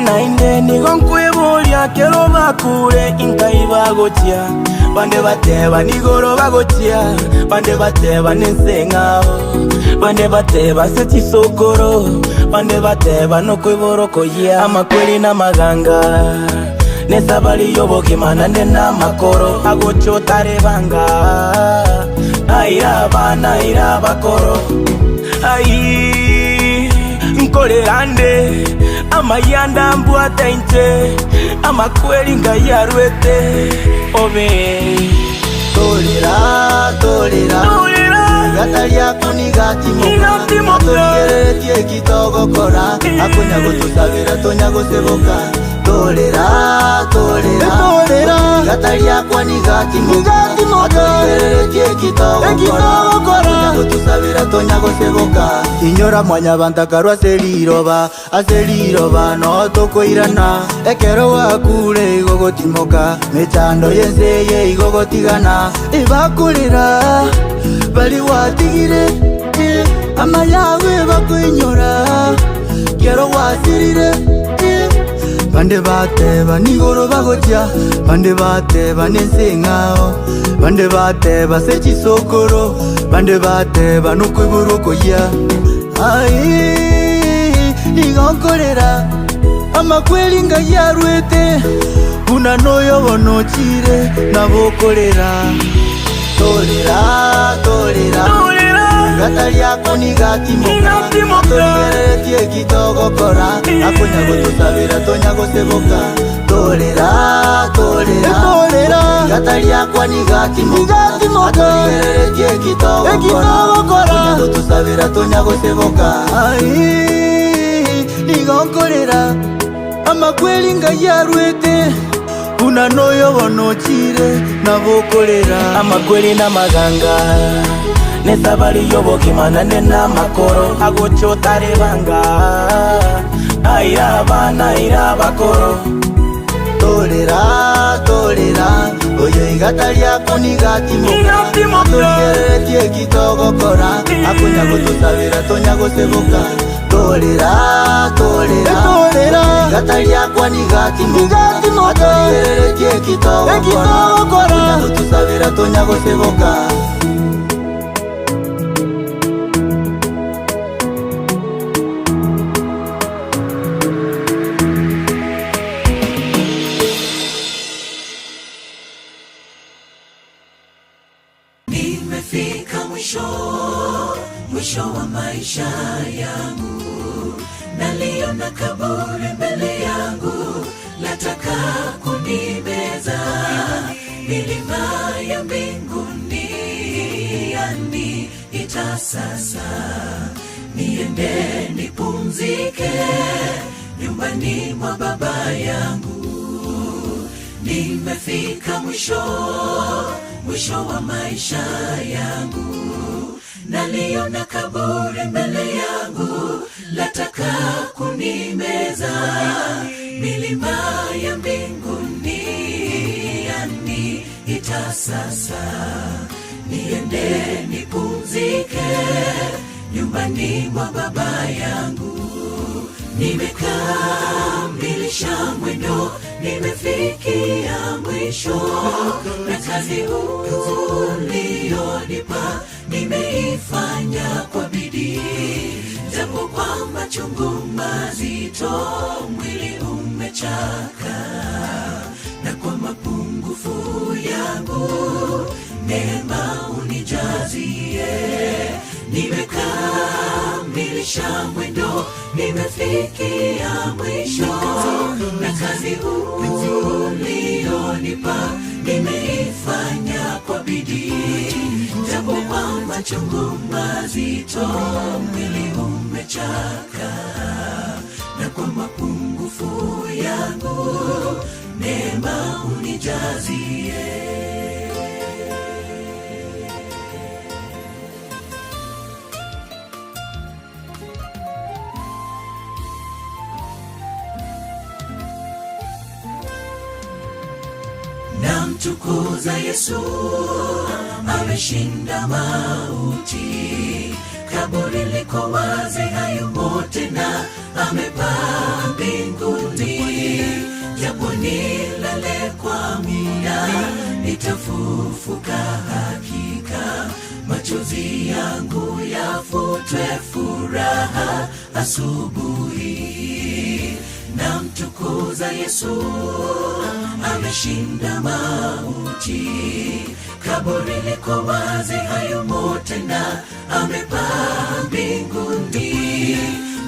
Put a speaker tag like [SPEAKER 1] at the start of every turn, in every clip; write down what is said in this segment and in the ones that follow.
[SPEAKER 1] Nainde nigo nkweboria kero bakure inkai bagochia bande bateba nigoro bagochia bande bateba nenseng'ao bande bateba se chisokoro bande bateba nokweborokoyia amakweri n'amaganga nesabari y'obogima nande n'amakoro agochotarebanga aira abana aira abakoro ai nkorerande amayanda mbwata inche amakweri ngayarwete obe
[SPEAKER 2] Tolera, tolera
[SPEAKER 1] Tolera.
[SPEAKER 2] Igata ryaku nigatimoka
[SPEAKER 1] Nigatimoka.
[SPEAKER 2] Atũrigereretie ekitogokora Akunya gũtũcabĩra tonya gũceboka Tolera, tolera
[SPEAKER 3] Tolera.
[SPEAKER 2] Igata ryakwa nigatimoka
[SPEAKER 3] Nigatimoka.
[SPEAKER 2] Atũrigereretie ekitogokora
[SPEAKER 3] Ekitogokora.
[SPEAKER 2] Akunya gũtũcabĩra tonya gũceboka Inyora mwanya bantakarwa aseliroba aseliroba no tũkũirana ekero wakure igogotimoka mĩchando yenseye igogotigana ibakurira bari watigire ama yawe bakuinyora kero wasirire bande bateba nigoro bagocha bande bateba nenseng'ao bande bateba sechisokoro bande bateba nokwiburukoya ai nigonkorera amakweli ngayarwete buna noyobonochire nabokorera Tolera, tolera
[SPEAKER 1] Tolera.
[SPEAKER 2] Igata ryaku nigatimoka
[SPEAKER 1] Nigatimoka.
[SPEAKER 2] Atũrigereretie ekitogokora Akunya gũtũcabĩra tonya gũceboka Tolera, tolera
[SPEAKER 3] Tolera.
[SPEAKER 2] Igata ryakwa nigatimoka
[SPEAKER 3] Nigatimoka.
[SPEAKER 2] Atũrigereretie ekitogokora
[SPEAKER 3] Ekitogokora.
[SPEAKER 2] Akunya gũtũcabĩra tonya gũceboka
[SPEAKER 3] Ai, nigonkorera amakweli ngayarwete buna noyobonochire nabokorera
[SPEAKER 1] amakweli n'amaganga nesabari y'obogima nande n'amakoro agochotarebanga aira abana aira abakoro
[SPEAKER 2] Tolera, tolera Oyo igata ryaku nigatimoka
[SPEAKER 1] Nigatimoka.
[SPEAKER 2] Atũrigereretie ekitogokora Akunya gũtũcabĩra tonya gũceboka Tolera, tolera
[SPEAKER 3] Tolera.
[SPEAKER 2] Igata ryakwa nigatimoka
[SPEAKER 3] Nigatimoka.
[SPEAKER 2] Atũrigereretie ekitogokora
[SPEAKER 3] Ekitogokora.
[SPEAKER 2] Akunya gũtũcabĩra tonya gũceboka
[SPEAKER 4] Nimefika mwisho, mwisho wa maisha yangu, naliona kaburi mbele yangu, lataka kunimeza. Milima ya mbinguni yaniita sasa, niende nipumzike nyumbani mwa baba yangu. Nimefika mwisho, mwisho wa maisha yangu, naliona kaburi mbele yangu, lataka kunimeza. Milima ya mbinguni yaniita sasa, niende nipumzike nyumbani mwa baba yangu. Nimekamilisha mwendo, nimefikia mwisho, na kazi ulionipa nimeifanya kwa bidii, japo kwa machungu mazito mwili umechaka, na kwa mapungufu yangu neema unijazie. Nimekamilisha mwendo, nimefikia mwisho, na kazi ulionipa nimeifanya kwa bidii, japo kwa machungu mazito mwili umechaka, na kwa mapungufu yangu neema unijazie. Namtukuza Yesu, ameshinda mauti, kaburi liko wazi, hayumo tena, amepaa mbinguni. Nitafufuka hakika, machozi yangu yafutwe furaha asubuhi. Namtukuza Yesu, ameshinda mauti. Kaburi liko wazi, hayumo tena, amepaa mbinguni.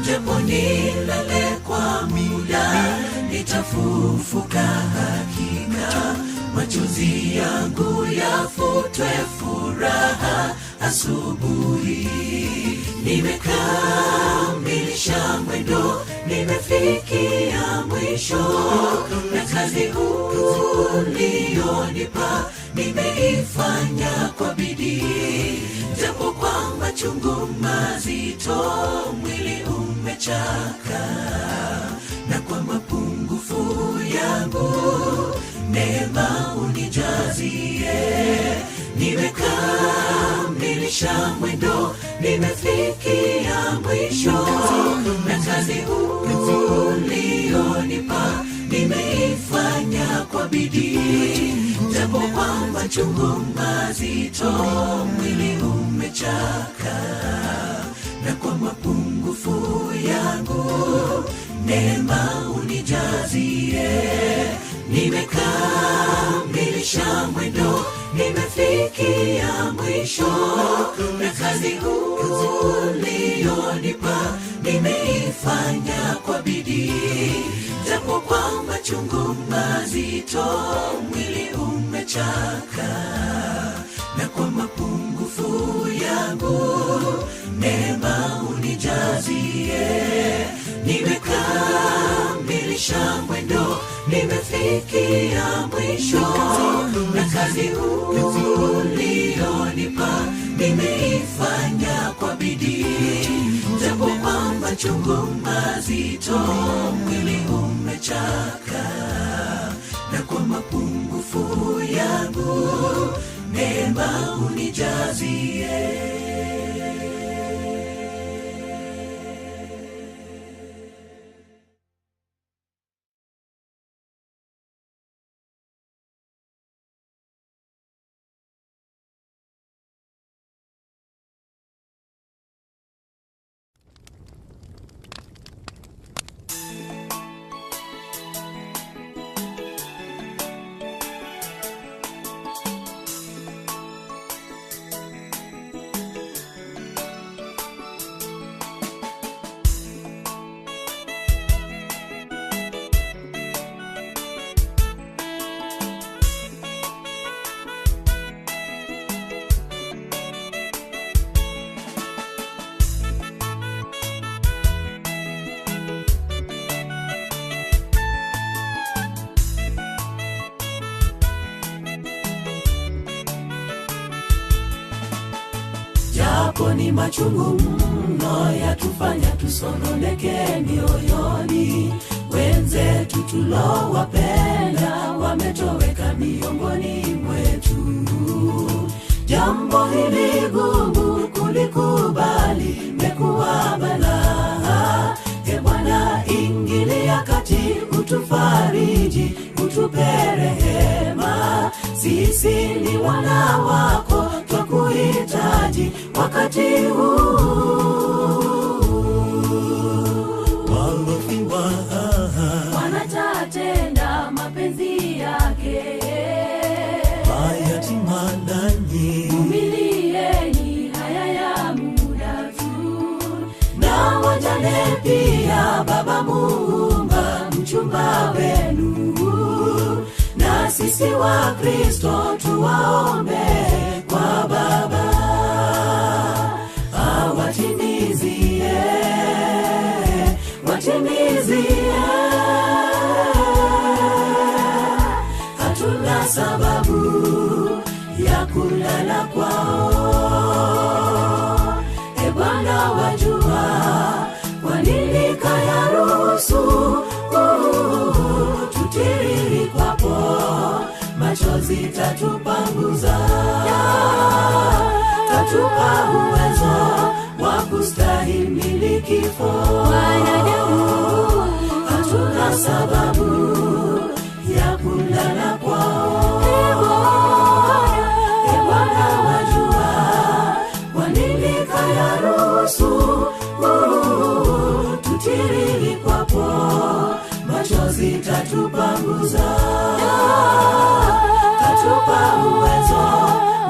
[SPEAKER 4] Japo nilale kwa muda, nitafufuka hakika, machozi yangu yafutwe furaha asubuhi. Nimekamilisha mwendo, nimefikia mwisho, na kazi ulionipa nimeifanya kwa bidii. Japo kwa machungu mazito, mwili umechaka, na kwa mapungufu yangu neema unijazie. Nimekamilisha mwendo, nimefikia mwisho, na kazi ulionipa nimeifanya kwa bidii. Japo kwa machungu mazito, mwili umechaka, na kwa mapungufu yangu neema unijazie. Nimekamilisha mwendo, nimefikia mwisho, na kazi ulionipa nimeifanya kwa bidii. Japo kwa machungu mazito, mwili umechaka, na kwa mapungufu yangu neema unijazie. Nimekamilisha mwendo, nimefikia mwisho, na kazi ulionipa nimeifanya kwa bidii. Japo kwa machungu mazito, mwili umechaka, na kwa mapungufu yangu neema unijazie. Japo ni machungu mno yatufanya tusononeke mioyoni, wenzetu tulowapenda wametoweka miongoni mwetu. Jambo hili gumu kulikubali, mekuwa balaa. E Bwana, ingilia kati, utufariji, utupe rehema. Sisi ni wana wako, twakuhitaji wakati huu.
[SPEAKER 1] Walofiwa
[SPEAKER 5] Wanatatenda mapenzi yake,
[SPEAKER 1] mayatima nanyi
[SPEAKER 5] vumilieni haya ya muda tu,
[SPEAKER 4] na wajane pia, Baba Muumba mchumba wenu, na sisi wa Kristo tuwaombe kwa Baba awatimizie, watimizie. Hatuna sababu ya kulala kwao. E Bwana, wajua kwa nini kayaruhusu tutiririkwapo, machozi tatupanguza, tatupa uwezo wa kustahimili kifo.
[SPEAKER 5] Wanadamu
[SPEAKER 4] Hatuna sababu ya kulala kwao. Machozi tatupanguza, tatupa uwezo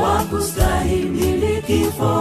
[SPEAKER 4] wa kustahimili kifo.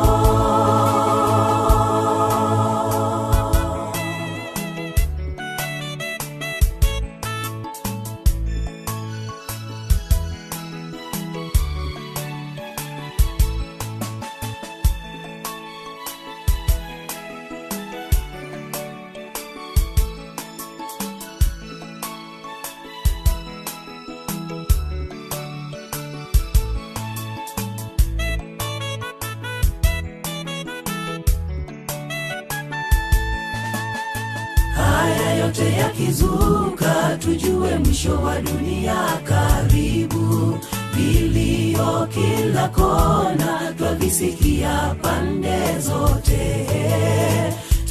[SPEAKER 4] Yote yakizuka, tujue mwisho wa dunia karibu. Vilio kila kona, twavisikia pande zote.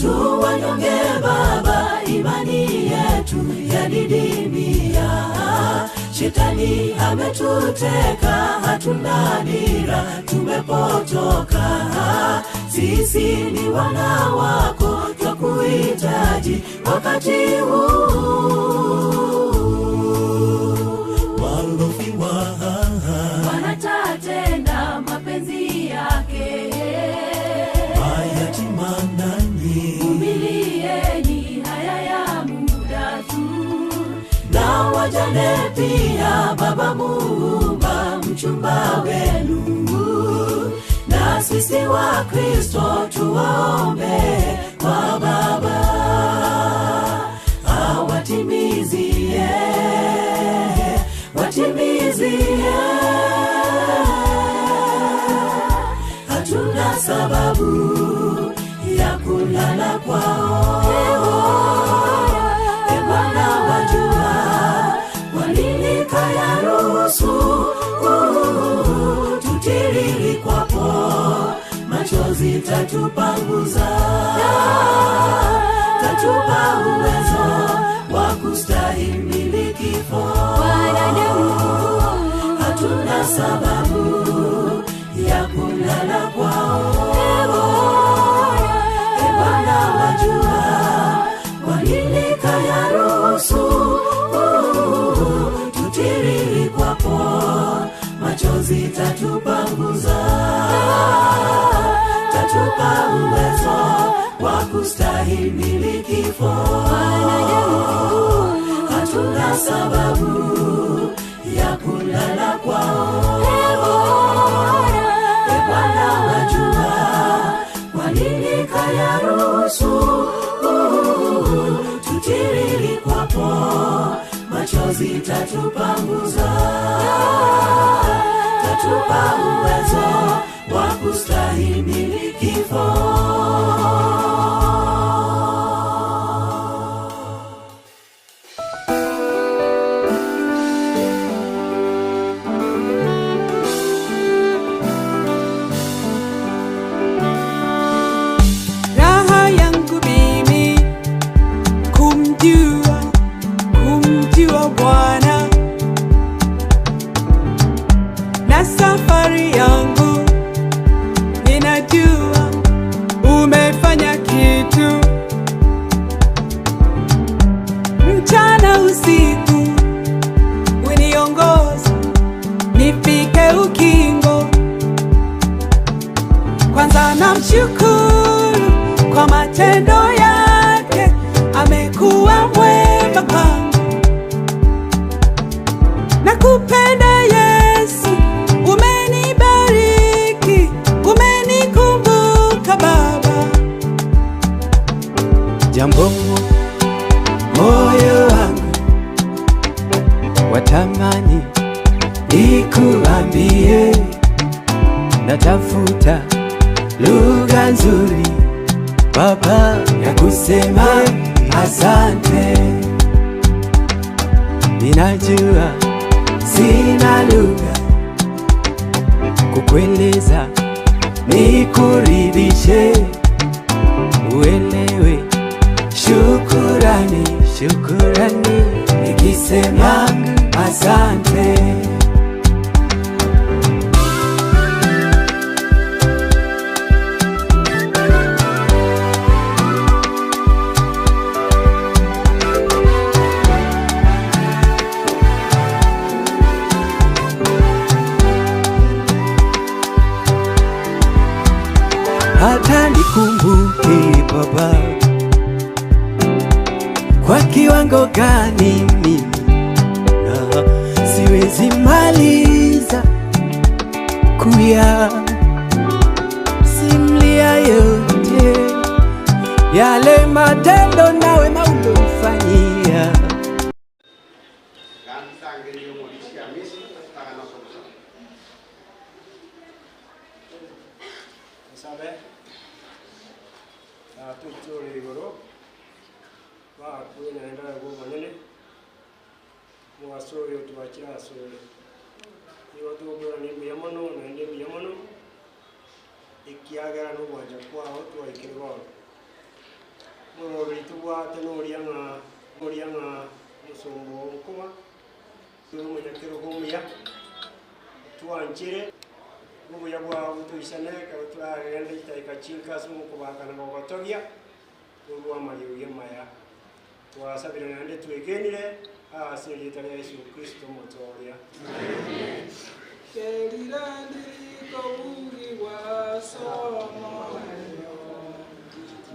[SPEAKER 4] Tuwanyonge Baba, imani yetu yadidimia. Shetani ametuteka, hatuna dira, tumepotoka. Sisi ni wana wako, twakuhitaji wakati huu.
[SPEAKER 1] Walofiwa
[SPEAKER 5] wanatatenda mapenzi yake.
[SPEAKER 1] Mayatima nanyi,
[SPEAKER 5] vumilieni haya ya muda tu.
[SPEAKER 4] Na wajane pia, Baba Muumba mchumba wenu. Na sisi wa Kristo tuwaombe kwa Baba awatimizie, watimizie. Hatuna sababu ya kulala kwao. E Bwana wajua kwa nini kayaruhusu tutiririkwapo, machozi tatupanguza, tatupa uwezo wa kustahimili kifo. Hatuna sababu ya kulala kwao. E Bwana wajua kwa nini kayaruhusu tutiririkwapo, machozi tatupanguza, tatupa uwezo wa kustahimili kifo. Hatuna sababu ya kulala kwao. E Bwana wajua kwa nini kayaruhusu tutiririkwapo, machozi tatupanguza, tatupa uwezo wa kustahimili kifo.
[SPEAKER 6] Raha yangu mimi kumjua, kumjua Bwana, na safari yangu ninajua umefanya kitu. Mchana usiku uniongoza nifike ukingo. Kwanza namshukuru kwa matendo yake, amekuwa mwema kwangu. Nakupenda Yesu, umenibariki, umenikumbuka Baba.
[SPEAKER 7] Jambo moyo wangu watamani nikuambie, natafuta lugha nzuri Baba ya kusema asante. Ninajua sina lugha kukueleza, nikuridhishe, uelewe. Shukurani, shukurani nikisema asante. Pengo gani mimi na siwezi maliza kuya simlia yote yale matendo na wema ulofanyia.
[SPEAKER 8] Sabe tutore igoro bakuye naenda go manene muwasore utubakira asore niba tugura nimbuya mono naende mbuya mono ikiagera n'ubwanja kwaho twaikire bono murobiri tubwate n'oria ng'a musumbo nkuba turi omunyakero twanchire ubuya bwawe tuisane kaba turagenda chitaika chinkasi mukubakana gogotogia urwa maya twasabire nande twegenire ase rieta ria Yesu Kristo mutoria.
[SPEAKER 9] Kerirandiriko bungi bwa somo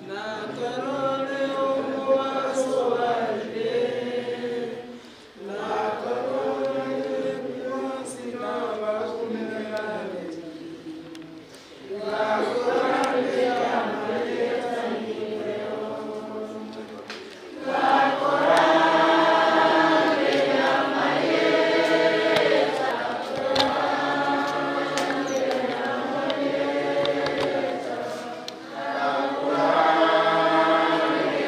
[SPEAKER 9] na karore omuwasobalire na karore kuwasina bakumerane
[SPEAKER 8] Amen.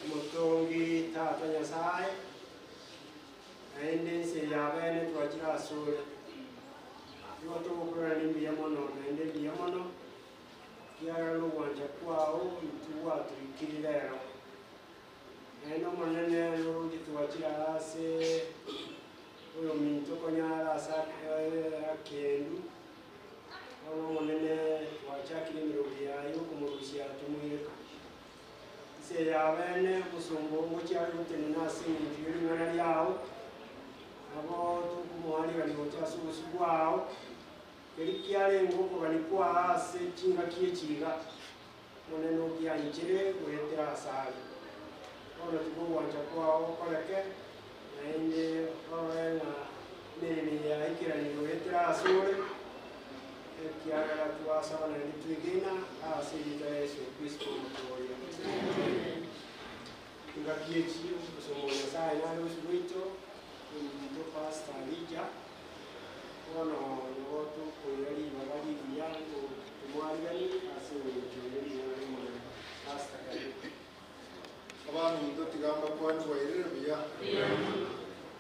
[SPEAKER 8] Mutongi tata Nyasaye naende nse yabene twachira asure iwo tugukora ni mbuya mono naende mbuya mono kiara lugwanja kwao ntuwa tuikirero naende omonene rugi twachira ase oyo minto konyara ase akendu ono omonene twachakire emirogo yayo kumurusia tumwireka se yabene musumbo ngochari gutenena ase eng'encho ya ring'ana riao abo tukumuharigani gocha ase obosi bwao keri kiarenge okogani kwa ase chingaki echiga monene okianchire goetera asare bono tikogwancha kwao okoreke naende orore ng'a emeremo yaikerani goetera ase ore ekiagera twasaba naende twegena ase erieta ya Yesu Kristo omotoria. Ngakiechi kusoma Nyasaye nare osi bwito ominto Pastor Elijah bono nigo tokoira ribaga rigiya tumwarigani ase eng'encho ya ring'ana rimonene. Pastor karibu.
[SPEAKER 10] Abantu tigamba kwani bwairire buya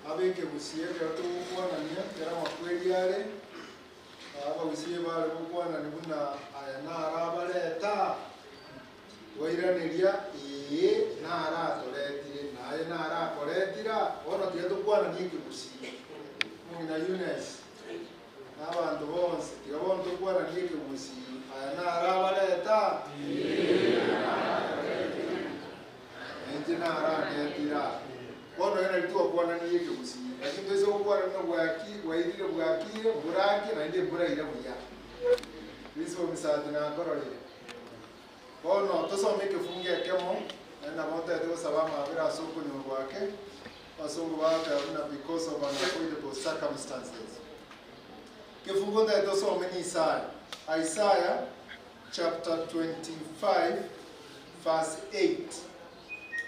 [SPEAKER 10] abeke busie kero togokwanania kera amakweri are abagusie bare gokwanani buna aya narabareta wairaneria ee naratoretire naye narakoretira bono tiga tokwanania ekegusii mong'ina Eunice n'abantu bonsi tiga bono tokwanania ekegusii aya narabareta enche narandetira bono ena ritugokwanania ekegusii lakini twese gokwanania bwaki bwairire bwakire burake naende buraire buya kristo omisati nakororire bono tosome ekefungu ekemo naende nabo ntaete gosaba amabere ase okonywa gwake abasongo bagoteba buna because of unavoidable circumstances. Kefungu ntaete tosome ni Isaiah, Isaiah chapter 25 verse 8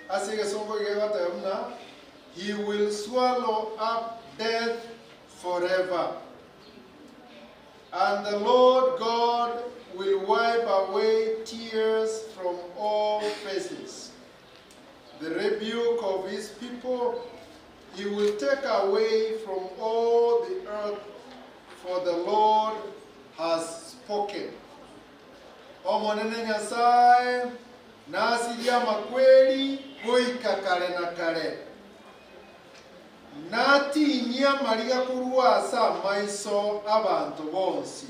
[SPEAKER 10] ase egesongo gegoteba buna he will swallow up death forever, and the Lord God will wipe away tears from all faces. The rebuke of his people he will take away from all the earth, for the Lord has spoken. Omonene Nyasaye nasiria makweli goika kare na kare natinyia mariga korwa ase amaiso abantu bonsi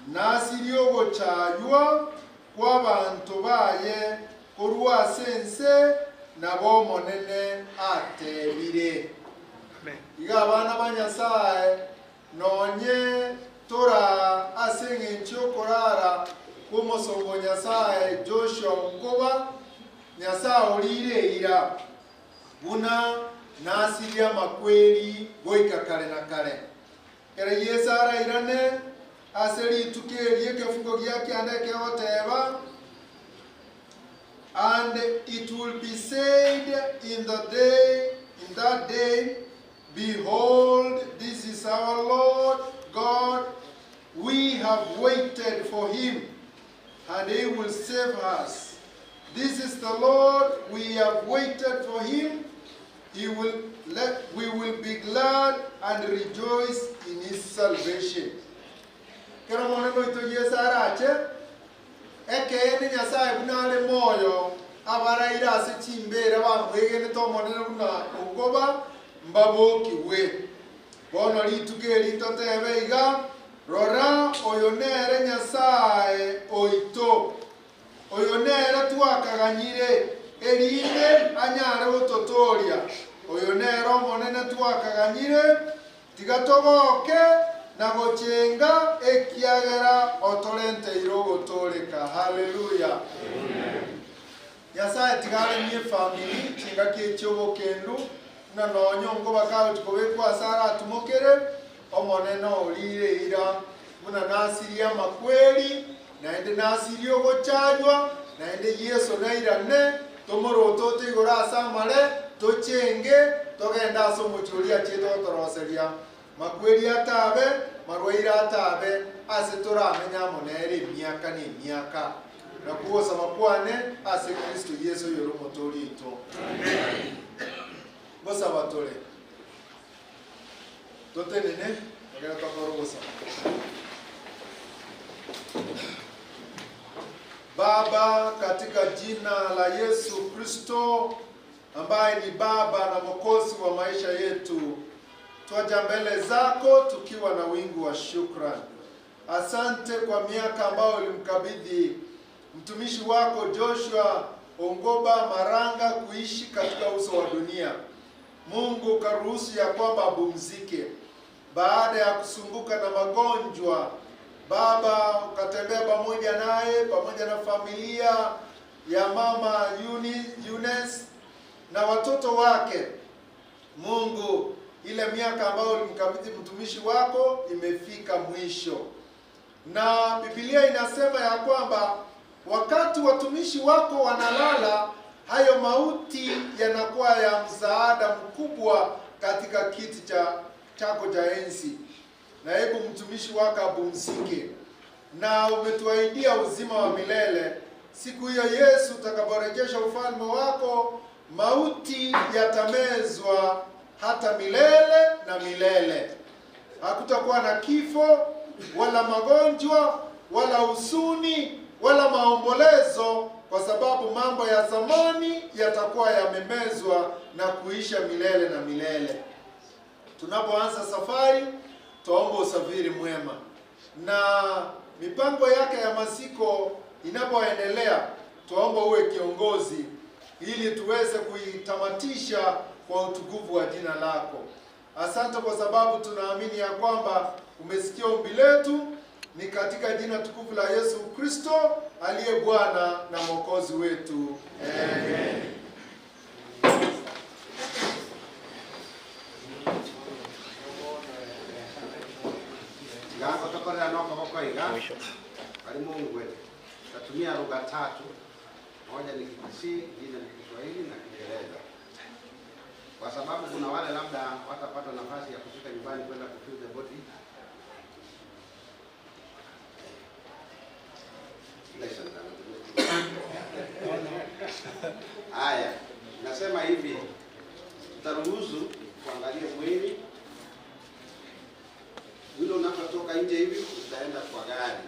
[SPEAKER 10] nasiria ogochaywa kwa abantu baye korwa ase ense nabo omonene atebire. Iga abana ba Nyasaye nonye tora ase eng'encho okorara kwa omosongo Nyasaye Joshua Nkoba Nyasaye orire eira buna nasiria makweri goika kare na kare. Kere Yesu arairane ase rituko erie ekefungo giake ande ekegoteba and it will be said in the day, in that day, behold, this is our Lord God, we have waited for him, and he will save us. This is the Lord, we have waited for him. He will let, we will be glad and rejoice in his salvation. Kero moneno ito Yesu arache ekeene Nyasaye buna are moyo abaraire ase chimbere bamwegene tomonene buna ogoba mbabokiwe bono rituko eri totebe iga rora oyo nere Nyasaye oito oyo nere twakaganyire erinde anyare gototoria oyo nere omonene twakaganyire tiga togoke na gochenga ekiagera otorenteire ogotoreka. Haleluya. Nyasaye tigaremie family chingaki echiobokendu na nonyo nko bakagotibekwa ase aratumokere omonene orire eira buna nasiria amakweri naende nasiria ogochanywa naende Yesu nairane tomoroto toigoro ase amare tochenge togenda ase omochori achiete gotoroseria makweri atabe Marwaire atabe ase toramenya monere emiaka na emiaka. Na kuosaba kwane ase Kristo Yesu yoromotorito. Amen. Bosaba tole. Totenene agera tokoro. Baba, katika jina la Yesu Kristo ambaye ni Baba na Mwokozi wa maisha yetu, twaja mbele zako tukiwa na wingu wa shukrani. Asante kwa miaka ambayo ulimkabidhi mtumishi wako Joshua Ongoba Maranga kuishi katika uso wa dunia. Mungu karuhusu ya kwamba apumzike baada ya kusumbuka na magonjwa. Baba, ukatembea pamoja naye, pamoja na familia ya mama Eunice na watoto wake. Mungu, ile miaka ambayo ulimkabidhi mtumishi wako imefika mwisho. Na Biblia inasema ya kwamba wakati watumishi wako wanalala, hayo mauti yanakuwa ya msaada mkubwa katika kiti chako cha enzi. Na hebu mtumishi wako apumzike, na umetuahidia uzima wa milele. Siku hiyo Yesu utakaporejesha ufalme wako, mauti yatamezwa hata milele na milele. Hakutakuwa na kifo wala magonjwa wala huzuni wala maombolezo, kwa sababu mambo ya zamani yatakuwa yamemezwa na kuisha milele na milele. Tunapoanza safari, tuombe usafiri mwema. Na mipango yake ya masiko inapoendelea, tuombe uwe kiongozi ili tuweze kuitamatisha kwa utukufu wa jina lako. Asante kwa sababu tunaamini ya kwamba umesikia ombi letu. Ni katika jina tukufu la Yesu Kristo aliye Bwana na Mwokozi wetu. Amen.
[SPEAKER 11] Tatumia lugha tatu, moja ni Kikisii, nyingine ni Kiswahili na Kiingereza, kwa sababu kuna wale labda watapata nafasi ya kufika nyumbani kwenda kufill the body. Haya, nasema hivi, tutaruhusu kuangalia mwili. Mwili unapotoka nje hivi utaenda kwa gari.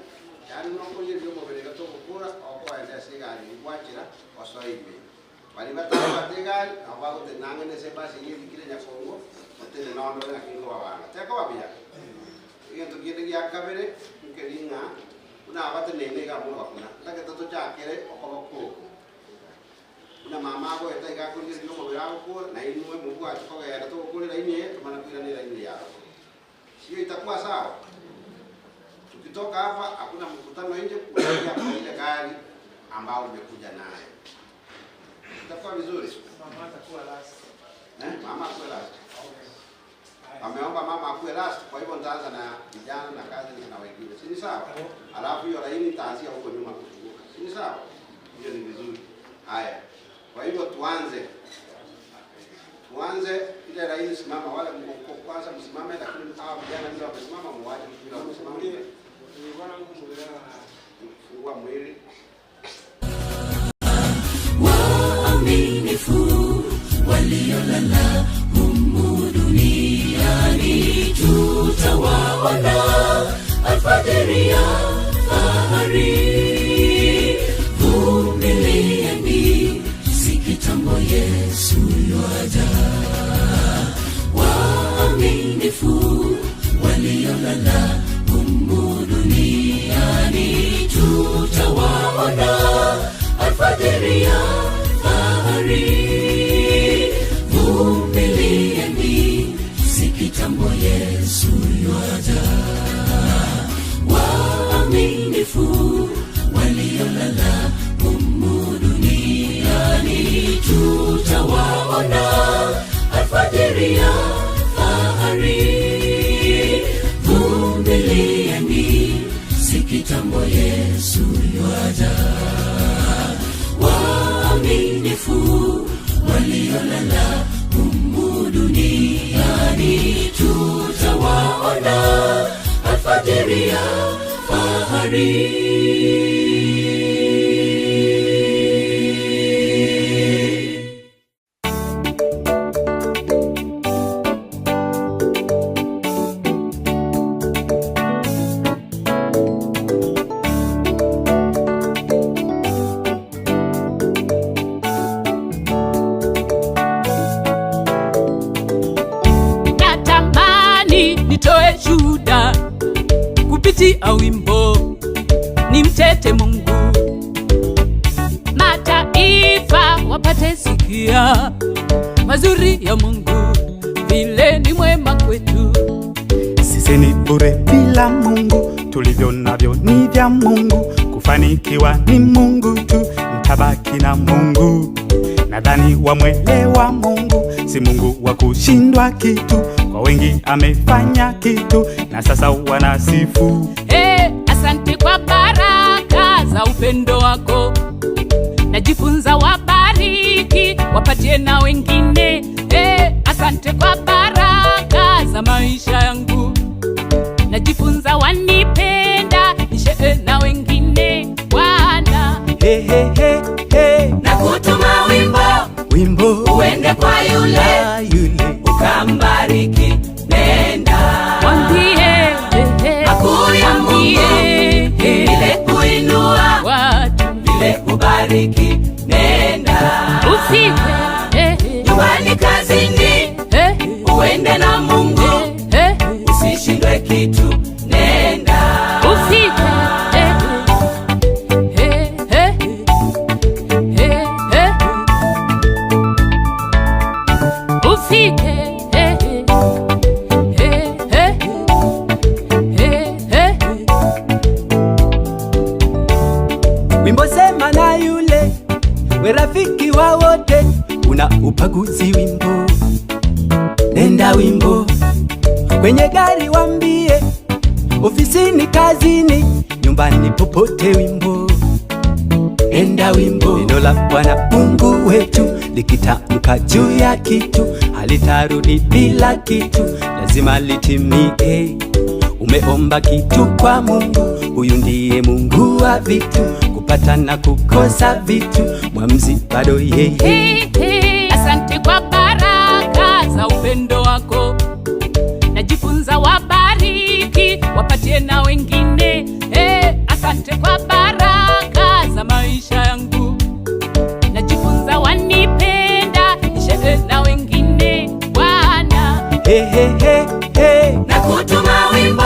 [SPEAKER 11] Yaani unapoje vyombo vile kura au kwa sigari ngwachira osaibe. Bali bataba tegari abago tenangene se basi yeli kile nyakongo otene nondo na kingo wabana. Teko wabia. Iyo tugende gya kabere nkelinga una abate nene ga mu bakuna. Ndake toto chakere okoboko. Una mama go eta ga ko ni vyombo vya ko na inwe mungu atikoga ya to kule ine tumana kuira ni ine yao. Sio itakuwa sawa. Tukitoka hapa hakuna mkutano nje, kuingia kwa ile gari ambao umekuja naye. Itakuwa vizuri.
[SPEAKER 9] Mama atakuwa last.
[SPEAKER 11] Mama akuwe last. Okay. Ameomba mama akuwe last, kwa hivyo nitaanza na vijana na kazi na wengine. Si ni sawa? Alafu hiyo laini itaanzia huko nyuma kuzunguka. Si ni sawa? Hiyo ni vizuri. Haya. Kwa hivyo tuanze. Tuanze ile laini, simama wale mko kwanza msimame, lakini hawa vijana ndio wamesimama, muache bila kusimama. Fungua mwili.
[SPEAKER 4] Waaminifu waliolala humu duniani tutawaona alfajiri ya fahari. Vumilieni, si kitambo Yesu yuaja. Waaminifu waliolala humu duniani tutawaona alfajiri ya fahari. Vumilieni, si kitambo Yesu yuaja. Waaminifu waliolala humu duniani tutawaona alfajiri ya fahari. Vumilieni, si kitambo Yesu yuaja. Waaminifu waliolala humu duniani tutawaona ya fahari.
[SPEAKER 6] Natamani nitoe shuhuda kupitia wimbo, nimtete Mungu, mataifa wapate sikia mazuri ya Mungu, vile ni mwema kwetu.
[SPEAKER 12] Sisi ni bure bila Mungu, tulivyo navyo ni vya Mungu, kufanikiwa ni Mungu tu, mtabaki na Mungu. Nadhani wamwelewa Mungu, si Mungu wa kushindwa kitu, kwa wengi amefanya kitu, na sasa wanasifu.
[SPEAKER 6] Hey, asante kwa baraka za upendo wako, najifunza wabariki, wapatie na wengine. Hey, asante kwa baraka za maisha yangu, najifunza wanipenda, nishee na wengine Bwana.
[SPEAKER 7] Hey, hey, hey, hey.
[SPEAKER 4] Na kutuma wimbo,
[SPEAKER 7] Wimbo
[SPEAKER 4] uende kwa yule,
[SPEAKER 7] yule
[SPEAKER 4] ukambariki, nenda
[SPEAKER 6] Mwambie
[SPEAKER 4] makuu ya Mungu,
[SPEAKER 6] mwambie,
[SPEAKER 4] vile kuinua,
[SPEAKER 6] watu
[SPEAKER 4] vile kubariki, nenda
[SPEAKER 6] usife
[SPEAKER 4] nyumbani, kazini, uende na Mungu, usishindwe kitu, nenda
[SPEAKER 6] usife Ufike
[SPEAKER 7] Wimbo sema na yule, we rafiki wa wote, una upaguzi wimbo. Nenda wimbo kwenye gari wambie, ofisini, kazini, nyumbani, popote wimbo. Nenda wimbo, neno la Bwana Mungu wetu likitamka juu ya kitu, halitarudi bila kitu, lazima litimie. Umeomba kitu kwa Mungu, huyu ndiye Mungu wa vitu, kupata na kukosa vitu, mwamuzi bado yeye.
[SPEAKER 6] Hey, hey. Asante kwa baraka za upendo wako, najifunza wabariki, wapatie na wengine. Hey, asante kwa baraka za maisha yangu, najifunza wanipenda, nishee na wengine Bwana.
[SPEAKER 7] Hey, hey, hey, hey.
[SPEAKER 4] Na kutuma wimbo,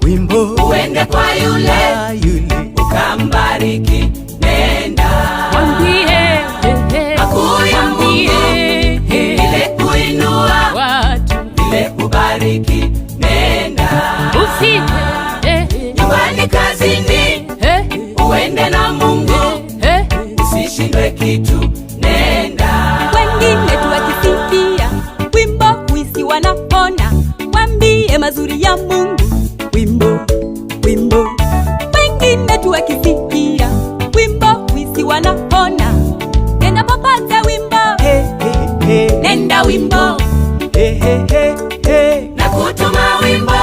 [SPEAKER 7] Wimbo
[SPEAKER 4] uende kwa yule,
[SPEAKER 7] yule
[SPEAKER 4] ukambariki, nenda
[SPEAKER 6] Mwambie
[SPEAKER 4] makuu ya Mungu,
[SPEAKER 6] mwambie,
[SPEAKER 4] vile kuinua,
[SPEAKER 6] watu
[SPEAKER 4] vile kubariki, nenda
[SPEAKER 6] usife
[SPEAKER 4] nyumbani, kazini, uende na Mungu, usishindwe kitu, nenda
[SPEAKER 5] Wengine tuwakisikia wimbo huisi wanapona, wambie mazuri ya Mungu.
[SPEAKER 7] Wimbo, wimbo
[SPEAKER 5] Wengine tuwakisikia wimbo huisi wanapona, nenda popote wimbo,
[SPEAKER 7] hey, hey, hey.
[SPEAKER 5] nenda wimbo,
[SPEAKER 7] Hey, hey, hey, hey.
[SPEAKER 4] Na kutuma wimbo,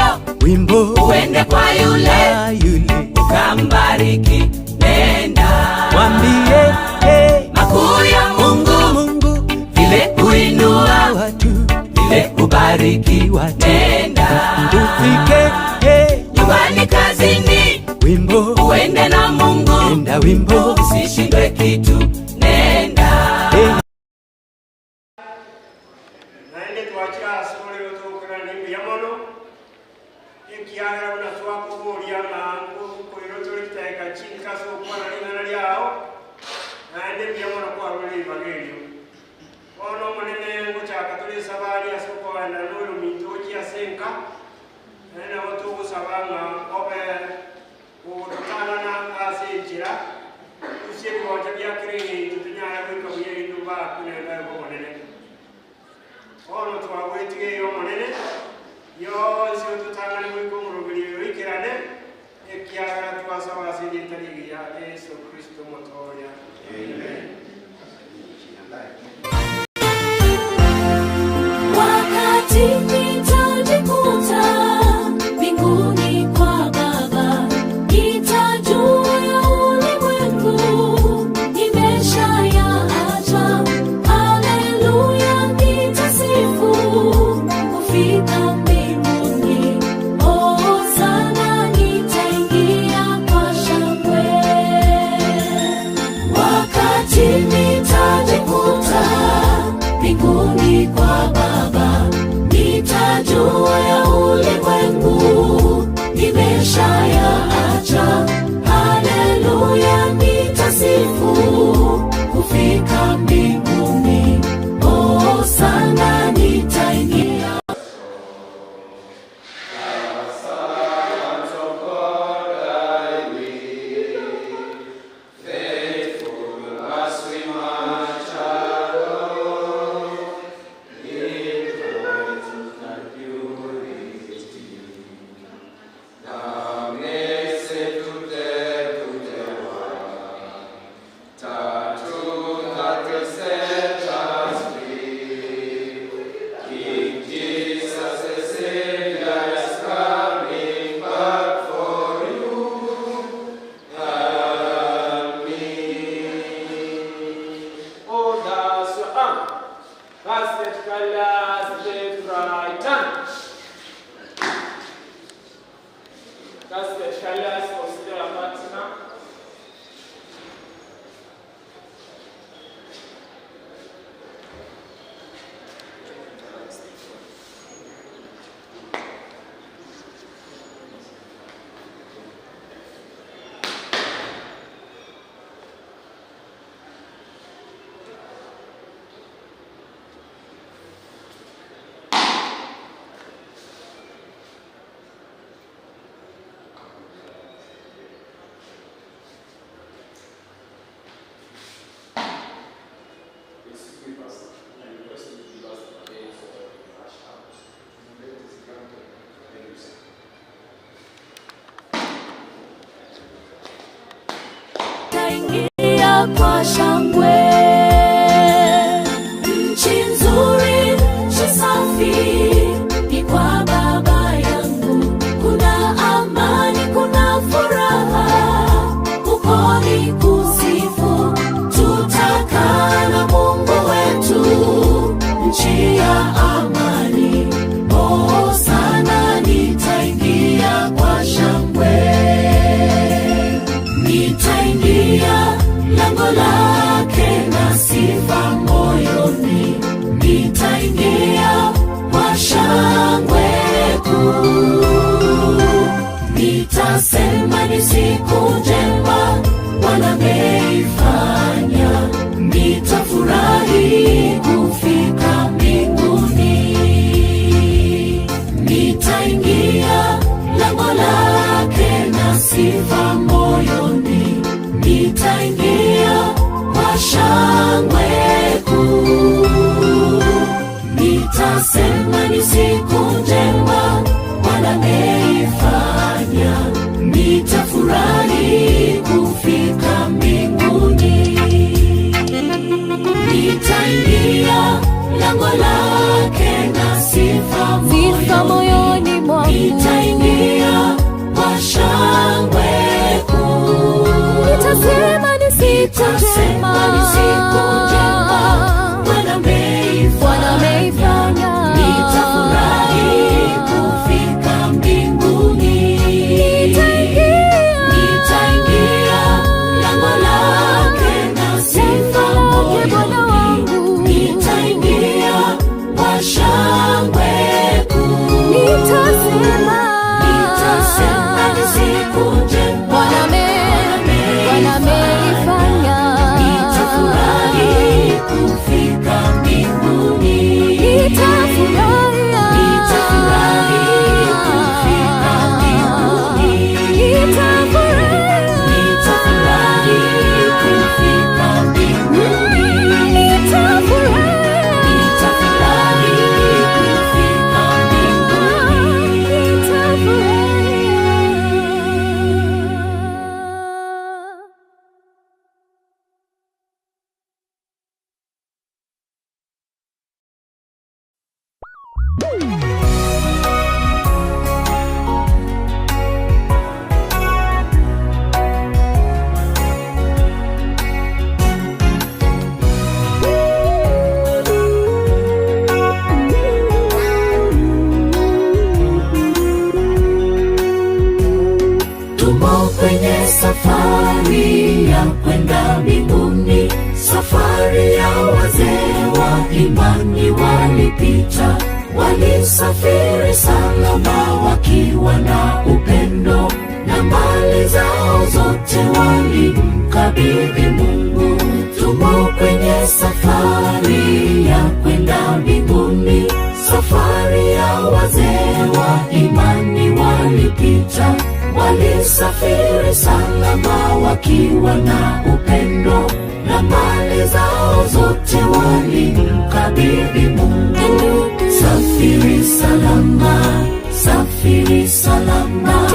[SPEAKER 7] Wimbo
[SPEAKER 4] uende kwa yule,
[SPEAKER 7] yule
[SPEAKER 4] ukambariki, nenda
[SPEAKER 7] wambie, hey.
[SPEAKER 4] makuu ya Mungu,
[SPEAKER 7] Mungu
[SPEAKER 4] vile kuinua,
[SPEAKER 7] watu,
[SPEAKER 4] vile kubariki,
[SPEAKER 7] watu,
[SPEAKER 4] nenda
[SPEAKER 7] ufike, hey.
[SPEAKER 4] nyumbani, kazini,
[SPEAKER 7] Wimbo
[SPEAKER 4] uende na Mungu,
[SPEAKER 7] nenda wimbo
[SPEAKER 4] usishindwe kitu, nenda
[SPEAKER 7] hey.
[SPEAKER 8] Naende twakira asole otokora nimbuya mono ekiagera buna twakoboria ng'ango koiro tore chidakika chinkase okwana ring'ana riao naende mbuya mono kwarora ribaga erio bono omonene ngochaka tore esabari ase okoenda na oyo minto ochi ase enka naende nabo togosaba ng'a obe gogototanana ase enchera tusie ebigocha biakere eng'encho tonyare goika buya erinde bakunenda omonene ono twagwetigeire omonene yonsi ototangane goika omoroberi oikerane ekiagera twasaba ase erieta rigiya Yesu Kristo motoria. Amen.
[SPEAKER 4] Wakati nitajikuta mbinguni kwa Baba,
[SPEAKER 5] Nitaingia kwa shangwe. Nchi nzuri, nchi safi, ni kwa Baba yangu. Kuna amani, kuna furaha, huko ni kusifu. Tutakaa na Mungu wetu, nchi ya amani. Oh, sana nitaingia kwa shangwe. Nitaingia lango lake na sifa moyoni, nitaingia kwa shangwe kuu. Nitasema ni siku njema Bwana ameifanya, nitafurahi kufika mbinguni. Nitaingia lango lake na sifa moyoni, nitaingia kwa shangwe kuu. Nitasema ni siku njema Bwana ameifanya, nitafurahi kufika mbinguni. Nitaingia lango lake na sifa moyoni mwangu, nitaingia kwa shangwe kuu. Nitasema ni siku njema, Bwana ameifanya, nitafurahi kufika mbinguni. Nitaingia lango lake na sifa moyoni, nitaingia kwa shangwe kuu. Nitasema ni siku njema Bwana ameifanya, nitafurahi kufika mbinguni. Nitafurahi kufika mbinguni. Nitafurahi kufika mbinguni. Nitafurahi kufika mbinguni. Tumo kwenye safari ya kwenda mbinguni, safari ya wazee wa imani walipita, walisafiri salama wakiwa na upendo, na mali zao zote walimkabidhi Mungu. Tumo kwenye safari ya kwenda mbinguni, safari ya wazee wa imani walipita, walisafiri salama wakiwa na upendo, na mali zao zote walimkabidhi Mungu. Safiri salama, safiri salama,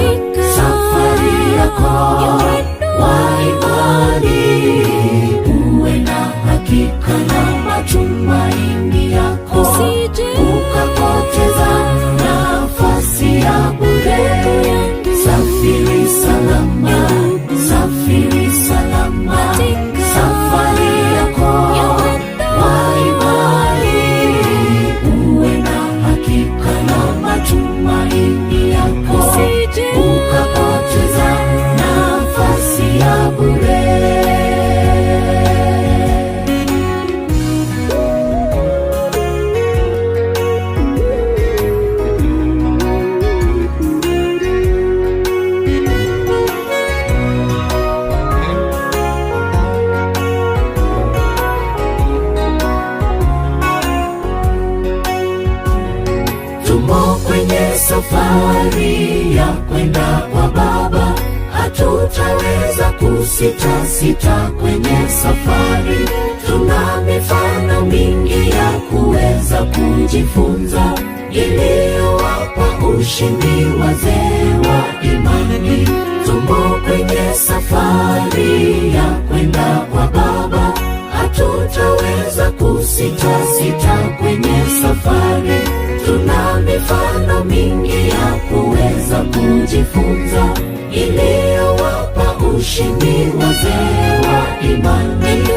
[SPEAKER 5] safari yako wa imani, uwe na hakika na matumaini yako, ukapoteza nafasi ya bure. Safiri salama, safiri salama, safari yako wa imani, uwe na hakika na matumaini yako, ukapoteza nafasi ya bure. Tumo kwenye safari ya kwenda kwa Baba, hatutaweza kusita sita kwenye safari. Tuna mifano mingi ya kuweza kujifunza, iliyowapa ushindi wazee wa imani. Tumo kwenye safari ya kwenda kusita sita kwenye safari. Tuna mifano mingi ya kuweza kujifunza, iliyowapa ushindi wazee wa imani.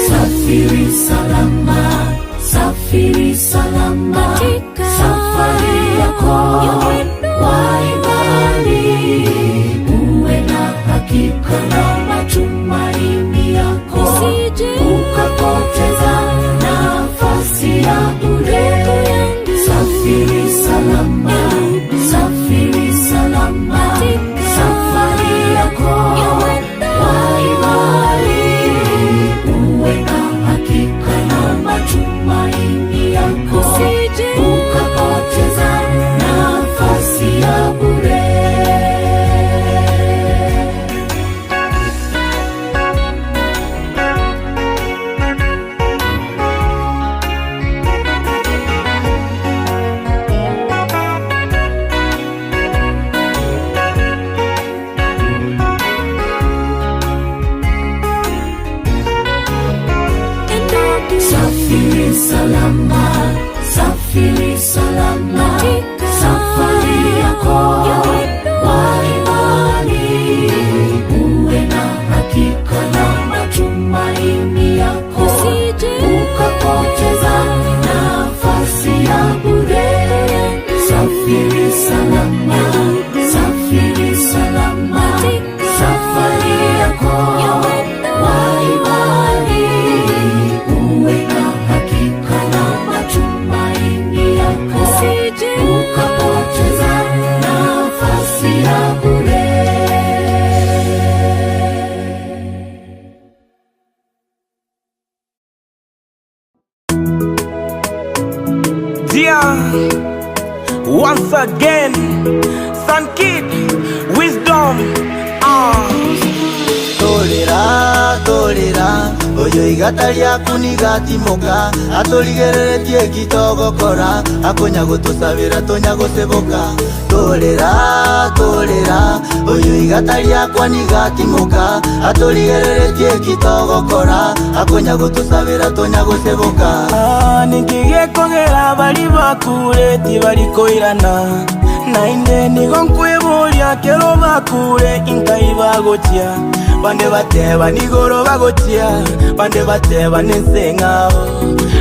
[SPEAKER 5] Safiri salama, safiri salama, safari yako wa imani, uwe na hakika na matumaini yako, ukapoteza nafasi ya bure. Safiri salama, safiri salama, safari yako wa imani, uwe na hakika na matumaini yako, ukapoteza nafasi ya bure. Safiri salama, safiri salama, safari yako wa imani, uwe na hakika na matumaini yako, ukapoteza nafasi ya bure. Safiri salama, safiri salama, safari yako wa imani, uwe na hakika na matumaini yako, ukapoteza nafasi ya bure.
[SPEAKER 13] Yeah, once again, Sun Kid, Wisdom.
[SPEAKER 2] Tolera, tolera, oyo igata ryaku nigatimoka, atoligereretie kitogokora, akonya gutusabira tonya guseboka. Tolera, tolera, oyo igata ryakwa nigatimoka, atoligereretie kitogokora, akonya gutusabira tonya guseboka.
[SPEAKER 13] Nikigekogera bari bakure tibarikoirana, nainde nigo nkwiburia kero bakure inkai bagochia, bande bateba nigoro bagochia, bande bateba nenseng'ao,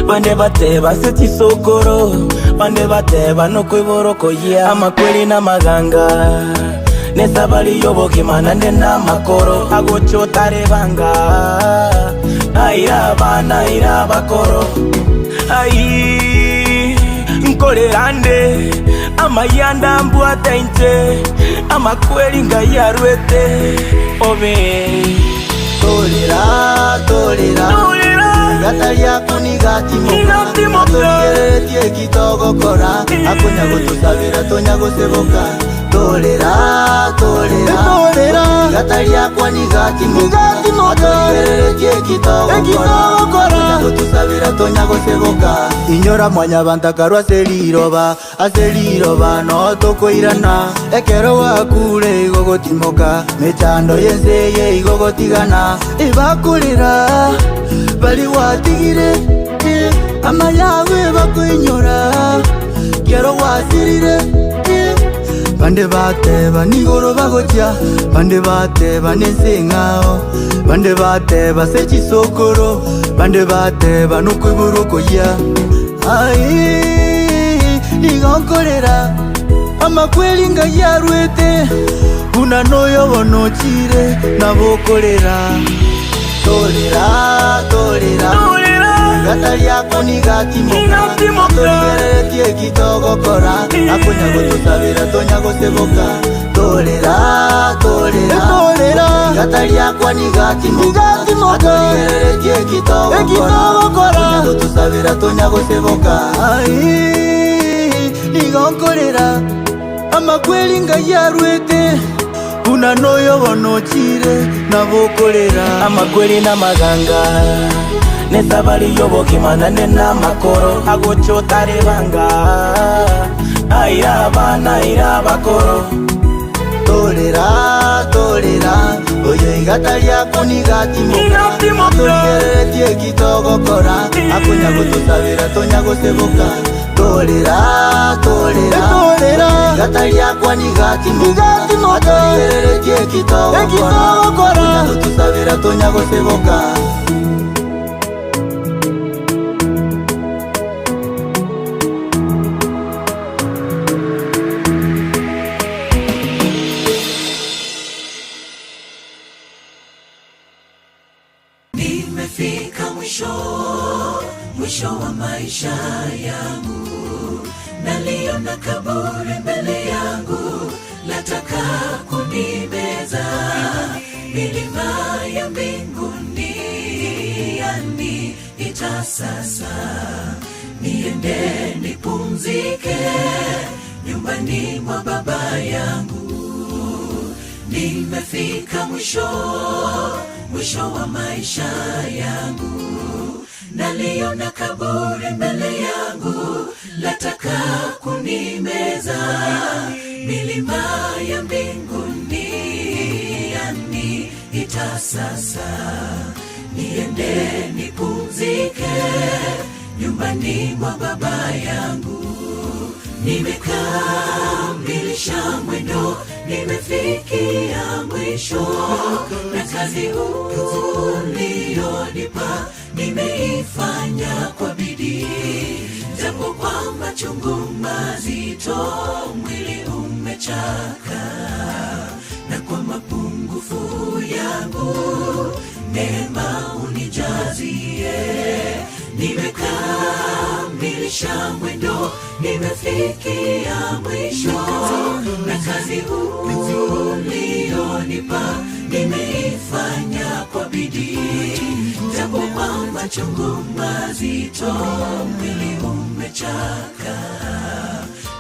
[SPEAKER 13] bande bateba se chisokoro, bande bateba nokwiborokoyia, amakweli n'amaganga nesabari y'obogima nande n'amakoro agochotarebanga aira abana aira abakoro ai nkorerande amayanda mbwata inche amakweli ngayarwete obe.
[SPEAKER 2] Tolera, tolera, igata ryaku nigatimoka, atoligereretie kitogokora, akonya gutusabira tonya guseboka. Tolera, tolera, igata ryakwa nigatimoka, atoligereretie kitogokora, akonya gutusabira tonya guseboka. Inyora mwanya bantakarwa aseliroba, aseliroba no tokoirana, ekero wakure igogotimoka, mechando yenseye igogotigana, ibakurira bali watigire, amayawe bakuinyora, kero wasirire, bande bateba nigoro bagochia, bande bateba nenseng'ao, bande bateba se chisokoro, bande bateba nokwiburokoyia. Ai, nigonkorera amakweli ngayarwete, una noyo bonochire nabokorera. Tolera, tolera, igata ryaku nigatimoka, atoligereretie kitogokora, akonya gutusabira tonya guseboka. Tolera, tolera, igata ryakwa nigatimoka, atoligereretie kitogokora, akonya gutusabira tonya guseboka. Ai, nigonkorera amakweli ngayarwete, una noyo bonochire nabokorera,
[SPEAKER 13] amakweli n'amaganga nesabari y'obogima nande n'amakoro agochotarebanga aira abana aira abakoro.
[SPEAKER 2] Tolera, tolera, Oyo igata lyaku nigatimoka Atoligereretie kitogokora Akunya gutusabira tonya gusebuka Tolera, tolera, tolera Igata lyakwa nigatimoka Atoligereretie kitogokora Akunya gutusabira tonya gusebuka.
[SPEAKER 5] Nimefika mwisho, mwisho wa maisha yangu, naliona kaburi mbele yangu, lataka kunimeza. Milima ya mbinguni yaniita sasa, niende nipumzike nyumbani mwa baba yangu. Nimefika mwisho, mwisho wa maisha yangu, naliona kaburi mbele yangu, lataka kunimeza. Milima ya mbinguni yaniita sasa, niende nipumzike nyumbani mwa baba yangu. Nimekamilisha mwendo, nimefikia mwisho, na kazi ulionipa nimeifanya kwa bidii, japo kwa machungu mazito mwili umechaka, na kwa mapungufu yangu neema unijazie. Nimekamilisha mwendo, nimefikia mwisho, na kazi ulionipa nimeifanya kwa bidii, japo kwa machungu mazito mwili umechaka,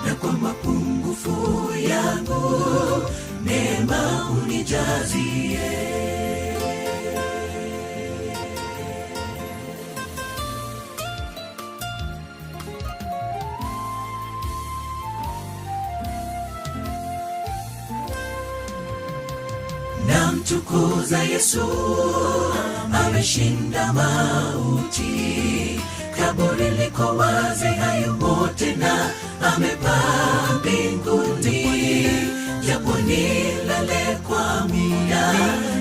[SPEAKER 5] na kwa mapungufu yangu neema unijazie. Namtukuza Yesu, ameshinda mauti, kaburi liko wazi, hayumo tena, amepaa mbinguni. Japo nilale kwa muda,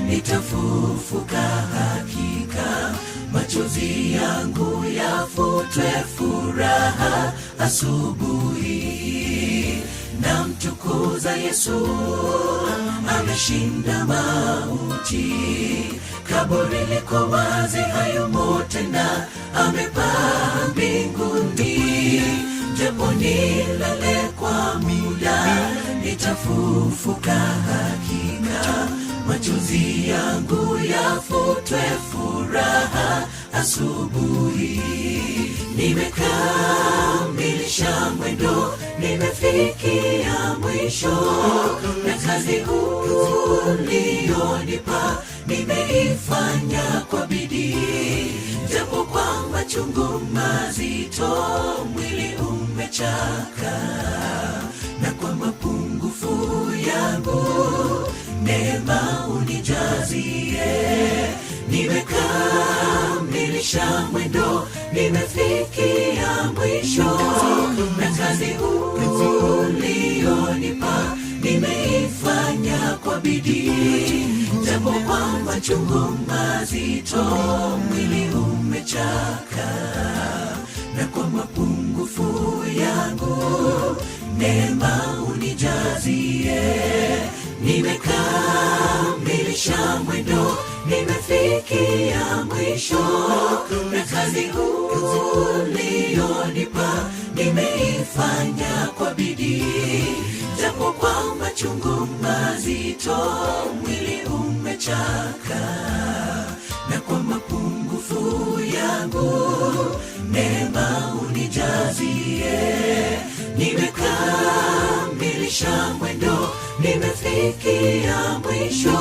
[SPEAKER 5] nitafufuka hakika, machozi yangu yafutwe furaha asubuhi. Namtukuza Yesu, ameshinda mauti, kaburi liko wazi, hayumo tena, amepaa mbinguni. Japo nilale kwa muda, nitafufuka hakika, machozi yangu yafutwe furaha asubuhi. Nimekamilisha mwendo, nimefikia mwisho, na kazi ulionipa nimeifanya kwa bidii, japo kwa machungu mazito mwili umechaka, na kwa mapungufu yangu neema unijazie. Nimekamilisha mwendo, nimefikia mwisho, na kazi ulionipa nimeifanya kwa bidii, japo kwa machungu mazito mwili umechaka, na kwa mapungufu yangu neema unijazie. Nimekamilisha mwendo, nimefikia mwisho, na kazi ulionipa nimeifanya kwa bidii, japo kwa machungu mazito mwili umechaka, na kwa mapungufu yangu neema unijazie. Nimekamilisha mwendo, nimefikia mwisho,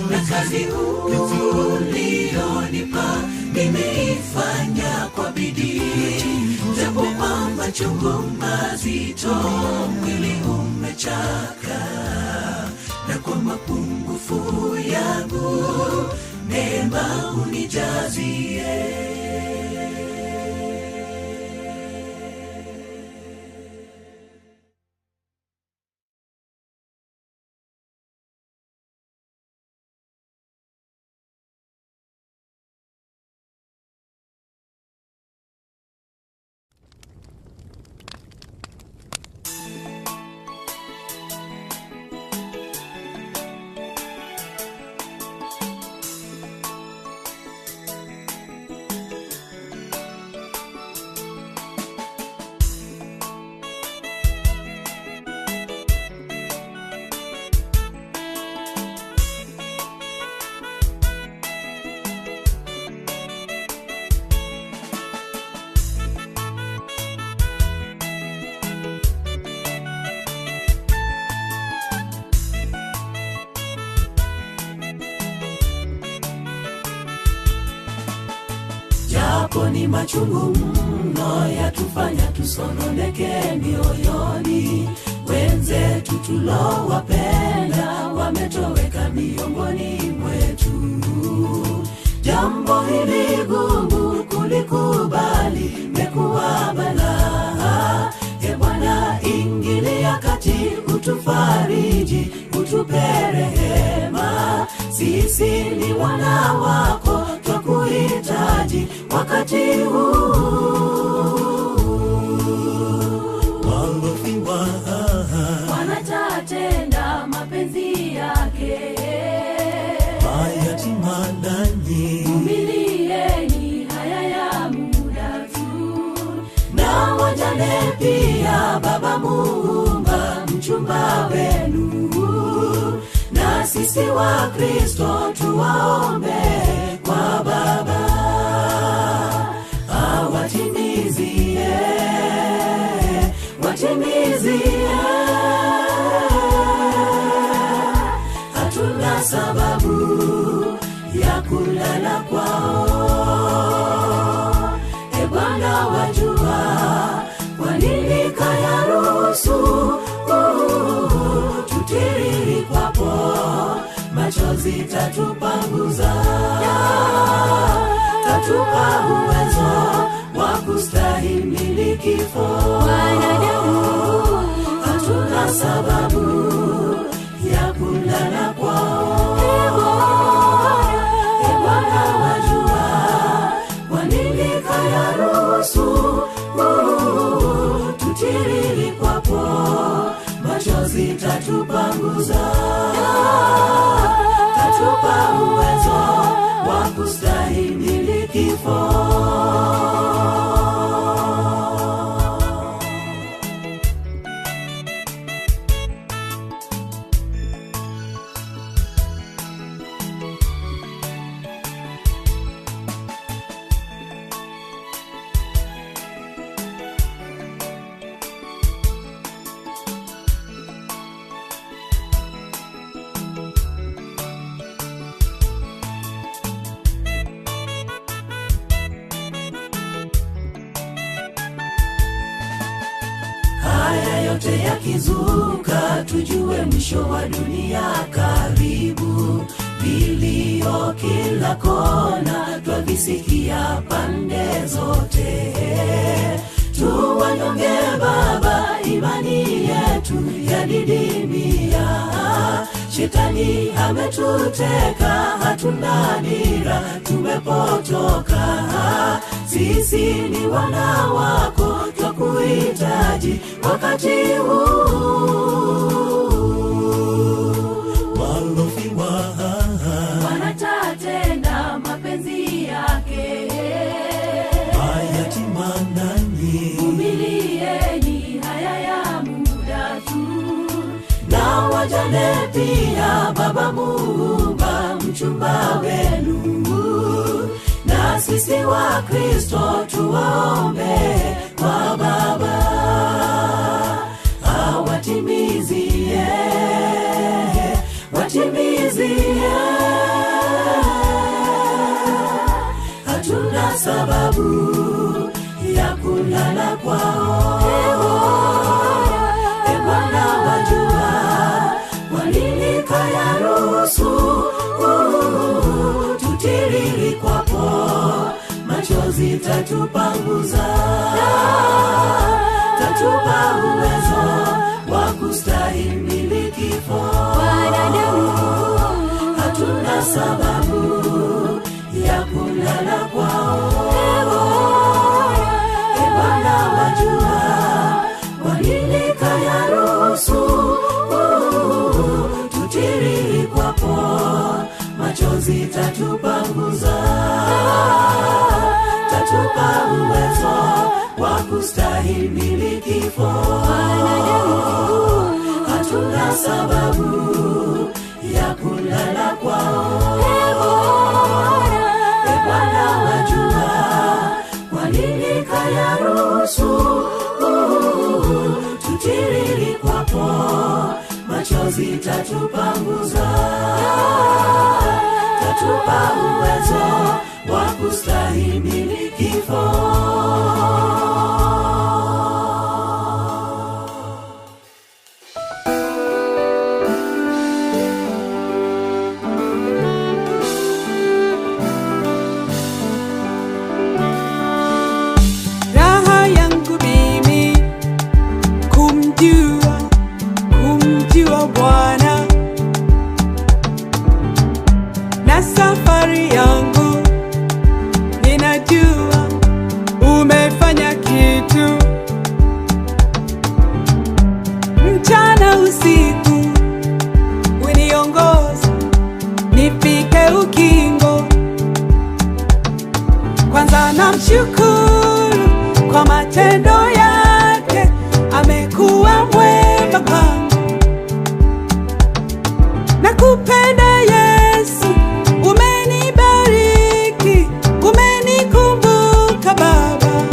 [SPEAKER 5] na kazi ulionipa nimeifanya kwa bidii, japo kwa machungu mazito mwili umechaka, na kwa mapungufu yangu yangu, neema unijazie. Japo ni machungu mno yatufanya tusononeke mioyoni, wenzetu tulowapenda wametoweka miongoni mwetu. Jambo hili gumu kulikubali, mekuwa balaa. E Bwana, ingilia kati, utufariji, utupe rehema. Sisi ni wana wako, twakuhitaji wakati huu.
[SPEAKER 1] Walofiwa
[SPEAKER 6] wanatatenda mapenzi yake,
[SPEAKER 1] mayatima nanyi
[SPEAKER 6] vumilieni haya ya muda tu,
[SPEAKER 5] na wajane pia. Baba Muumba, mchumba wenu, na sisi wa Kristo tuwaombe kwa Baba awatimizie, watimizie. Hatuna sababu ya kulala kwao. E Bwana, wajua kwa nini kayaruhusu tutiriri kwapo, machozi tatupanguza, tatupa uwezo wa kustahimili kifo. Hatuna sababu ya kulala kwao. E Bwana, wajua kwa nini kayaruhusu tutiriri kwapo, machozi tatupanguza, tatupa uwezo wa kustahimili kifo. Yote yakizuka, tujue mwisho wa dunia karibu. Vilio kila kona, twavisikia pande zote. Tuwanyonge Baba, imani yetu yadidimia. Shetani ametuteka, hatuna dira, tumepotoka. Sisi ni wana wako, twakuhitaji wakati huu.
[SPEAKER 1] Walofiwa
[SPEAKER 6] wanatatenda mapenzi yake,
[SPEAKER 1] mayatima nanyi
[SPEAKER 6] vumilieni haya ya muda tu,
[SPEAKER 5] na wajane pia. Baba Muumba, mchumba wenu, na sisi wa Kristo tuwaombe kwa Baba awatimizie, watimizie. Hatuna sababu ya kulala kwao. E Bwana, wajua kwa nini kayaruhusu machozi tatupanguza, tatupa uwezo wa kustahimili kifo. Wanadamu hatuna sababu ya kulala kwao. E Bwana, wajua kwa nini kayaruhusu tutiririkwapo machozi tatupanguza, tatupa uwezo wa kustahimili kifo. Wanadamu hatuna sababu ya kulala kwao. E Bwana, wajua kwa nini kayaruhusu tutiririkwapo machozi tatupanguza, tatupa uwezo wa kustahimili kifo.
[SPEAKER 9] Raha yangu mimi kumjua, kumjua Bwana, na safari yangu ninajua umefanya kitu. Mchana usiku uniongoza nifike ukingo. Kwanza namshukuru kwa matendo yake, amekuwa mwema kwangu. Nakupenda Yesu, umenibariki, umenikumbuka Baba.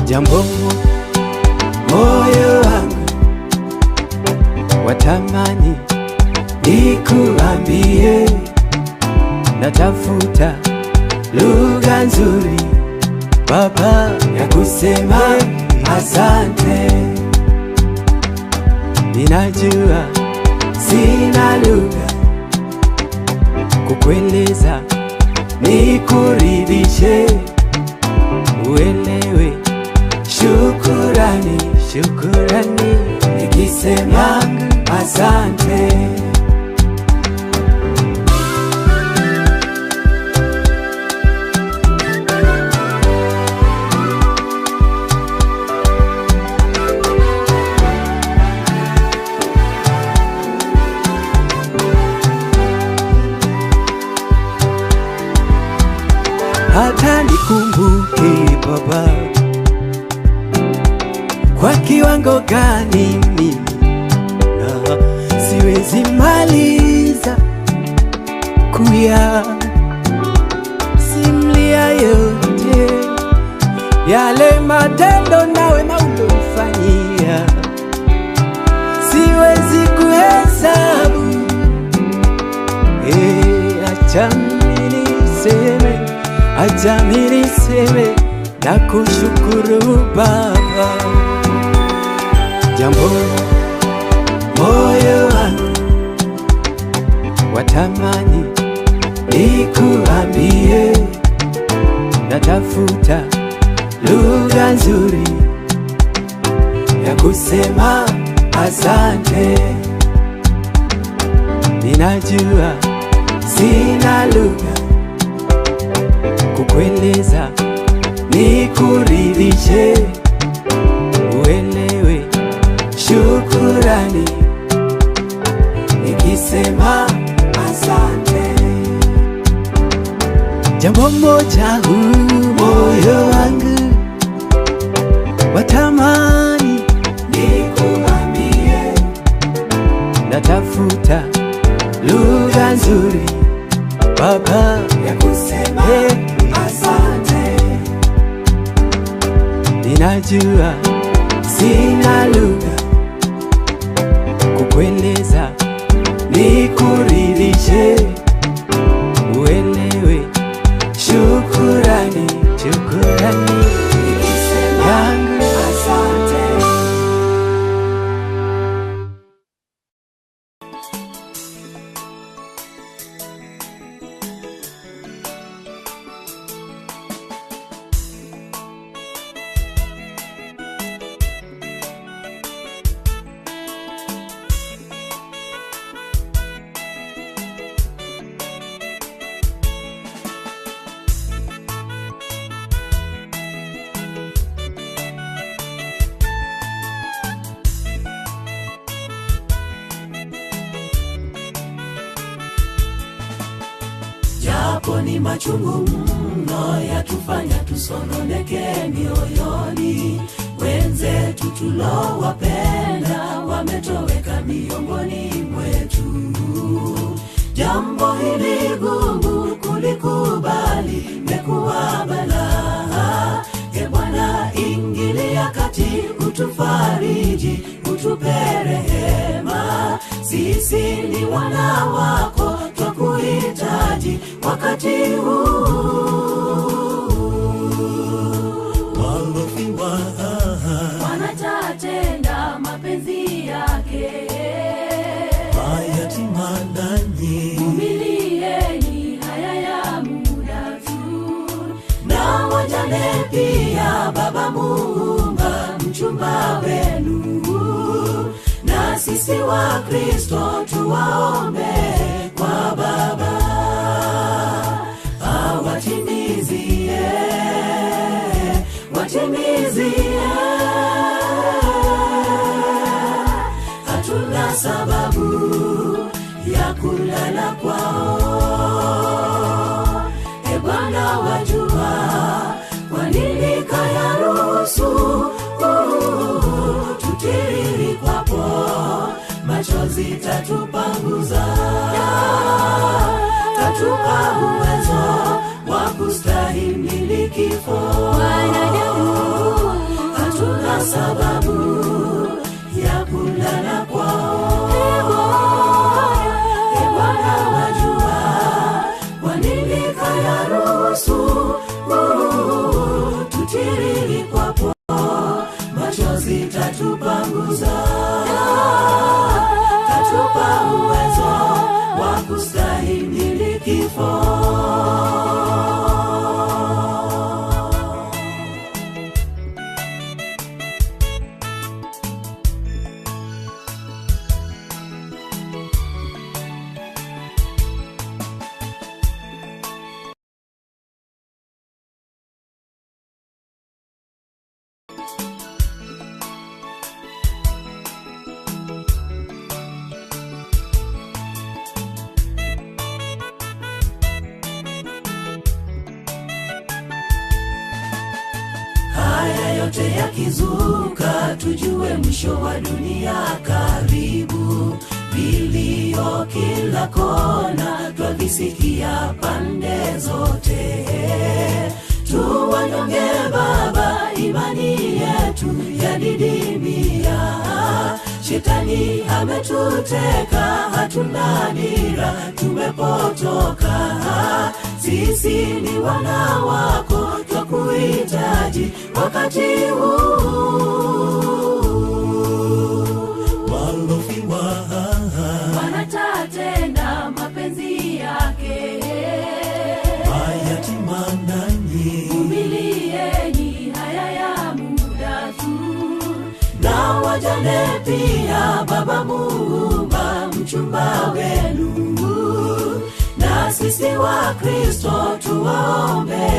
[SPEAKER 7] Jambo moyo wangu watamani nikuambie, natafuta lugha nzuri Baba ya kusema asante. Ninajua sina lugha kukueleza, nikuridhishe, uelewe. Shukurani, shukurani nikisema asante. Hata nikumbuke Baba, kwa kiwango gani mimi na siwezi maliza kuya simlia yote yale matendo na wema ulofanyia, siwezi kuhesabu. Acha mimi niseme, acha mimi niseme na kushukuru Baba. Jambo moyo wangu watamani nikuambie, natafuta lugha nzuri ya kusema asante. Ninajua sina lugha kukueleza, nikuridhishe, uelewe. Shukurani nikisema asante. Jambo moja huu moyo wangu watamani nikuambie, natafuta lugha nzuri Baba ya kusema asante. Ninajua sina lugha kukueleza, nikuridhishe, uelewe. Shukurani, shukurani yangu asante.
[SPEAKER 5] Yako ni machungu mno, yatufanya tusononeke mioyoni. Wenzetu tulowapenda wametoweka miongoni mwetu. Jambo hili gumu kulikubali, mekuwa balaa. E Bwana, ingilia kati, utufariji, utupe rehema. Sisi ni wana wako, twakuhitaji wakati huu.
[SPEAKER 1] Walofiwa
[SPEAKER 6] Wanatatenda mapenzi yake.
[SPEAKER 1] Mayatima nanyi
[SPEAKER 6] Vumilieni haya ya muda tu.
[SPEAKER 5] Na wajane pia, Baba Muumba, mchumba wenu. Na sisi wa Kristo tuwaombe kwa Baba awatimizie, watimizie. Hatuna sababu ya kulala kwao. E Bwana, wajua kwa nini kayaruhusu tutiririkwapo machozi tatupanguza, tatupa uwezo wa kustahimili kifo. Hatuna sababu ya kulala kwao. E Bwana, wajua kwa nini kayaruhusu tutiririkwapo machozi tatupanguza, tatupa uwezo wa kustahimili kifo. Haya yote yakizuka, tujue mwisho wa dunia karibu. Vilio kila kona, twavisikia pande zote. Tuwanyonge Baba, imani yetu yadidimia. Shetani ametuteka, hatuna dira, tumepotoka. Sisi ni wana wako, twakuhitaji wakati huu.
[SPEAKER 1] Walofiwa
[SPEAKER 6] Wanatatenda mapenzi yake.
[SPEAKER 1] Mayatima nanyi
[SPEAKER 6] Vumilieni haya ya muda tu.
[SPEAKER 5] Na wajane pia, Baba Muumba, mchumba wenu. Na sisi wa Kristo tuwaombe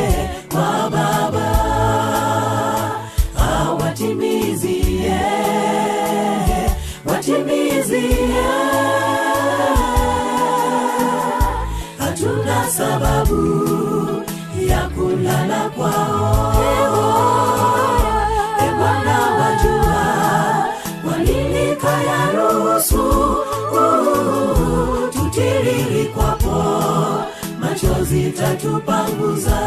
[SPEAKER 5] kwa Baba awatimizie, watimizie. Hatuna sababu ya kulala kwao. E Bwana, wajua kwa nini kayaruhusu tutiririkwapo machozi tatupanguza,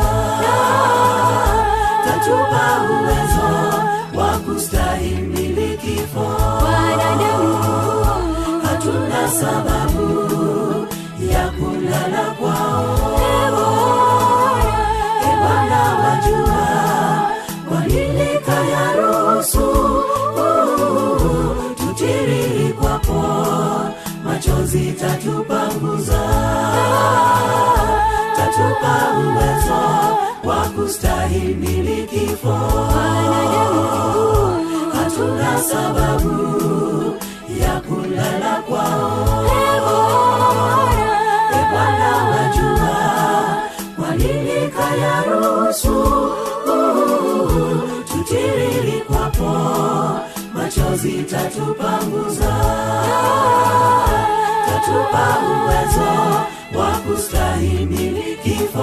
[SPEAKER 5] tatupa uwezo wa kustahimili kifo. Hatuna sababu ya kulala kwao. E Bwana, wajua kwa nini kayaruhusu tutiririkwapo machozi tatupanguza, tatupa uwezo wa kustahimili kifo. Hatuna sababu ya kulala kwao. E Bwana, wajua kwa nini kayaruhusu tutiririkwapo machozi tatupanguza, tatupa uwezo wa kustahimili kifo.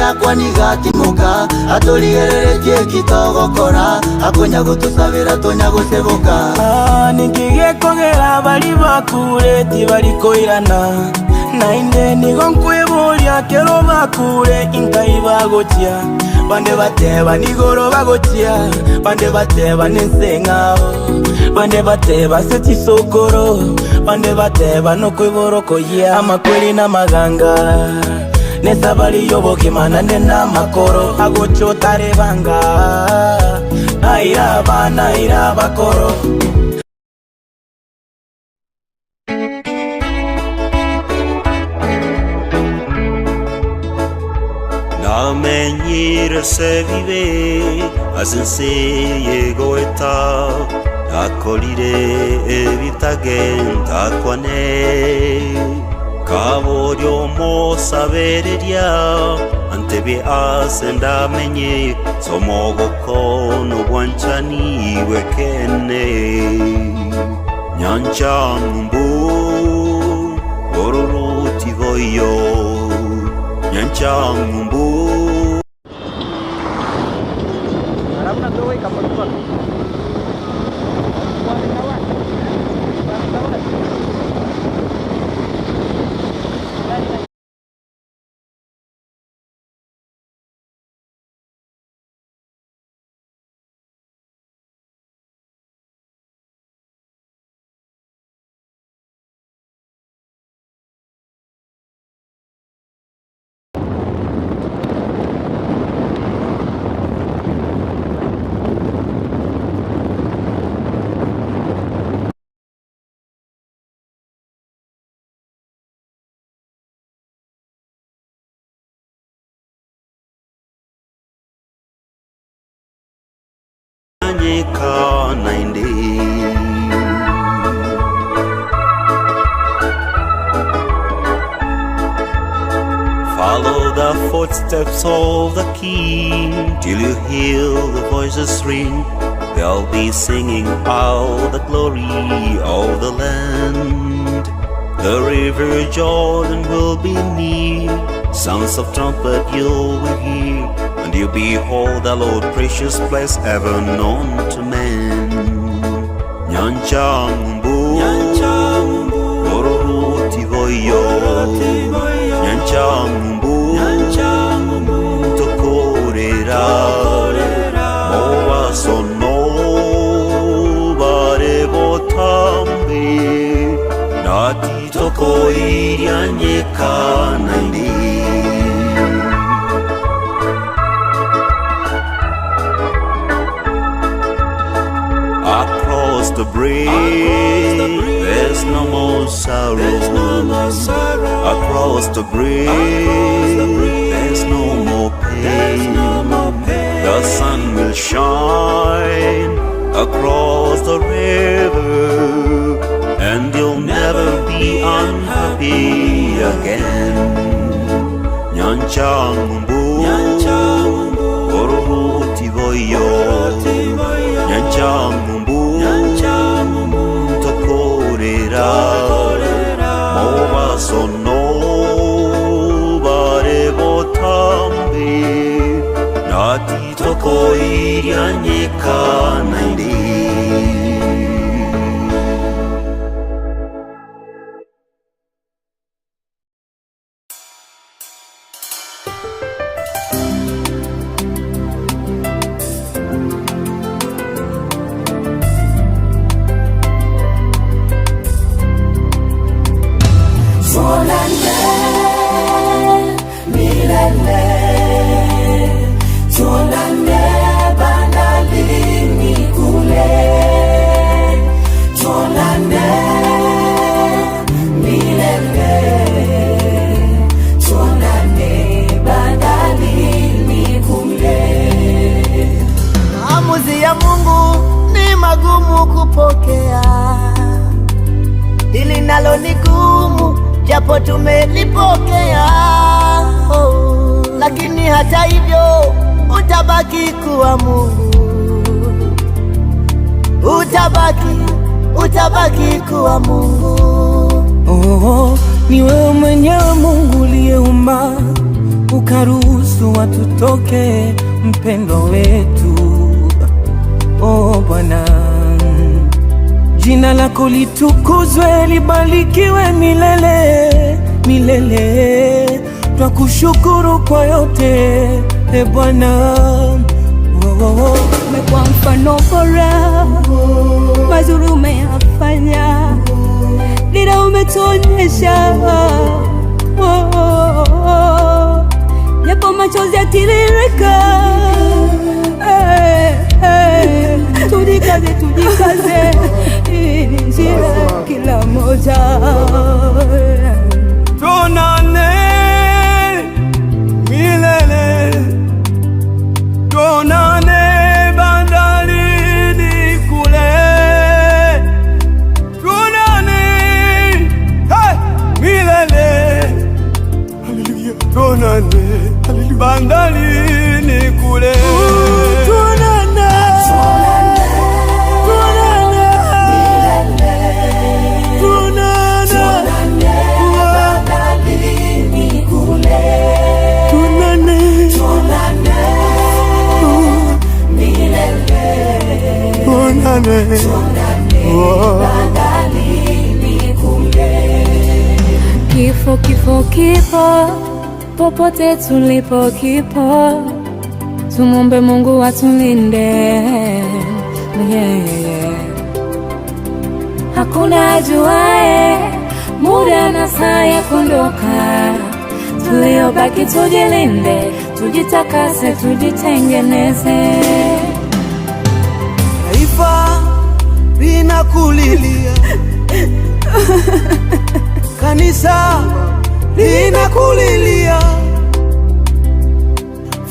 [SPEAKER 2] Riakwa nigatimoka atũrigereretie kitogokora akonya gũtũcabĩra tonya gũcebũka.
[SPEAKER 13] Nikigekogera bari bakure tibari koirana nainde nigo nkwibũria kero bakure inkai bagochia bande bateba nigoro bagochia bande bateba nenseng'ao bande bateba setisokoro bande bateba nokwiborokoyia amakweli n'amaganga nesabari yobokimana nde n'amakoro agochotarebanga airaba nairabakoro.
[SPEAKER 1] Namenyire se vive asenseye goeta akolire ebitagenda kwane kaboryo mosabereria antebe asendamenye somogoko nobwanchani wekene nyancha ngumbu ororutigoyo nyancha ngumbu. Follow the footsteps of the King till you hear the voices ring. They'll be singing out the glory of the land. The river Jordan will be near, sounds of trumpet you will hear, and you behold the Lord, precious place ever known to man. Nyancha ngumbu, ororutigoyo, nyancha ngumbu, tokorera, mowasono barebotambe, nati tokoirianyeka naindi. Across the bridge, there's no more sorrow. Across the bridge, there's no more pain. The sun will shine across the river, and you'll never be unhappy again. Nyancha ngumbu, ororutigoyo, nyancha ngumbu, tokorera, mowasono barebotambe, nati tokoirianyeka naindi.
[SPEAKER 2] Maamuzi ya Mungu ni magumu kupokea, hili nalo ni gumu japo tumelipokea. Oh, lakini hata hivyo utabaki kuwa Mungu, utabaki kuwa Mungu.
[SPEAKER 13] Oh, ni wewe mwenyewe Mungu uliyeumba
[SPEAKER 7] Ukaruhusu watutoke, mpendwa wetu. Oh Bwana, jina lako litukuzwe, libarikiwe milele milele. Twakushukuru kwa yote, e Bwana. Oh, oh, oh.
[SPEAKER 14] Umekuwa mfano bora, mazuri umeyafanya, dira umetuonyesha. Oh, oh, oh. Japo machozi yatiririka, eh, eh. Tujikaze, tujikaze, hii ni njia kila moja.
[SPEAKER 7] Tuonane milele, tuonane bandarini kule, tuonane, hey, milele, haleluya, tuonane bandarini kule, tuonane, tuonane, tuonane
[SPEAKER 5] bandarini kule,
[SPEAKER 7] tuonane,
[SPEAKER 5] tuonane milele,
[SPEAKER 7] tuonane,
[SPEAKER 5] tuonane bandarini kule.
[SPEAKER 6] Kifo, kifo, kifo, popote tulipo kipo, tumombe Mungu atulinde. Yeah. Hakuna ajuae muda na saa ya kuondoka, tuliobaki tujilinde, tujitakase, tujitengeneze.
[SPEAKER 3] Taifa linakulilia, kanisa linakulilia,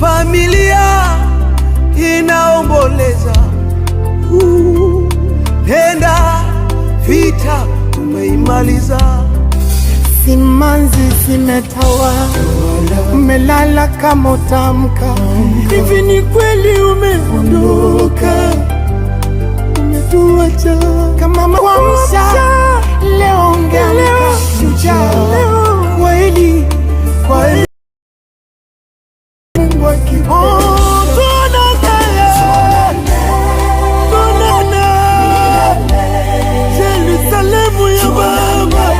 [SPEAKER 3] familia inaomboleza. Nenda, vita umeimaliza.
[SPEAKER 15] Simanzi zimetawa, umelala kama utamka. Hivi ni kweli umeondoka, umetuacha kama mawamsha. Leo ungeamka shujaa, kweli kweli, Mungu akipenda.
[SPEAKER 3] Tuonane, Yerusalemu ya Baba.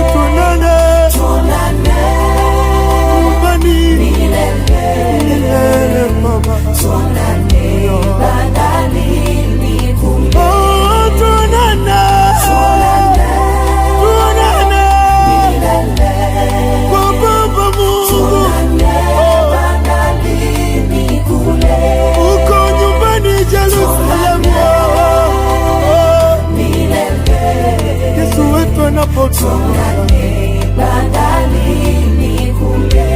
[SPEAKER 3] Tuonane nyumbani milele, Baba. Oh, tuonane, tuonane kwa Baba Mungu. Uko nyumbani Jerusalemu, Yesu wetu anapotoka.
[SPEAKER 5] Bandarini kule.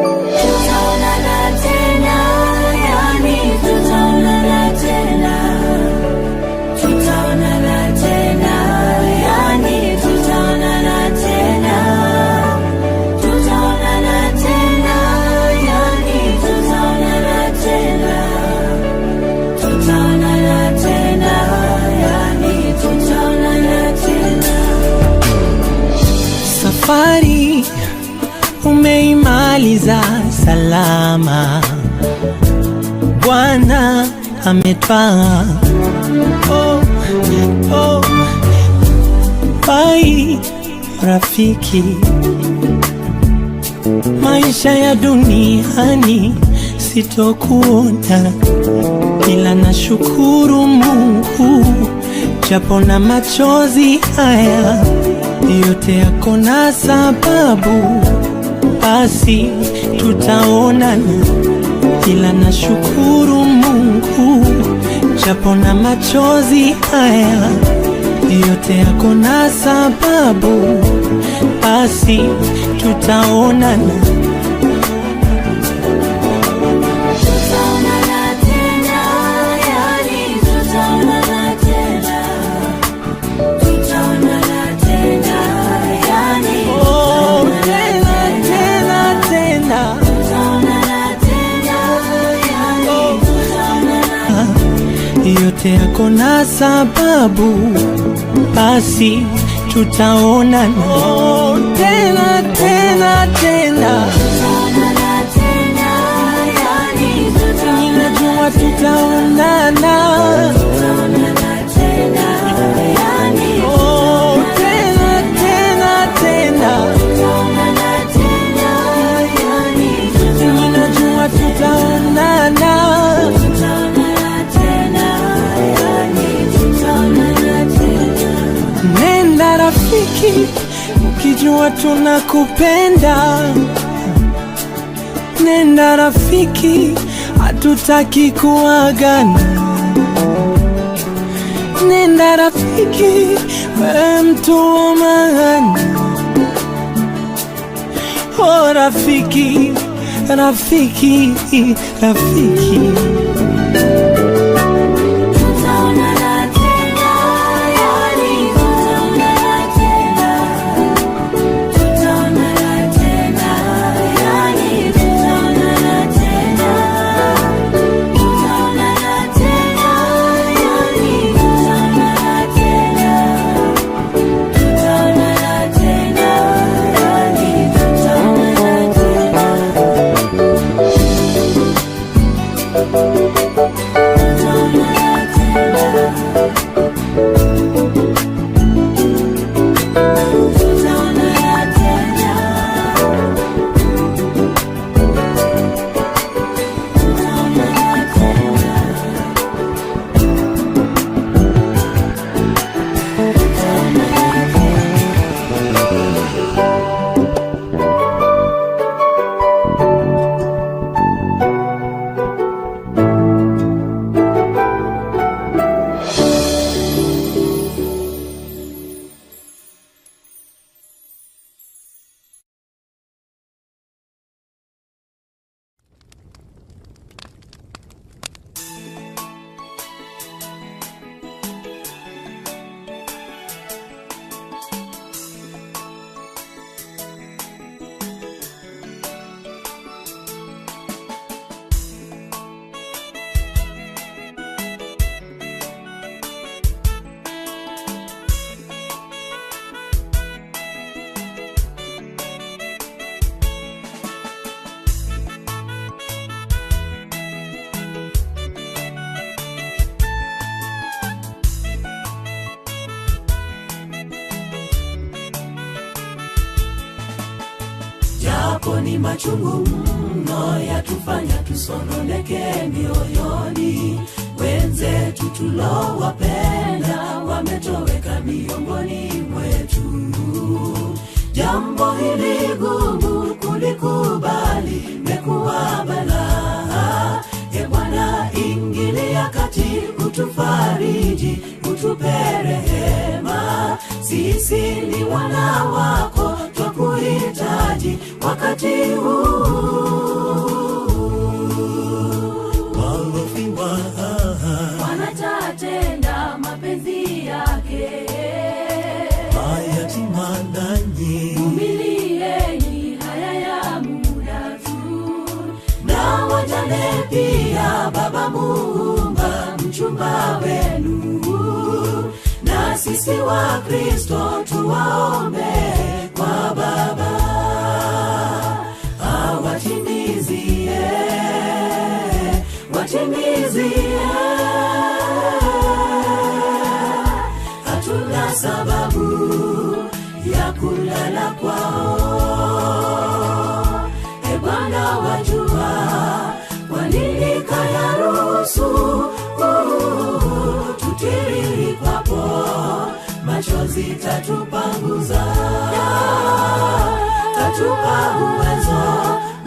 [SPEAKER 5] Tutaonana tena, yani tutaonana tena. Tutaonana tena, yani tutaonana tena. Tutaonana tena, yani tutaonana tena. Tutaonana tena, yani tutaonana tena.
[SPEAKER 7] Safari umeimaliza salama, Bwana ametwaa. Oh, oh. Pai rafiki, maisha ya duniani sitokuona, ila nashukuru Mungu japo na machozi haya yote yako na sababu, basi tutaonana, ila nashukuru Mungu Japo na machozi haya yote yako na sababu, basi tutaonana.
[SPEAKER 5] Tutaonana tena, yani tutaonana tena. Tutaonana tena, yani
[SPEAKER 7] Oh, tena tena tena.
[SPEAKER 5] Tutaonana tena, yani tutaonana.
[SPEAKER 7] Yote yako na sababu, basi tutaonana. Oh, tena tena tena.
[SPEAKER 5] Tutaonana tena, yani
[SPEAKER 7] Ninajua tutaonana.
[SPEAKER 5] Tutaonana tena, yani
[SPEAKER 7] Oh, tena tena tena.
[SPEAKER 5] Tutaonana tena, yani
[SPEAKER 7] Ninajua tutaonana.
[SPEAKER 5] Tutaonana tena, yani tutaonana tena.
[SPEAKER 7] Nenda rafiki, ukijua tunakupenda. Nenda rafiki, hatutaki kuagana. Nenda rafiki, wewe mtu wa maana. Oh rafiki, rafiki, rafiki.
[SPEAKER 5] Tutaonana tena, yani tutaonana tena. Tutaonana tena, yani tutaonana tena. Tutaonana tena, yani tutaonana tena. Tutaonana tena, yani tutaonana tena. Tutaonana tena. Tutaonana tena.
[SPEAKER 4] Japo ni machungu mno yatufanya tusononeke mioyoni, wenzetu tulowapenda wametoweka miongoni mwetu. Jambo hili gumu kulikubali, mekuwa balaa. E Bwana, ingilia kati, utufariji, utupe rehema. Sisi ni wana wako, twakuhitaji wakati huu.
[SPEAKER 1] Walofiwa
[SPEAKER 5] Wanatatenda mapenzi yake.
[SPEAKER 1] mayatima nanyi,
[SPEAKER 5] Vumilieni haya ya muda tu.
[SPEAKER 4] Na wajane pia, Baba Muumba, mchumba wenu, na sisi wa Kristo tuwaombe kwa Baba awatimizie, watimizie. Hatuna sababu ya kulala kwao. E Bwana, wajua kwa nini kayaruhusu tutiririkwapo machozi tatupanguza, tatupa uwezo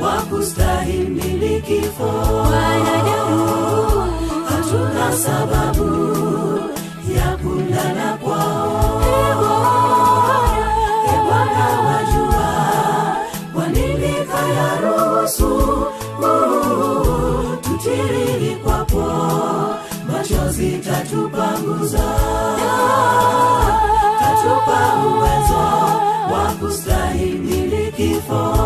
[SPEAKER 4] wa kustahimili kifo.
[SPEAKER 5] Wanadamu
[SPEAKER 4] Hatuna Hatuna sababu ya kulala kwao. E Bwana wajua, kwa nini kayaruhusu tutiririkwapo machozi tatupanguza, tatupa uwezo wa kustahimili kifo.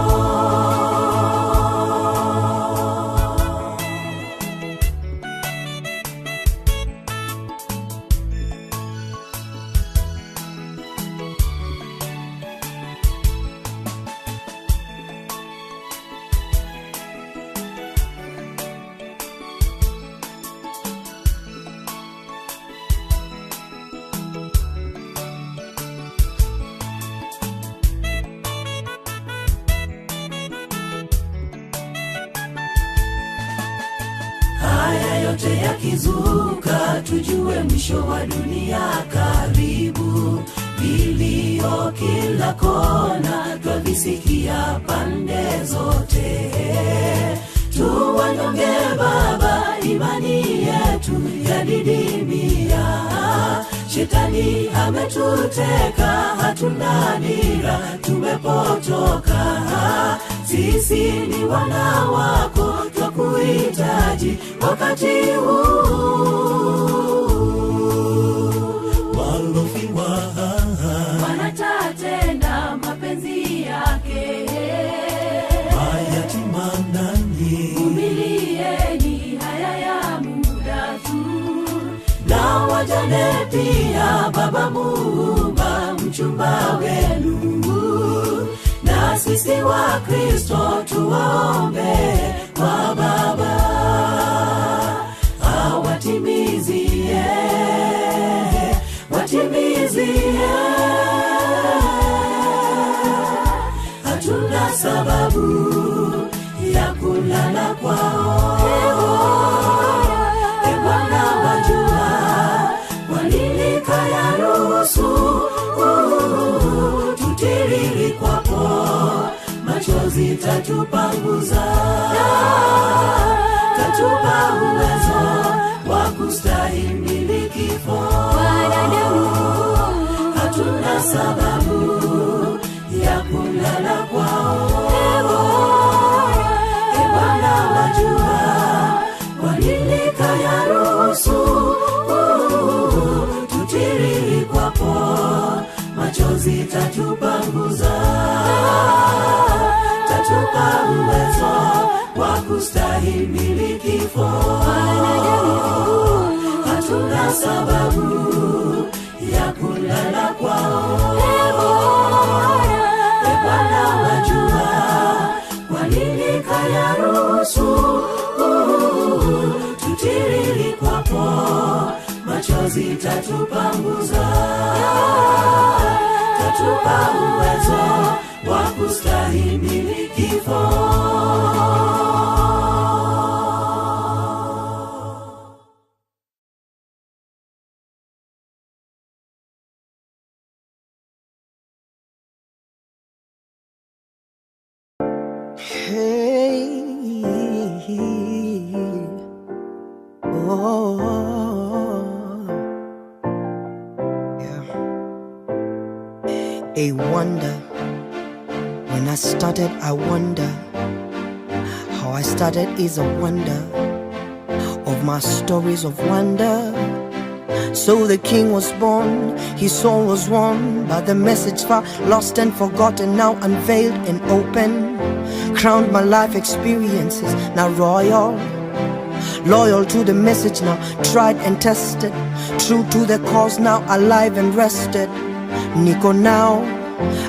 [SPEAKER 4] Haya yote yakizuka, tujue mwisho wa dunia karibu. Vilio kila kona, twavisikia pande zote. Tuwanyonge Baba, imani yetu yadidimia. Shetani ametuteka, hatuna dira, tumepotoka. Sisi ni wana wako, twakuhitaji wakati huu. Walofiwa
[SPEAKER 5] wanatatenda mapenzi yake,
[SPEAKER 4] mayatima nanyi
[SPEAKER 5] vumilieni haya ya muda tu,
[SPEAKER 4] na wajane pia. Baba Muumba, mchumba wenu, na sisi wa Kristo tuwaombe kwa Baba awatimizie, watimizie. Hatuna sababu ya kulala kwao. E Bwana wajua, kwa nini kayaruhusu tutiririkwapo machozi tatupanguza, tatupa uwezo wa kustahimili kifo. Hatuna sababu ya kulala kwao. E Bwana wajua, kwa nini kayaruhusu tutiririkwapo machozi tatupanguza, tatupa uwezo wa kustahimili kifo. Hatuna sababu ya kulala kwao. E Bwana wajua, kwa nini kayaruhusu tutiririkwapo machozi tatupanguza, tatupa uwezo wa kustahimili kifo.
[SPEAKER 2] Hey, oh, yeah. A wonder when I started, I wonder how I started is a wonder of my stories of wonder. So the king was born, his soul was won by the message far lost and forgotten, now unveiled and open. Crowned my life experiences, now royal. Loyal to the message now, tried and tested. True to the cause now, alive and rested. Niko now,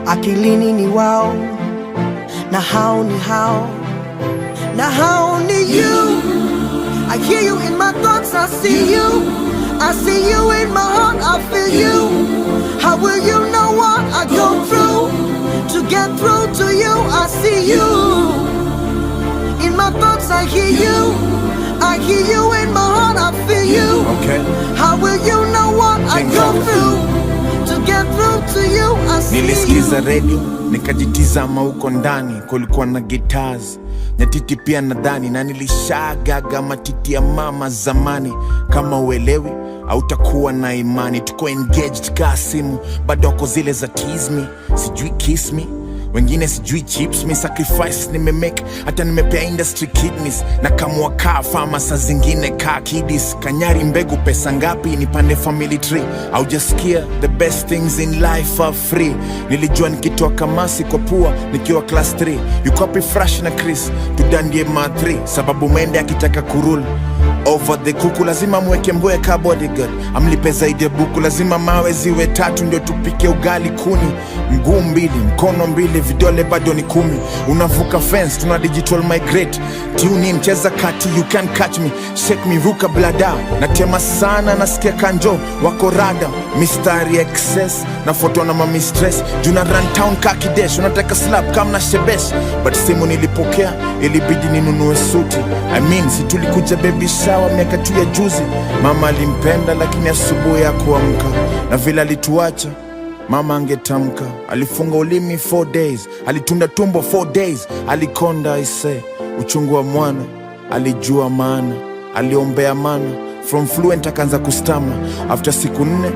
[SPEAKER 2] akilini ni wao. Na how ni how, na how ni you. I hear you in my thoughts, I see you. I see you in my heart, I feel you. How will you know what I go through to get through to you? I see you. In my thoughts, I hear you. I hear you in my heart, I feel you.
[SPEAKER 16] Okay.
[SPEAKER 2] How will you know what I go through to get through to you? I see you.
[SPEAKER 16] Nilisikiza redio nikajitizama huko ndani, kulikuwa na guitars, Nyatiti pia nadhani, na nilishagaga matiti ya mama zamani. Kama uelewi hautakuwa na imani. Tuko engaged kaa simu, bado wako zile za tease me, sijui kiss me, wengine sijui chips me. Sacrifice nimemake, hata nimepea industry kidneys na kamua kaa fama, saa zingine kaa kidis kanyari mbegu pesa ngapi nipande family tree. Aujasikia the best things in life are free. Nilijua nikitoa kamasi kwa pua nikiwa class 3. You copy fresh na Chris tudandie ma 3, sababu mende akitaka kurule over the kuku lazima mweke mboe ka bodyguard, amlipe zaidi ya buku, lazima mawe ziwe tatu ndio tupike ugali kuni, mguu mbili mkono mbili vidole bado ni 10. Unavuka fence tuna digital migrate, tune in cheza kati, you can catch me, shake me ruka blada, natema sana nasikia kanjo wako rada, mistari excess na foto na mami stress, juna run town kakidesh, unataka slap kama na shebesh, but simu nilipokea ilibidi ninunue suti. I mean, si tulikuja baby shower miaka tu ya juzi. Mama alimpenda lakini asubuhi ya kuamka na vile alituacha mama angetamka. Alifunga ulimi 4 days, alitunda tumbo 4 days, alikonda aise uchungu wa mwana, alijua maana, aliombea mana, from fluent akaanza kustama. After siku 4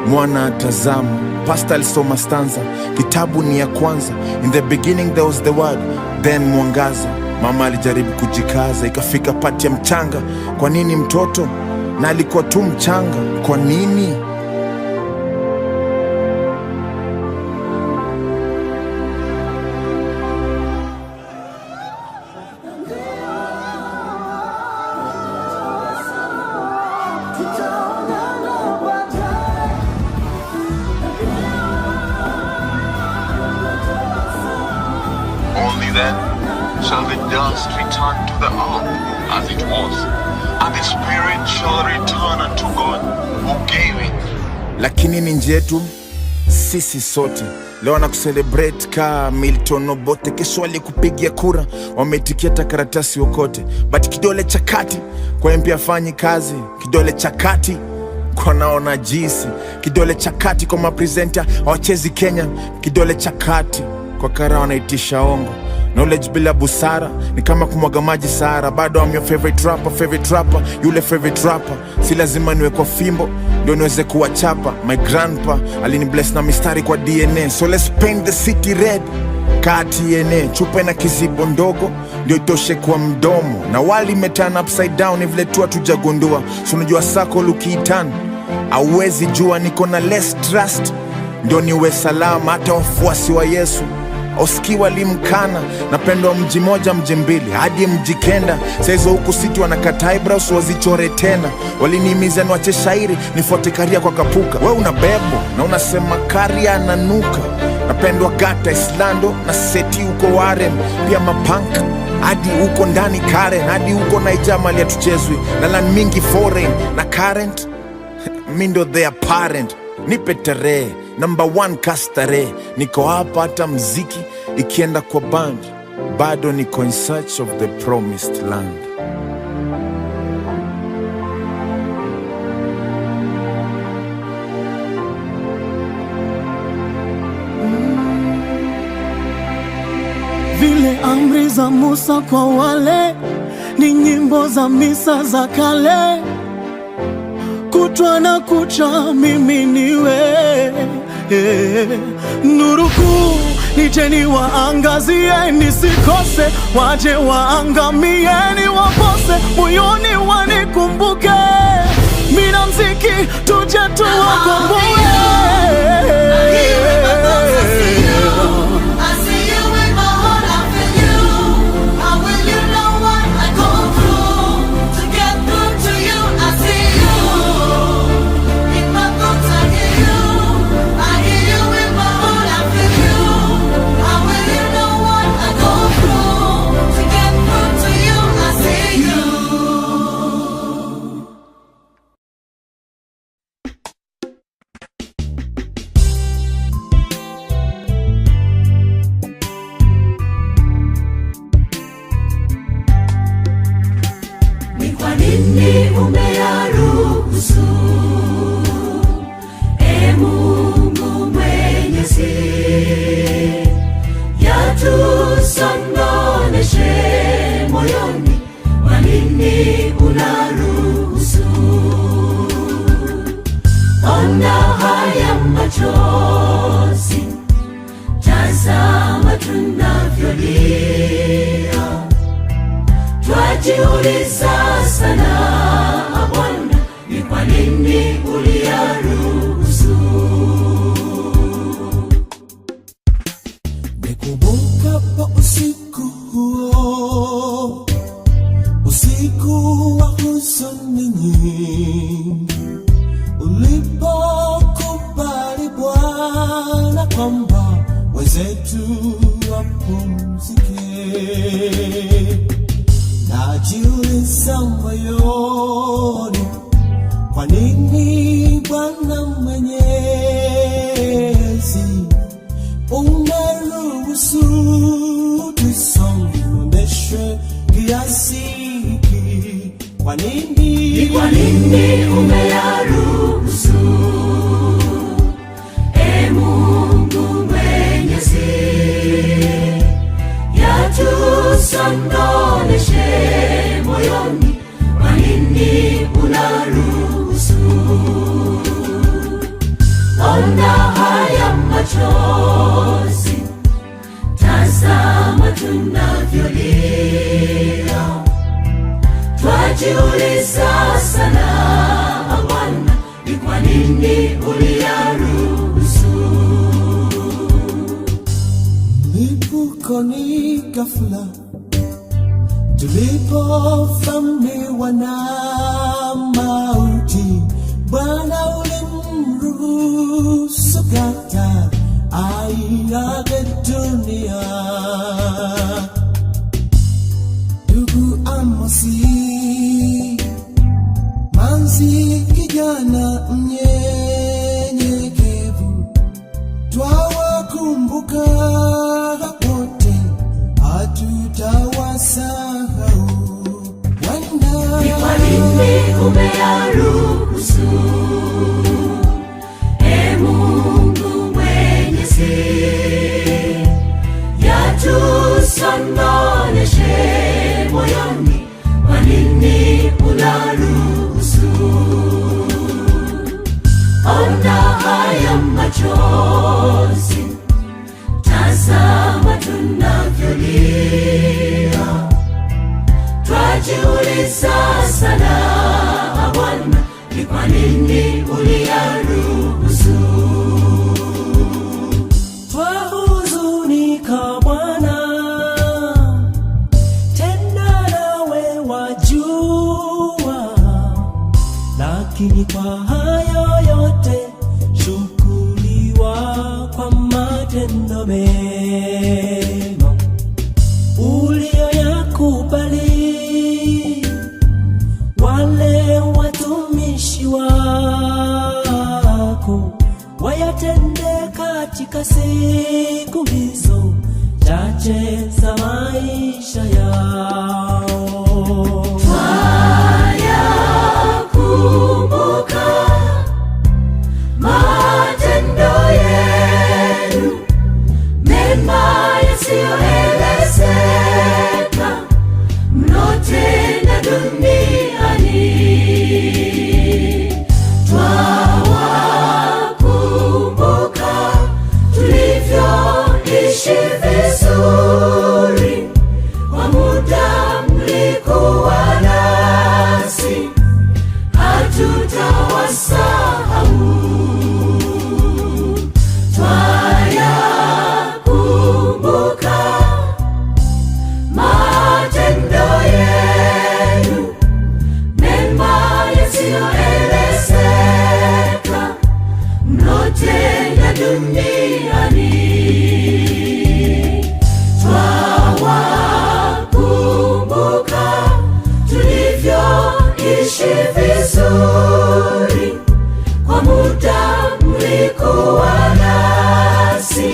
[SPEAKER 16] mwana atazama. Pastor alisoma stanza, kitabu ni ya kwanza, in the beginning there was the word, then mwangaza. Mama alijaribu kujikaza, ikafika pati ya mchanga. Kwa nini mtoto? Na alikuwa tu mchanga. Kwa nini?
[SPEAKER 17] Only then shall the dust return to the earth as it was, and the spirit shall return unto God who gave it.
[SPEAKER 16] Lakini ni nje yetu sisi sote. Leo na kucelebrate ka Milton Obote, kesho walikupigia kura wameitikia takaratasi okote. But kidole cha kati kwa MP afanyi kazi, kidole cha kati kwa naona jisi, kidole cha kati kwa mapresenter hawachezi Kenya, kidole cha kati kwa kara wanaitisha ongo. Knowledge bila busara ni kama kumwaga maji Sahara. Bado I'm your favorite rapper, favorite rapper, yule favorite rapper. Si lazima niwe kwa fimbo ndio niweze kuwachapa. My grandpa alinibless na mistari kwa DNA, so let's paint the city red ka TNA. Chupa na kizibo ndogo ndio itoshe kwa mdomo, na wali imeturn upside down ni vile tu hatujagundua. So unajua sako ukiitan hauwezi jua. Niko na less trust ndio niwe salama. Hata wafuasi wa Yesu oski walimkana. Napendwa mji moja mji mbili hadi mji kenda. Saizo huku siti wanakata eyebrows wazichore tena. Walinihimiza niwache shairi nifuate karia kwa kapuka. We una bebo na unasema karia nanuka. Napendwa gata Islando na seti huko Warren, pia mapank hadi huko ndani Karen, hadi huko Naija mali hatuchezwi na land mingi foreign na current mindo their parent. Nipe tarehe number 1 kastare, niko hapa hata mziki ikienda kwa band, bado niko in search of the promised land.
[SPEAKER 15] Vile amri za Musa kwa wale ni nyimbo za misa za kale, kutwa na kucha mimi niwe nuru kuu, nijeni waangazie nisikose, waje waangamie niwapose, moyoni wanikumbuke, mina mziki tuje tuwakomboe.
[SPEAKER 4] Yatusondoneshe. Ona haya machozi, tazama tunavyolia, twajiuliza sana Bwana, ni kwa nini uliyaruhusu?
[SPEAKER 18] Nikumbukapo usiku huo, usiku wa huzuni nyingi, ulipokubali Bwana kwamba wenzetu wapumzike. Najiuliza moyoni, kwa nini Bwana Mwenyezi umeruhusu tusononeshwe kiasi hiki? Kwa nini?
[SPEAKER 4] Ni kwa nini umeyaruhusu, e Mungu Mwenyezi, yatusononeshe moyoni? Kwa nini unaruhusu? Ona haya machozi, tazama tunavyolia, twajiuliza sana Bwana, ni kwa nini uliyaruhusu?
[SPEAKER 18] Mlipuko ni ghafla tulipovamiwa na mauti, Bwana ulimruhusu kata aiage dunia. Ndugu Amosi Manzi, kijana mnyenyekevu, twawakumbuka wote, hatutawasahau. Bwana,
[SPEAKER 4] Ni kwa nini umeyaruhusu, e Mungu Mwenyezi, yatusononeshe moyoni? Kwa nini unaruhusu? Ona haya machozi, tazama tunavyolia, twajiuliza sana Bwana, ni kwa nini uliyaruhusu?
[SPEAKER 18] Twahuzunika Bwana, tena nawe wajua, lakini kwa hayo yote shukuriwa kwa matendo mema uliyoyakubali wale watumishi wako wayatende katika siku hizo chache za maisha yao.
[SPEAKER 4] Twayakumbuka matendo yenu mema yasiyoelezeka, mlotenda duniani. Twawakumbuka tulivyoishi vizuri kwa muda mlikuwa nasi, hatutawasahau. Twayakumbuka matendo yenu mema yasiyoelezeka, mlotenda duniani. Twawakumbuka tulivyoishi vizuri kwa muda mlikuwa nasi,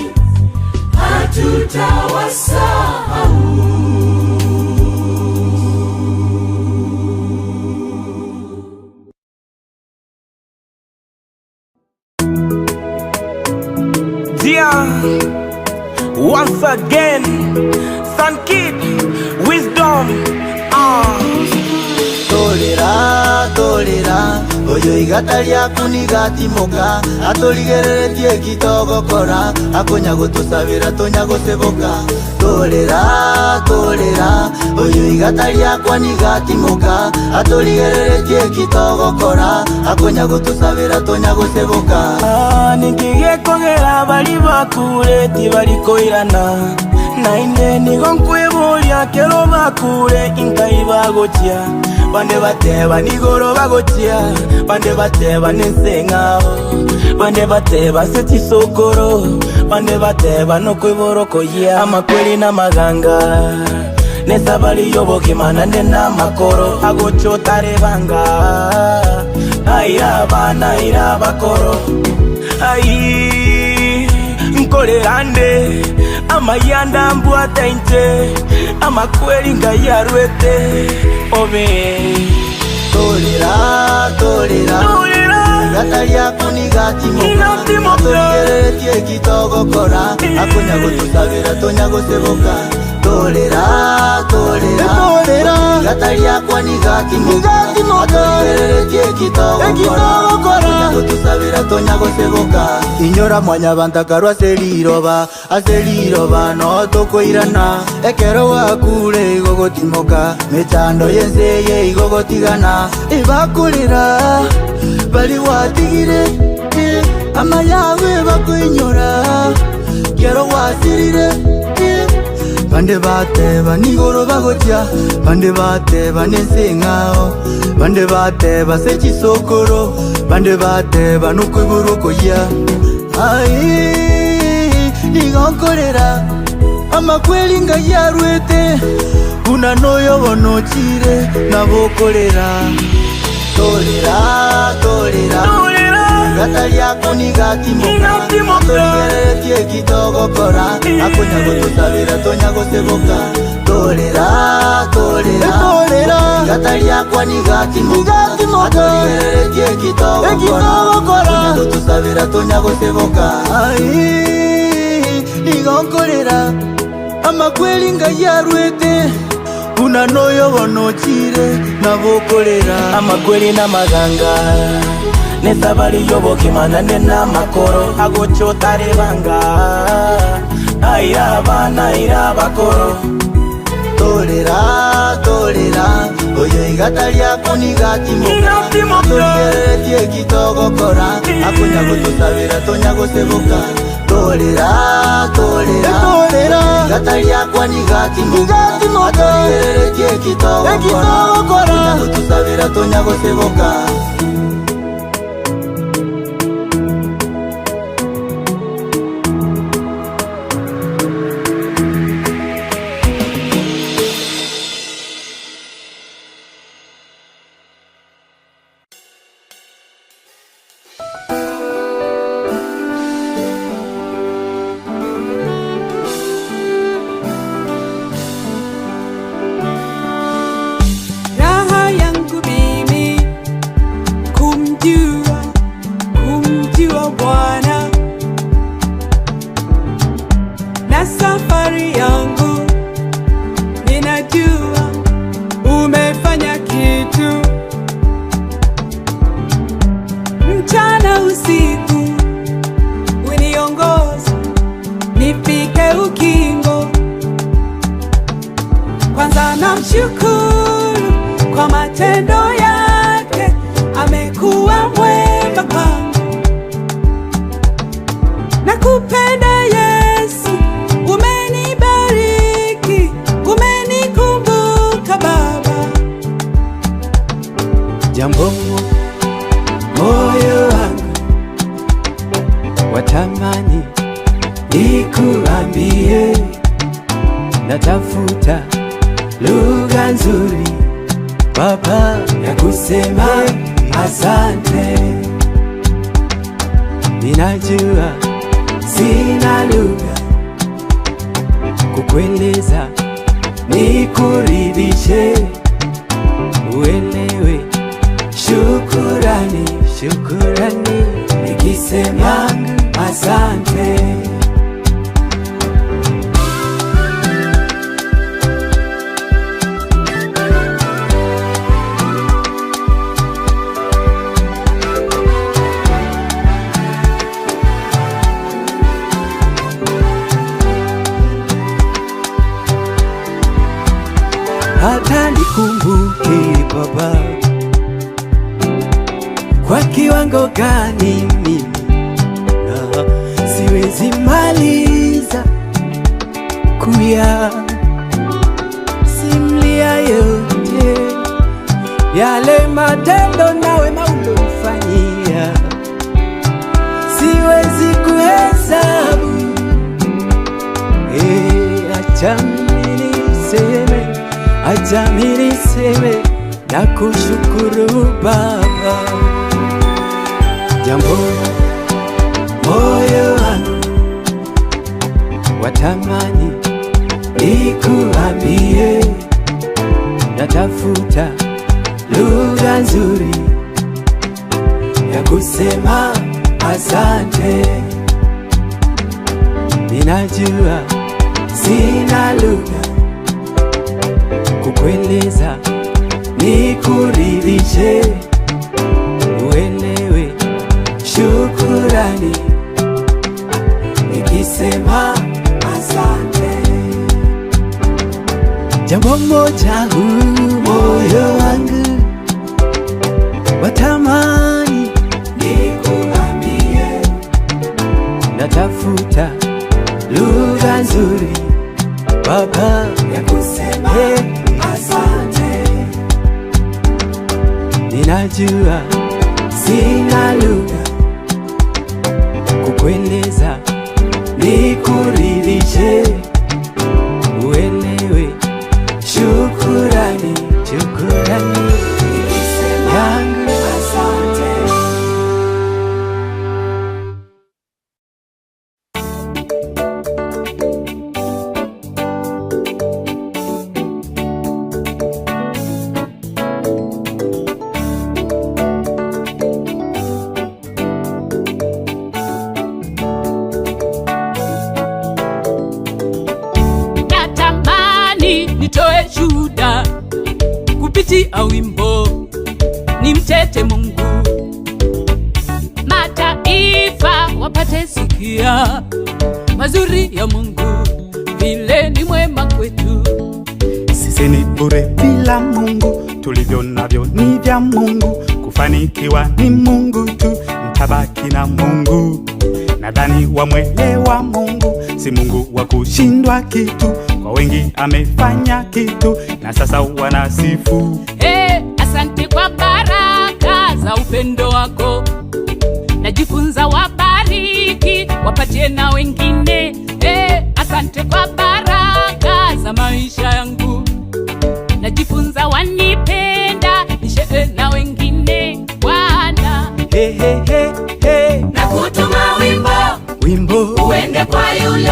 [SPEAKER 4] hatutawasahau.
[SPEAKER 13] Dear, once again, Sun Kid, Wisdom.
[SPEAKER 7] Tolera, tolera,
[SPEAKER 19] Oyo igata ryaku nigatimoka atũrigereretie kitogokora akonya gũtũcabĩra tonya gũceboka tũrĩra tũrĩra oyo igata ryakwa nigatimoka atũrigereretie kitogokora akonya gũtũcabĩra tonya gũceboka.
[SPEAKER 13] Nikigekogera bari bakure tibarikoirana nainde nigo nkwĩbũria kero bakure inkai bagochia bande bateba nigoro bagochia bande bateba nenseng'ao bande bateba setisokoro bande bateba nokwiborokoyia amakweli n'amaganga nesabari yobokimana nde n'amakoro agochotarebanga airabana airabakoro ai nkorerande amayanda mbwata inche amakweli ngayarwete obe
[SPEAKER 19] tolera tolera igata ryaku nigatimoka atũrigereretie kitogokora akonya gũtũcabĩra tonya gũceboka tolera tolera igata ryakwa nigatimoka atũrigereretie kitogokora akonya gũtũcabĩra tonya gũceboka. Inyora mwanya bantakarwa aseliroba no tokoirana ekero wakure igogotimoka mechando yenseye igogotigana ibakurira bali watigire amayawe bakuinyora kero wasirire bande bateba nigoro bagochia bande bateba nenseng'ao bande bateba sechisokoro bande bateba nokwiburukoyia ai nigonkorera amakweli ngayarwete una noyo bonochire nabokorera tolera tolera igata ryaku nigatimoka atũrigereretie kitogokora akonya gũtũcabĩra tonya gũceboka tolera tolera igata ryakwa nigatimoka atũrigereretie kitogokora akonya gũtũcabĩra tonya gũceboka. Ai nigonkorera amakweli ngayarwete una noyo bonochire nabokorera
[SPEAKER 13] amakweli n'amaganga nesabari yobokimana nde n'amakoro agochotarebanga airabana airabakoro
[SPEAKER 19] tolera tolera oyo igata ryaku nigatimoka atũrigereretie kitogokora akonya gũtũcabĩra tonya gũceboka tolera tolera igata ryakwa nigatimoka atũrigereretie kitogokora akonya gũtũcabĩra tonya gũceboka.
[SPEAKER 9] Raha yangu mimi kumjua Bwana, na safari yangu ninajua umefanya kitu. Mchana usiku uniongoza nifike ukingo. Kwanza namshukuru kwa matendo yake, amekuwa mwema kwangu. Nakupenda Yesu, umenibariki, umenikumbuka Baba.
[SPEAKER 7] Jambo moyo wangu watamani nikuambie, natafuta lugha nzuri Baba ya kusema asante. Ninajua sina lugha kukueleza, nikuridhishe uelewe. Shukurani, shukurani nikisema asante. Nikumbuke Baba, kwa kiwango gani mimi na siwezi maliza kuya simlia yote yale matendo na wema ulofanyia, siwezi kuhesabu. Hey, acha mimi niseme, acha mimi niseme na kushukuru Baba. Jambo moyo wangu watamani nikuambie, natafuta lugha nzuri ya kusema asante. Ninajua sina lugha kukueleza, nikuridhishe, uelewe shukurani nikisema asante. Jambo moja huu moyo wangu watamani nikuambie, natafuta lugha nzuri Baba ya kusema asante. Ninajua sina lugha kukueleza, nikuridhishe, uelewe shukurani, shukurani yangu asante.
[SPEAKER 5] Natamani nitoe shuhuda kupitia wimbo, nimtete Mungu, mataifa wapate sikia mazuri ya Mungu, vile ni mwema kwetu.
[SPEAKER 12] Sisi ni bure bila Mungu, tulivyo navyo ni vya Mungu, kufanikiwa ni Mungu tu, mtabaki na Mungu. Nadhani wamwelewa Mungu, si Mungu wa kushindwa kitu, kwa wengi amefanya kitu, na sasa wanasifu.
[SPEAKER 5] Hey, asante kwa baraka za upendo wako, najifunza wabariki, wapatie na wengine. Hey, asante kwa baraka za maisha yangu, najifunza wanipenda, nishee na wengine Bwana.
[SPEAKER 7] Hey, hey, hey, hey.
[SPEAKER 4] Na kutuma wimbo,
[SPEAKER 7] Wimbo
[SPEAKER 4] uende kwa yule,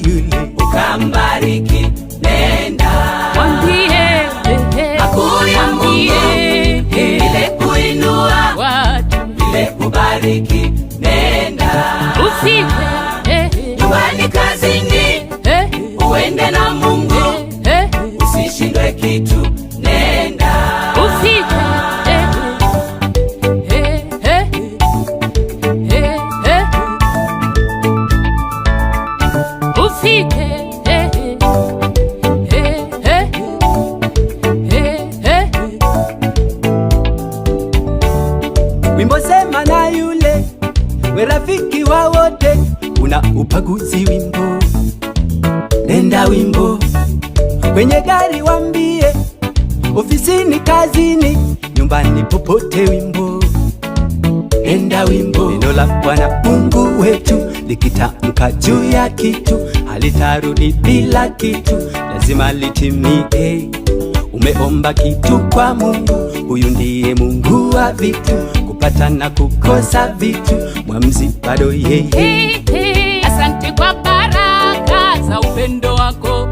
[SPEAKER 7] yule
[SPEAKER 4] ukambariki, nenda
[SPEAKER 5] Mwambie,
[SPEAKER 4] makuu ya Mungu,
[SPEAKER 5] mwambie,
[SPEAKER 4] ile kuinua,
[SPEAKER 5] watu
[SPEAKER 4] ile kubariki, nenda
[SPEAKER 5] usife,
[SPEAKER 4] nyumbani, kazini, uende na Mungu, usishindwe kitu, nenda
[SPEAKER 5] usife. Ufike,
[SPEAKER 7] Wimbo sema na yule, we rafiki wa wote, una upaguzi wimbo, nenda wimbo kwenye gari wambie, ofisini, kazini, nyumbani, popote wimbo, nenda wimbo. Neno la Bwana Mungu wetu likitamka juu ya kitu, halitarudi bila kitu, lazima litimie. Umeomba kitu kwa Mungu, huyu ndiye Mungu wa vitu, kupata na kukosa vitu, mwamuzi bado yeye.
[SPEAKER 5] Hey, hey, asante kwa baraka za upendo wako,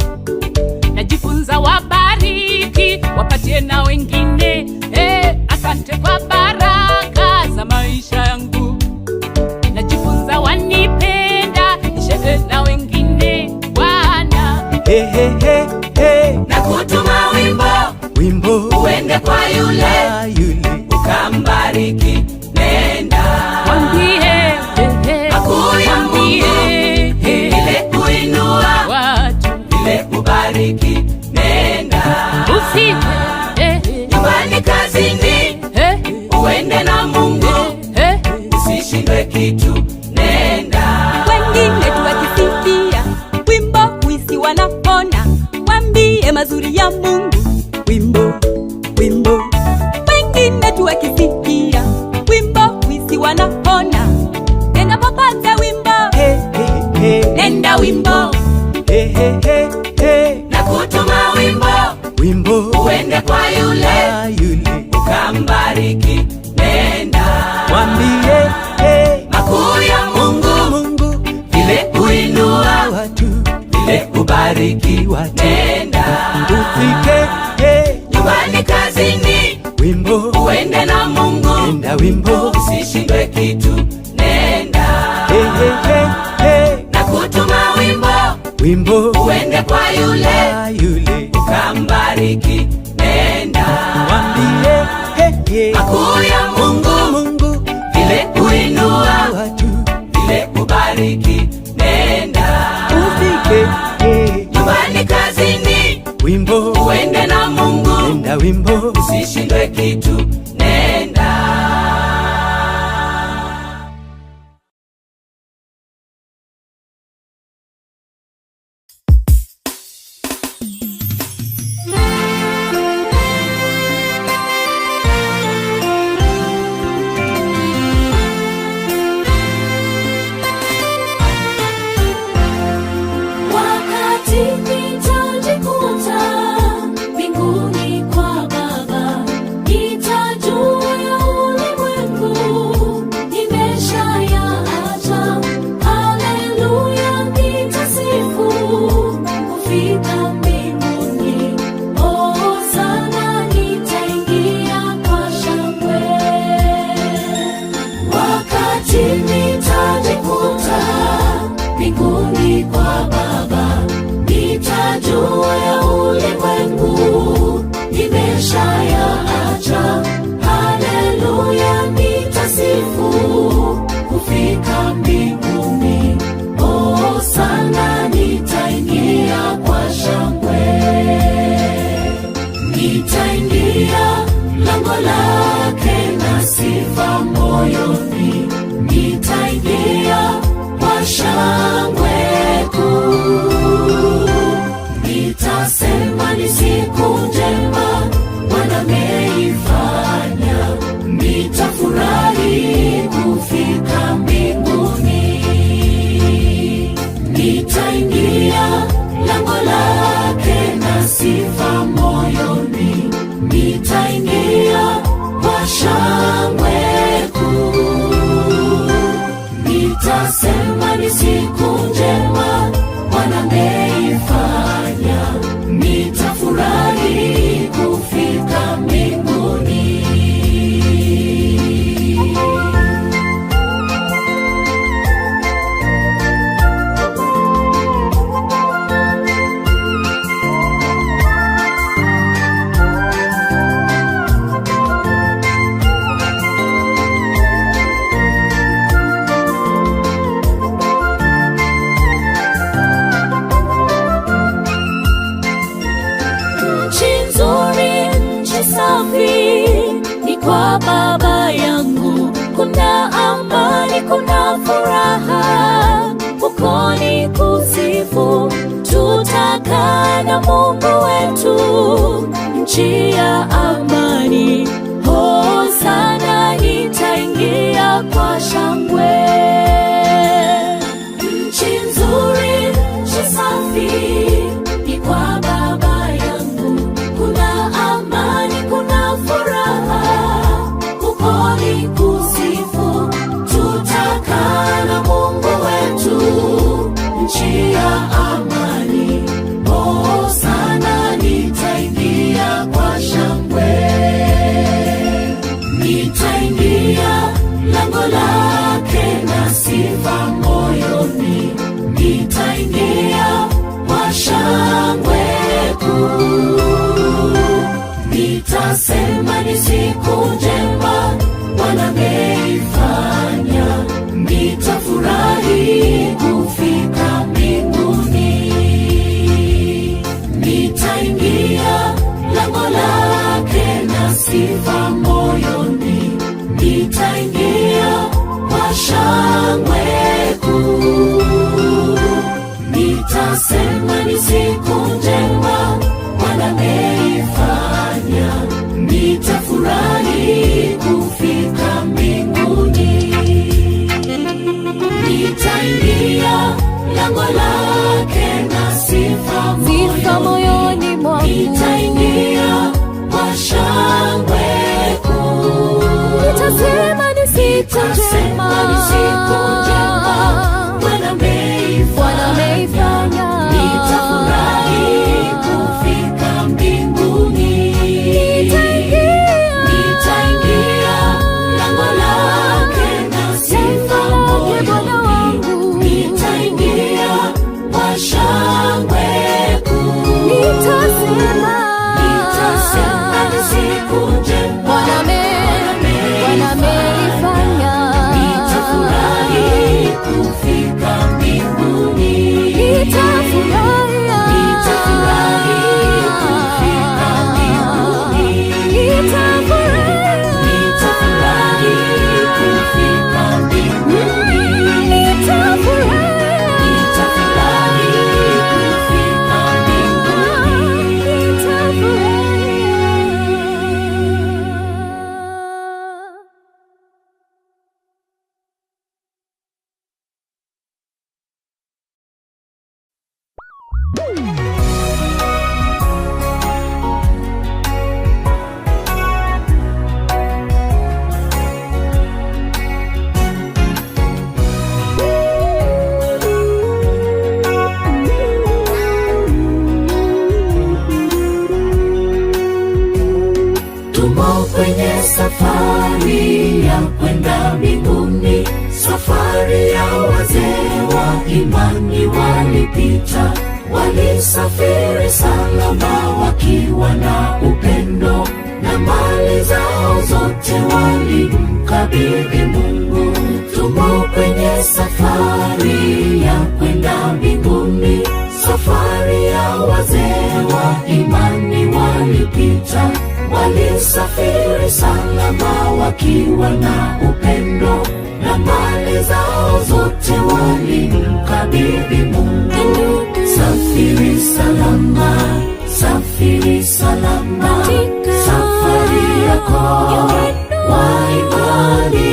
[SPEAKER 5] najifunza wabariki, wapatie na wengine. Hey, asante kwa baraka za maisha yangu, najifunza wanipenda, nishee na wengine Bwana.
[SPEAKER 7] Hey, hey, hey, hey.
[SPEAKER 4] Na kutuma wimbo,
[SPEAKER 7] Wimbo
[SPEAKER 4] uende kwa yule,
[SPEAKER 7] yule
[SPEAKER 4] ukambariki, nenda
[SPEAKER 5] Mwambie,
[SPEAKER 4] makuu ya Mungu,
[SPEAKER 5] mwambie,
[SPEAKER 4] ile kuinua,
[SPEAKER 5] watu
[SPEAKER 4] ile kubariki, nenda
[SPEAKER 5] usife,
[SPEAKER 14] Wengine tu wakisikia wimbo huisi wanapona, wambie mazuri ya Mungu.
[SPEAKER 7] Wimbo, wimbo.
[SPEAKER 14] Wengine tu wakisikia wimbo huisi wanapona, nenda popote wimbo.
[SPEAKER 7] Hey, hey, hey.
[SPEAKER 4] Nenda wimbo.
[SPEAKER 7] Hey, hey, hey, hey.
[SPEAKER 4] Na kutuma wimbo.
[SPEAKER 7] Wimbo.
[SPEAKER 4] Uende kwa yule,
[SPEAKER 7] yule.
[SPEAKER 4] Ukambariki, nenda.
[SPEAKER 7] Mwambie, hey.
[SPEAKER 4] Makuu ya Mungu,
[SPEAKER 7] Mungu.
[SPEAKER 4] Vile kuinua
[SPEAKER 7] watu,
[SPEAKER 4] vile kubariki
[SPEAKER 7] watu.
[SPEAKER 4] Nenda.
[SPEAKER 7] Ufike, hey.
[SPEAKER 4] Nyumbani, kazini,
[SPEAKER 7] Wimbo.
[SPEAKER 4] Uende na Mungu.
[SPEAKER 7] Nenda wimbo.
[SPEAKER 4] Usishindwe kitu, nenda.
[SPEAKER 7] Hey, hey, hey, hey.
[SPEAKER 4] Na kutuma wimbo.
[SPEAKER 7] Wimbo.
[SPEAKER 4] Uende kwa yule,
[SPEAKER 7] yule.
[SPEAKER 4] Ukambariki, nenda.
[SPEAKER 7] Mwambie, hey, hey.
[SPEAKER 4] Makuu ya Mungu,
[SPEAKER 7] Mungu.
[SPEAKER 4] Vile kuinua
[SPEAKER 7] watu,
[SPEAKER 4] vile kubariki, nenda.
[SPEAKER 7] Ufike, hey.
[SPEAKER 4] Nyumbani, kazini,
[SPEAKER 7] Wimbo.
[SPEAKER 4] Uende na Mungu.
[SPEAKER 7] Nenda wimbo.
[SPEAKER 4] Usishindwe kitu, nenda.
[SPEAKER 6] Wakati nitajikuta mbinguni kwa Baba, nitajua ya ulimwengu nimeshayaacha. Haleluya, nitasifu kufika mbinguni. Hosana, nitaingia kwa shangwe. Wakati nitajikuta mbinguni kwa Baba, nitajua ya ulimwengu nimeshayaacha. Haleluya, nitasifu kufika mbinguni. Hosana, nitaingia kwa shangwe. Nitaingia lango lake na sifa moyoni, nitaingia kwa shangwe kuu. Nitasema ni siku njema Bwana ameifanya, nitafurahi kufika mbinguni. Nitaingia lango lake na sifa moyoni, nitaingia kwa shangwe kuu. Nitasema ni siku njema Bwana ameifanya, nitafurahi kufika mbinguni. Nchi nzuri, nchi safi, ni kwa Baba yangu. Kuna amani, kuna furaha, huko ni kusifu. Tutakaa na Mungu wetu, nchi ya amani. Hosana, nitaingia kwa shangwe. Nchi nzuri, nchi safi, ni kwa Baba yangu. Kuna amani, kuna furaha, huko ni kusifu. Tutakaa na Mungu wetu, nchi ya amani. Hosana, nitaingia kwa shangwe. Nitaingia lango lake na sifa moyoni, nitaingia kwa shangwe kuu. Nitasema ni siku njema Bwana ameifanya, nitafurahi kufika mbinguni. Nitaingia lango lake na sifa moyoni, nitaingia kwa shangwe kuu. Nitaingia lango lake na sifa
[SPEAKER 14] Sifa moyoni mwangu.
[SPEAKER 6] Nitaingia kwa shangwe kuu.
[SPEAKER 14] Nitasema ni siku njema.
[SPEAKER 6] Nitasema ni siku njema. Bwana ameifanya. Nitafurahi kufika mbinguni. Nitaingia lango lake na sifa moyoni. Nitaingia kwa shangwe kuu.
[SPEAKER 14] Nitasema
[SPEAKER 6] ni siku njema.
[SPEAKER 14] Bwana ameifanya.
[SPEAKER 6] Nitafurahi kufika mbinguni.
[SPEAKER 14] Nitafurahia.
[SPEAKER 6] Nitafurahi kufika mbinguni.
[SPEAKER 14] Nitafurahia.
[SPEAKER 6] Nitafurahi kufika mbinguni.
[SPEAKER 14] Nitafurahia.
[SPEAKER 6] Nitafurahi kufika mbinguni.
[SPEAKER 14] Nitafurahia.
[SPEAKER 6] Tumo kwenye safari ya kwenda mbinguni, safari ya wazee wa imani walipita, walisafiri salama wakiwa na upendo, na mali zao zote walimkabidhi Mungu. Tumo kwenye safari ya kwenda mbinguni, safari ya wazee wa imani walipita, walisafiri salama wakiwa na upendo, na mali zao zote walimkabidhi Mungu. Safiri salama, safiri salama, safari yako wa imani,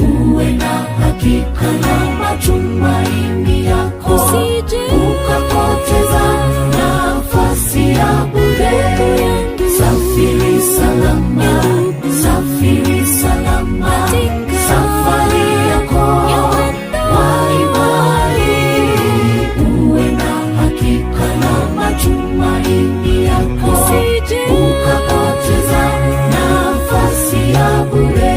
[SPEAKER 6] uwe na hakika na matumaini yako, ukapoteza nafasi ya bure. Safiri salama, safiri salama, safari yako wa imani, uwe na hakika na matumaini yako, ukapoteza nafasi ya bure.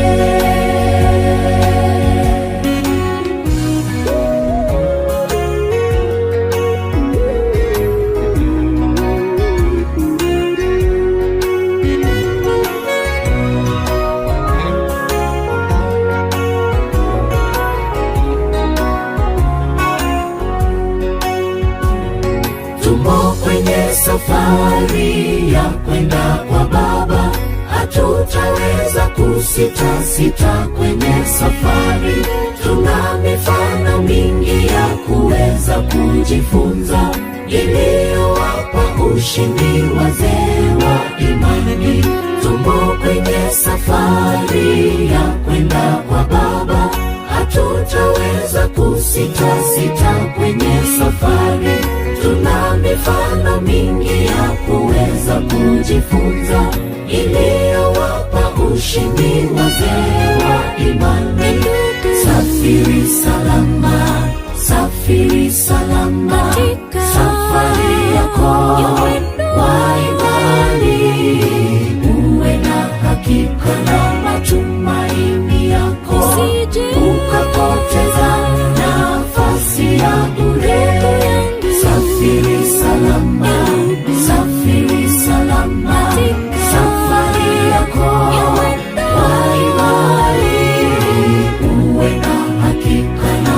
[SPEAKER 6] Tumo kwenye safari ya kwenda kwa Baba, hatutaweza kusita sita kwenye safari. Tuna mifano mingi ya kuweza kujifunza, iliyowapa ushindi wazee wa imani. Tumo kwenye safari ya kwenda kwa Baba, hatutaweza kusita sita kwenye safari. Tuna mifano mingi ya kuweza kujifunza, iliyowapa ushindi wazee wa imani. Safiri salama, safiri salama, safari yako wa imani, uwe na hakika na matumaini yako, ukapoteza nafasi ya bure. Safiri salama, safiri salama, safari yako wa imani, uwe na hakika na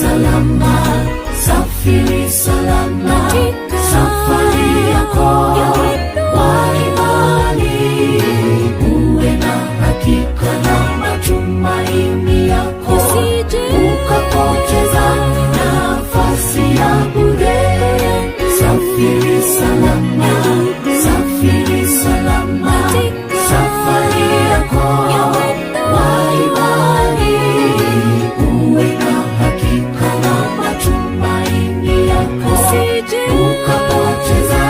[SPEAKER 6] Salama, safiri salama, safari yako kwa imani, uwe na hakika na matumaini yako, ukapoteza nafasi ya bure. Safiri salama, safiri salama, safari yako kwa imani, uwe na hakika na matumaini yako, ukapoteza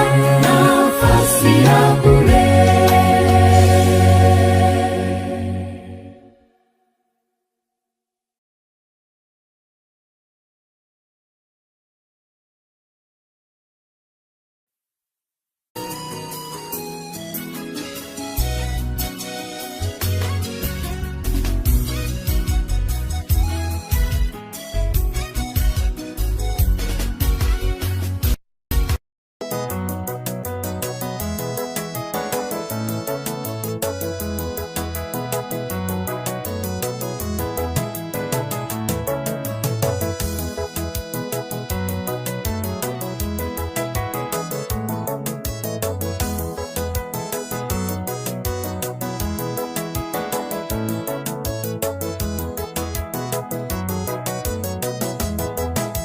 [SPEAKER 6] nafasi ya bure.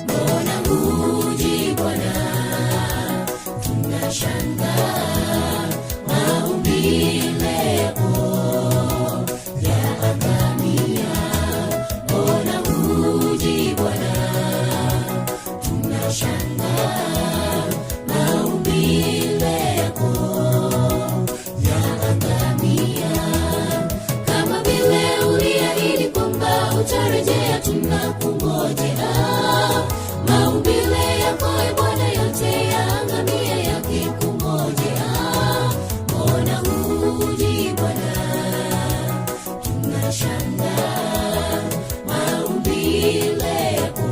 [SPEAKER 6] Mbona huji Bwana, tunashangaa maumbile yako yaangamia. Mbona huji Bwana, tunashangaa maumbile yako yaangamia. Kama vile uliahidi kwamba utarejea, tunakungojea. Maumbile yako e Bwana yote yaangamia yakikungojea. Mbona huji Bwana, tunashangaa maumbile yako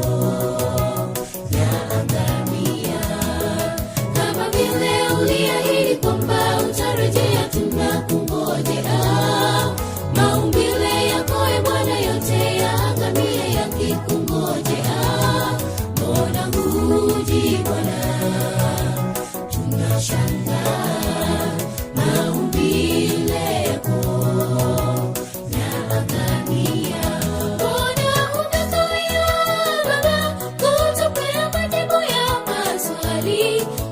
[SPEAKER 6] yaangamia. Kama vile uliahidi kwamba utarejea, tunakungojea. Maumbile yako e Bwana yote yaangamia yakikungojea. Mbona huji Bwana, tunashangaa maumbile yako yaangamia. Mbona umekawia Baba kutupea majibu ya maswali?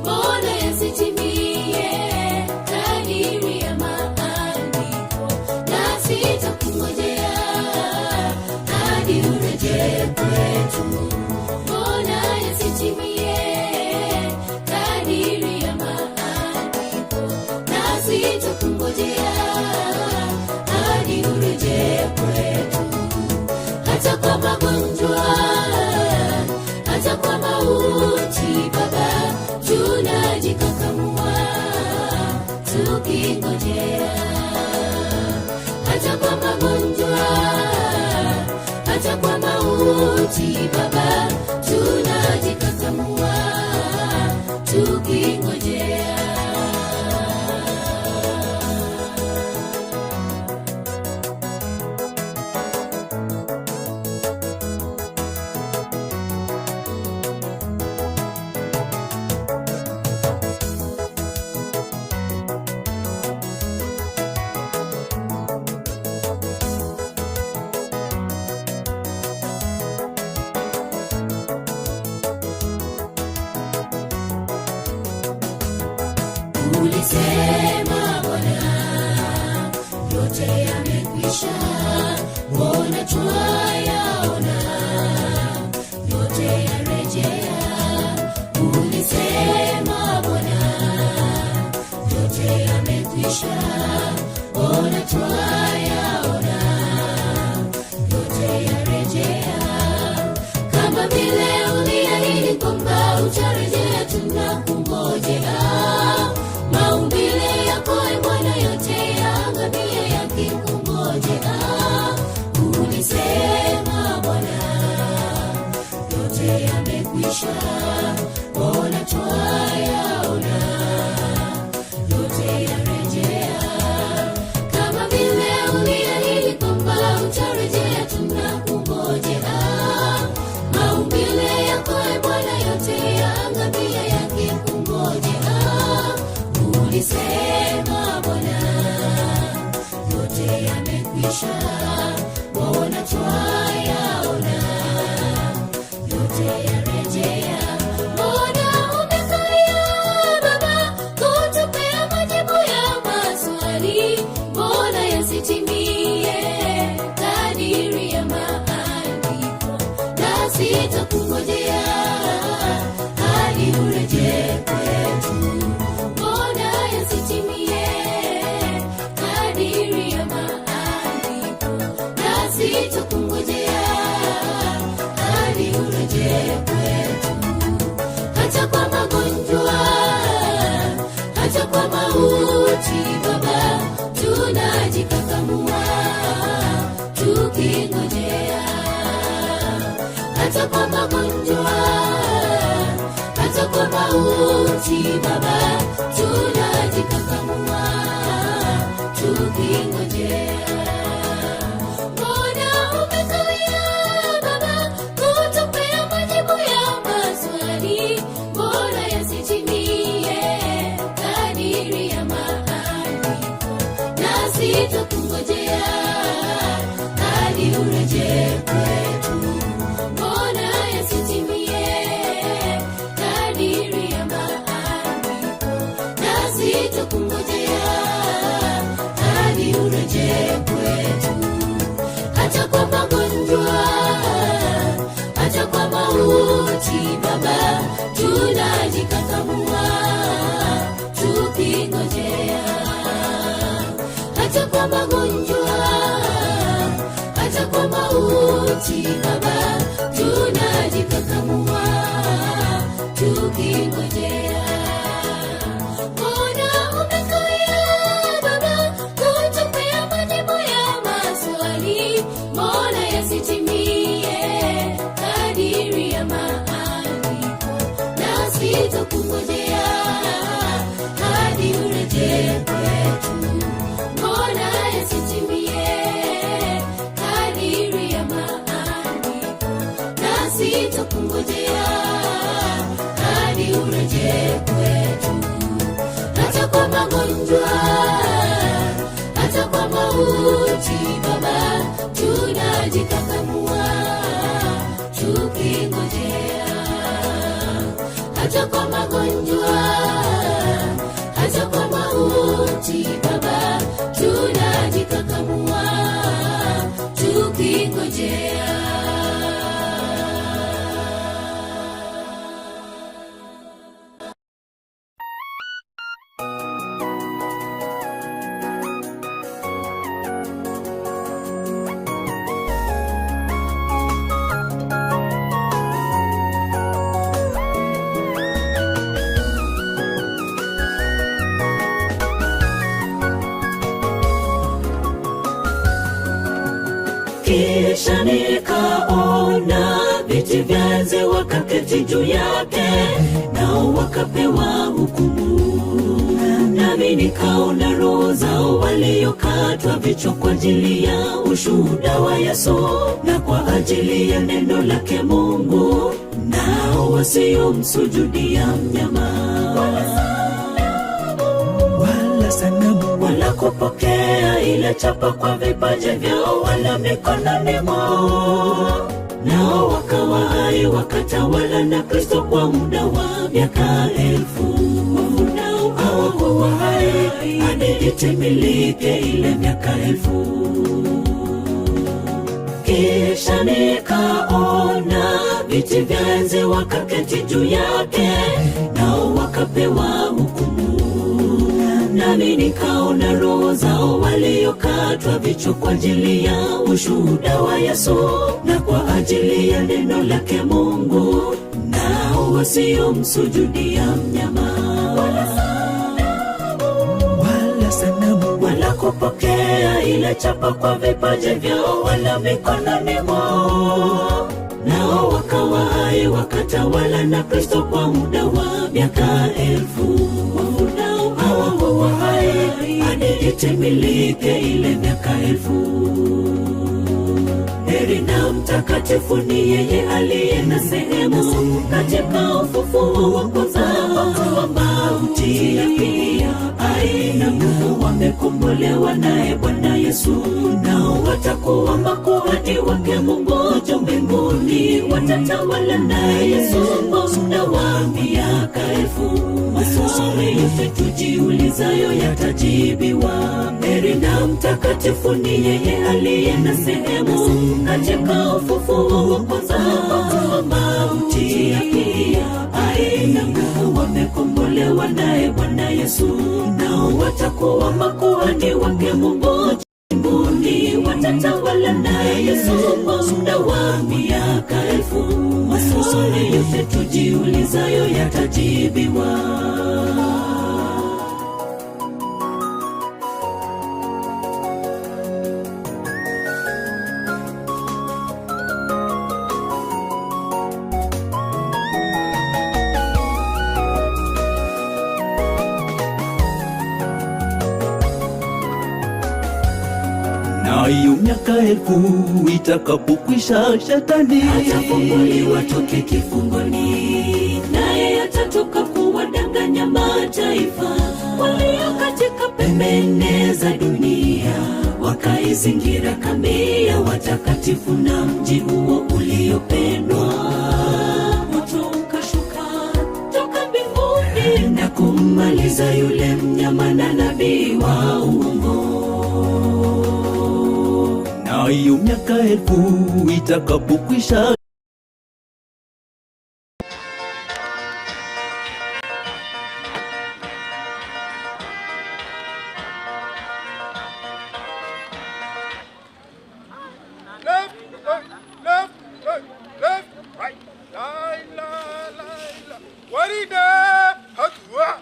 [SPEAKER 6] Mbona yasitimie kadiri ya maandiko? Nasi tukungojea hadi urejee kwetu. Mbona yasitimie kadiri ya maandiko? Nasi tukungojea hadi urejee kwetu. Hata kwa magonjwa, hata kwa mauti, Baba, tunajikakamua tukingojea. Hata kwa magonjwa, hata kwa mauti, Baba, tunajikakamua tukingojea. Ulisema Bwana, yote yamekwisha, mbona twayaona yote yarejea. Ulisema Bwana, yote yamekwisha, mbona twayaona yote yarejea. Kama vile uliahidi kwamba utarejea, tunakungojea. Maumbile yako e Bwana yote yaangamia yakikungojea. Ulisema Bwana, yote yamekwisha, mbona twayaona yote yarejea. Kama vile uliahidi kwamba utarejea, tunakungojea. Maumbile kutisha, mbona twayaona yote yarejea. Mbona umekawia Baba kutupea majibu ya maswali, mbona yasitimie kadiri ya maandiko? Nasi tukungojea hadi urejee kwetu. Mbona yasitimie kadiri ya maandiko? Nasi tukungojea hadi urejee kwetu. Hata kwa magonjwa, hata kwa mauti Baba, tunajikakamua tukingojea. Hata kwa magonjwa, hata kwa mauti Baba, tunajikakamua tukingojea. Mbona umekawia Baba kutupea majibu ya maswali, mbona yasitimie kadiri ya maandiko? Nasi tukungojea hadi urejee kwetu. Mbona yasitimie kadiri ya maandiko? Nasi tukungojea hadi urejee kwetu. Hata kwa magonjwa, hata kwa mauti Baba, tunajikakamua tukingojea. Hata kwa magonjwa, hata kwa mauti Baba, tunajikakamua tukingojea. Mbona umekawia Baba kutupea majibu ya maswali, mbona yasitimie kadiri ya maandiko? Nasi tukungojea hadi urejee kwetu. Mbona yasitimie kadiri ya maandiko? Nasi tukungojea hadi urejee kwetu. Hata kwa magonjwa, hata kwa mauti Baba, tunajikakamua tukingojea. Hata kwa magonjwa, hata kwa mauti Baba, tunajikakamua tukingojea.
[SPEAKER 18] Kisha nikaona viti vya enzi wakaketi juu yake, nao wakapewa hukumu. Nami nikaona roho zao waliokatwa vichwa kwa ajili ya ushuhuda wa Yesu na kwa ajili ya neno lake Mungu, nao wasiomsujudia mnyama wala sanamu wala kupokea ile chapa kwa vipaji vyao wala mikononi mwao. Nao wakawa hai wakatawala na Kristo kwa muda wa miaka 1000. Nao hawakuwa hai hadi itimilike ile miaka 1000. Kisha nikaona viti vya enzi wakaketi juu yake, nao wakapewa hukumu. Nami nikaona roho zao waliokatwa vichwa kwa ajili ya ushuhuda wa Yesu na kwa ajili ya neno lake Mungu, nao wasiomsujudia mnyama wala sanamu wala kupokea ile chapa kwa vipaji vyao wala mikononi mwao. Nao wakawa hai wakatawala na Kristo kwa muda wa miaka 1000. Nao hawakuwa hai hadi itimilike ile miaka 1000. Heri na mtakatifu ni yeye aliye na sehemu katika ufufuo wa kwanza wa mauti ya pili. Haina nguvu, wamekombolewa naye Bwana Yesu. Yesu, nao watakuwa makuhani wake Mungu juu mbinguni, watatawala naye Yesu kwa muda wa miaka 1000. Maswali yote tujiulizayo yatajibiwa. Heri na mtakatifu ni yeye aliye na sehemu katika ufufuo wa kwanza, kwa kuwa mauti ya pili haina nguvu, wamekombolewa naye Bwana Yesu, nao watakuwa makuhani wake Mungu mbinguni, watatawala naye Yesu kwa muda wa miaka 1000. Maswali yote tujiulizayo yatajibiwa.
[SPEAKER 7] Nayo miaka 1000 itakapokwisha, shetani
[SPEAKER 18] atafunguliwa toke kifungoni, naye atatoka kuwadanganya mataifa walio katika pembe za dunia, wakaizingira kambi ya watakatifu na mji huo uliopendwa. Moto ukashuka toka mbinguni na kummaliza yule mnyama na nabii wa uongo.
[SPEAKER 7] Nayo miaka 1000 itakapokwisha,
[SPEAKER 10] Left, right, left, right, left, right. La, la, la, la. Warida, hatua.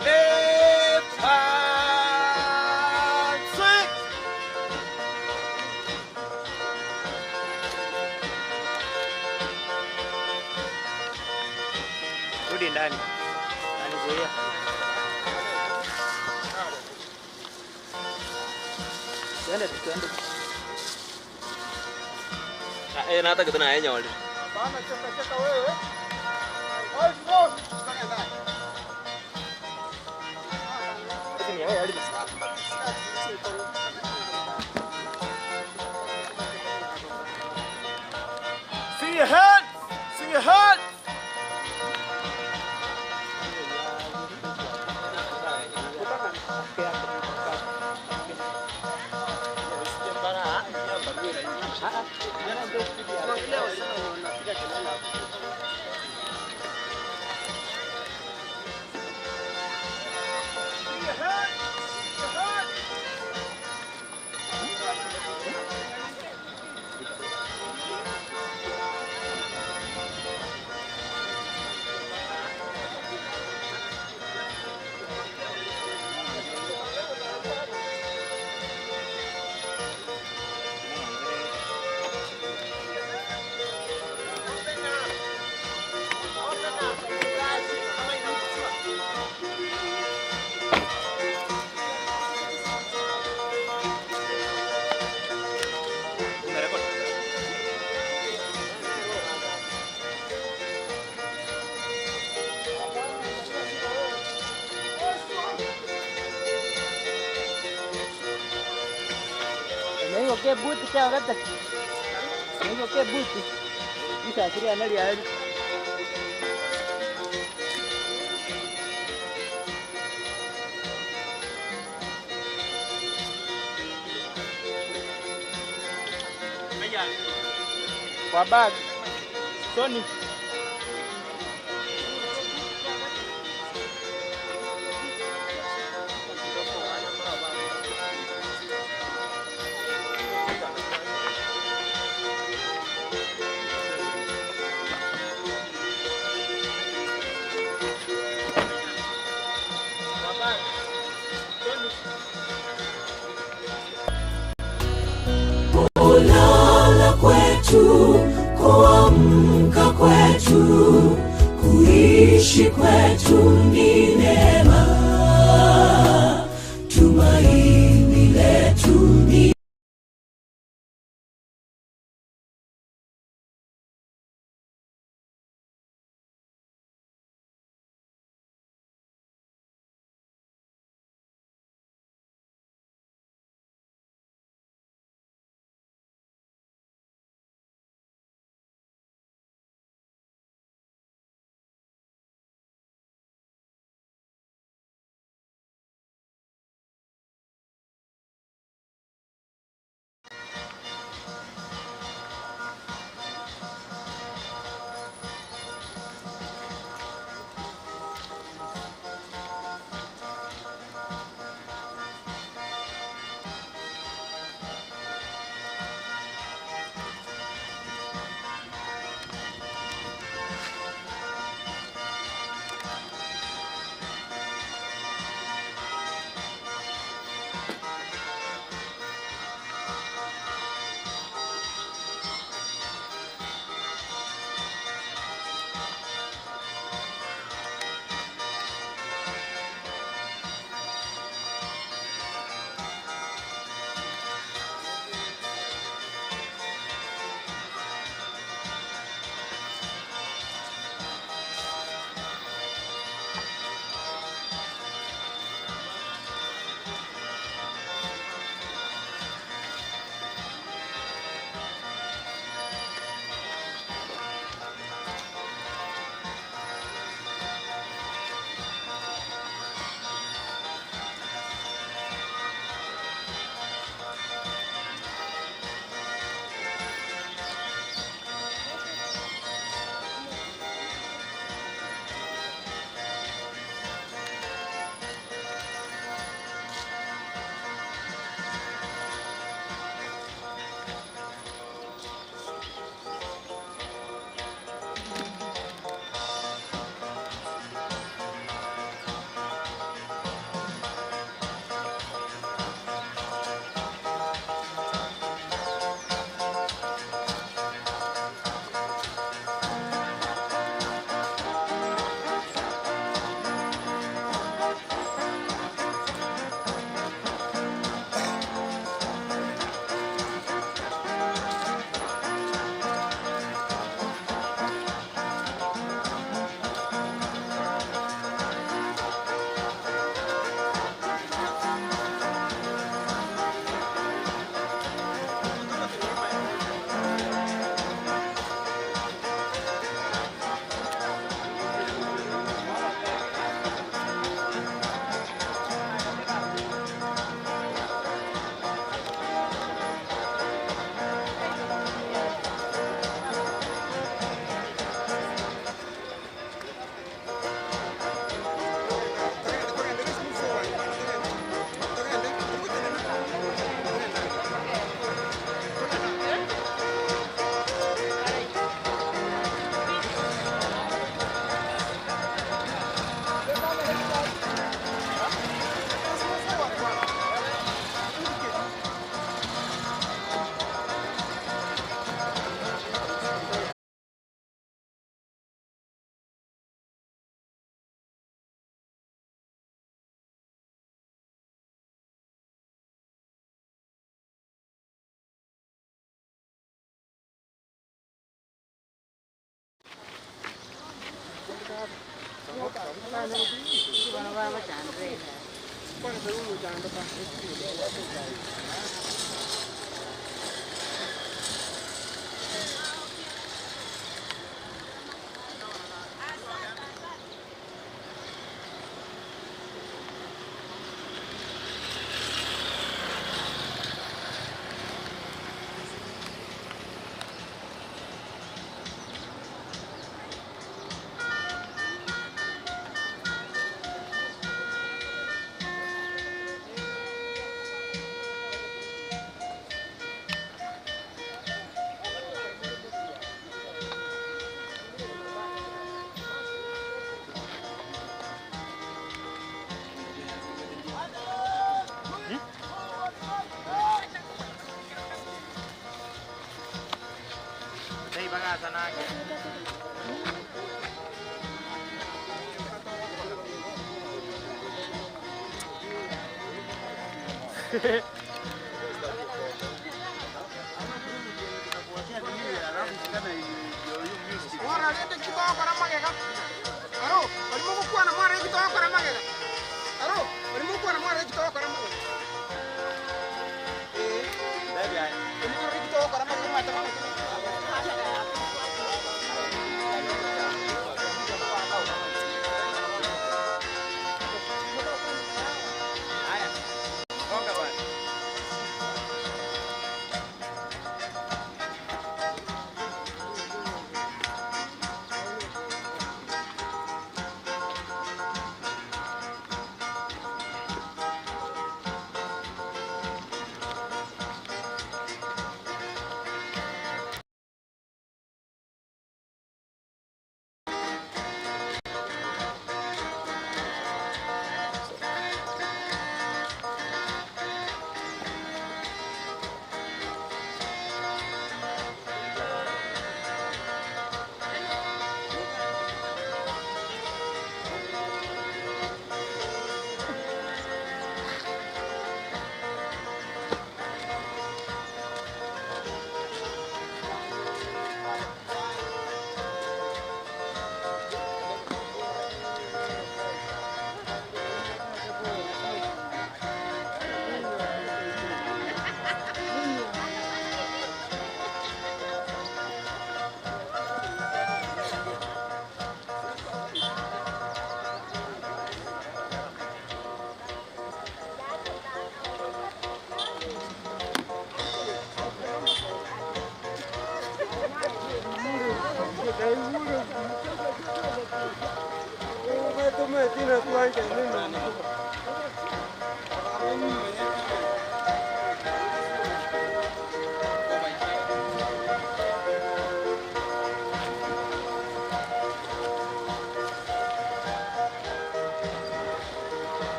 [SPEAKER 10] Left hand swing.
[SPEAKER 8] Rudi ndani. Anizuia. Twende twende.
[SPEAKER 20] Nataka tena yenye wale.
[SPEAKER 10] Bana cheka cheka wewe. Eyes closed. See your head. See your head.
[SPEAKER 8] Ke buti kya gata. Niko ke buti. Isa kiri anali ali. Kwa bag. Sony.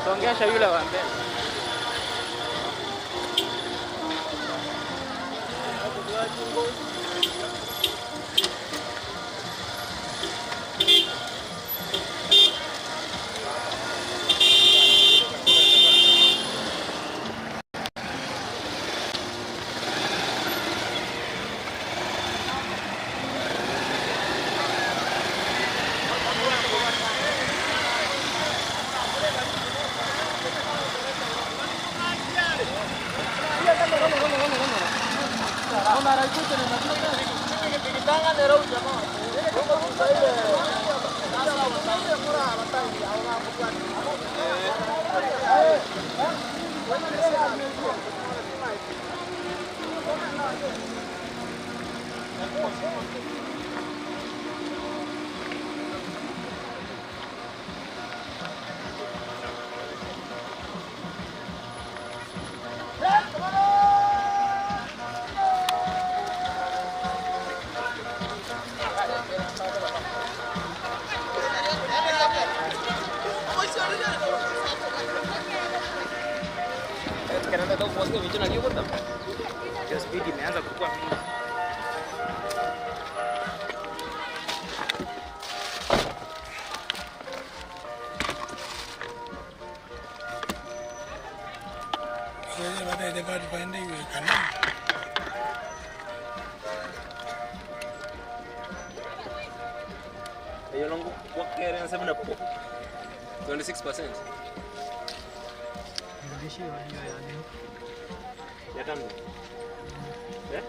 [SPEAKER 20] Songesha yule wa mbele. Hiyo speed imeanza kukua mingi. Hiyo longo kwa kere 7 up. 26%. Ya tano. Eh?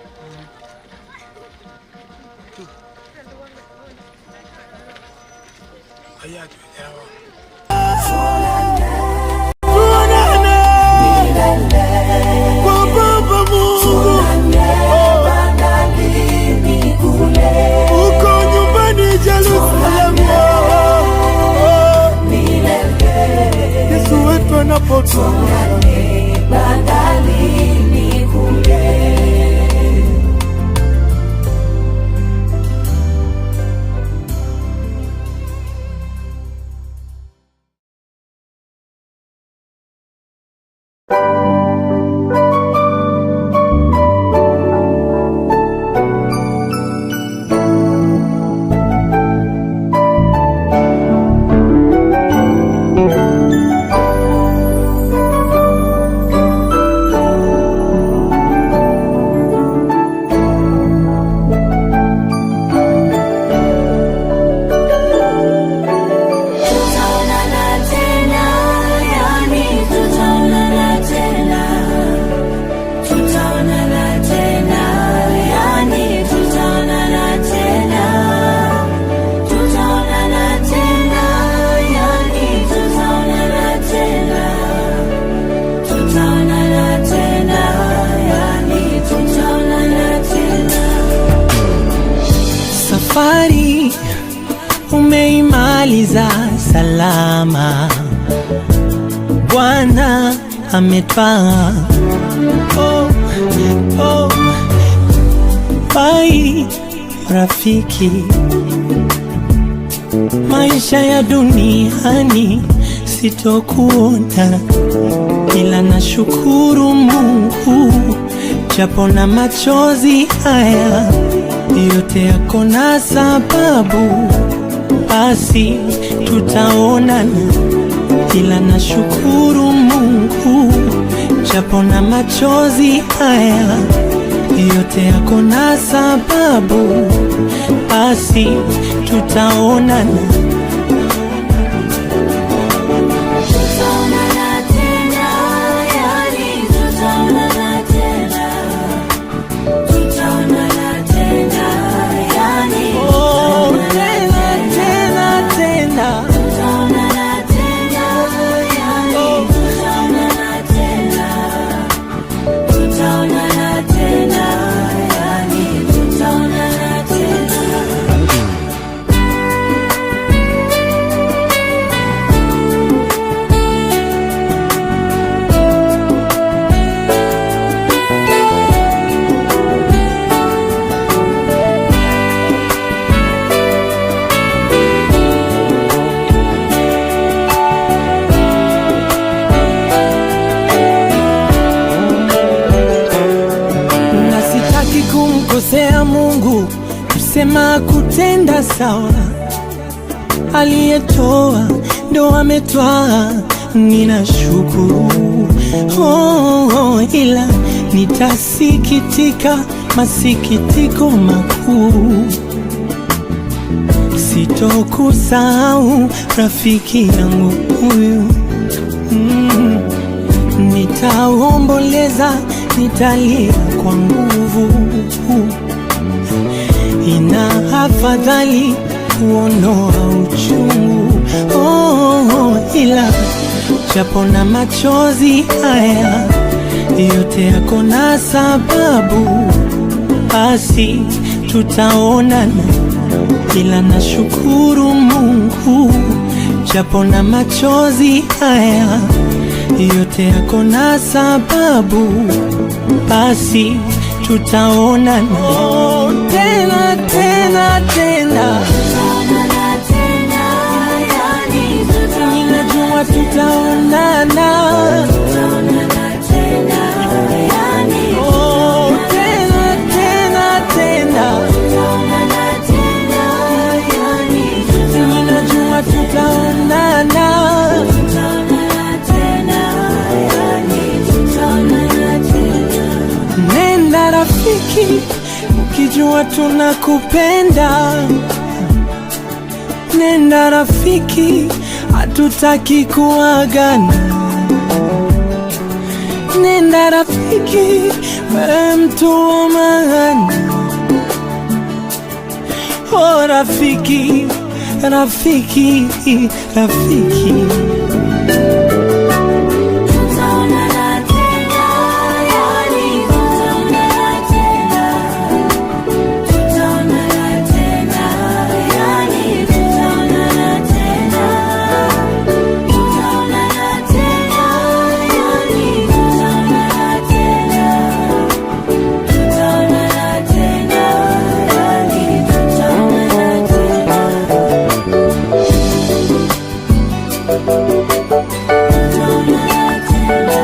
[SPEAKER 3] Kwa Baba Mungu uko nyumbani Jerusalemu, Yesu wetu anapotoka
[SPEAKER 18] bandarini kule. Tutaonana tena, yani tutaonana tena. Tutaonana tena, yani tutaonana tena. Tutaonana tena, yani tutaonana tena. Tutaonana tena, yani tutaonana tena.
[SPEAKER 7] Safari umeimaliza salama, Bwana ametwaa. Oh, oh, bai rafiki, maisha ya duniani sitokuona, ila nashukuru Mungu japo na machozi haya yote yako na sababu, basi tutaonana, ila nashukuru Mungu japo na machozi haya yote yako na sababu, basi tutaonana.
[SPEAKER 18] Tutaonana tena, yani tutaonana tena. Tutaonana tena, yani
[SPEAKER 7] Oh, tena tena tena,
[SPEAKER 18] tutaonana tena, yani tutaonana tena. Tutaonana tena, yani tutaonana tena.
[SPEAKER 7] Na sitaki kumkosea Mungu, kusema kutenda sawa. Aliyetoa ndo ametwaa, ninashukuru oh, ila nitasikitika masikitiko makuu, sitokusahau rafiki yangu huyu Nitaomboleza, nitalia kwa nguvu. Ina afadhali kuondoa uchungu oh, ila japo na machozi haya yote yako na sababu, basi tutaonana, ila nashukuru Mungu japo na machozi haya yote yako na sababu, basi tutaonana oh, tena tena tena,
[SPEAKER 18] Tutaonana tena, yani
[SPEAKER 7] ninajua tutaonana,
[SPEAKER 18] tutaonana tena,
[SPEAKER 7] Najua tunakupenda, nenda rafiki, hatutaki kuagana. Nenda rafiki, wewe mtu wa maana. Oh rafiki, rafiki, rafiki.
[SPEAKER 6] Tutaonana tena, yani tutaonana tena. Tutaonana tena, yani tutaonana tena. Tutaonana tena, yani tutaonana tena. Tutaonana tena, yani tutaonana tena. Tutaonana tena.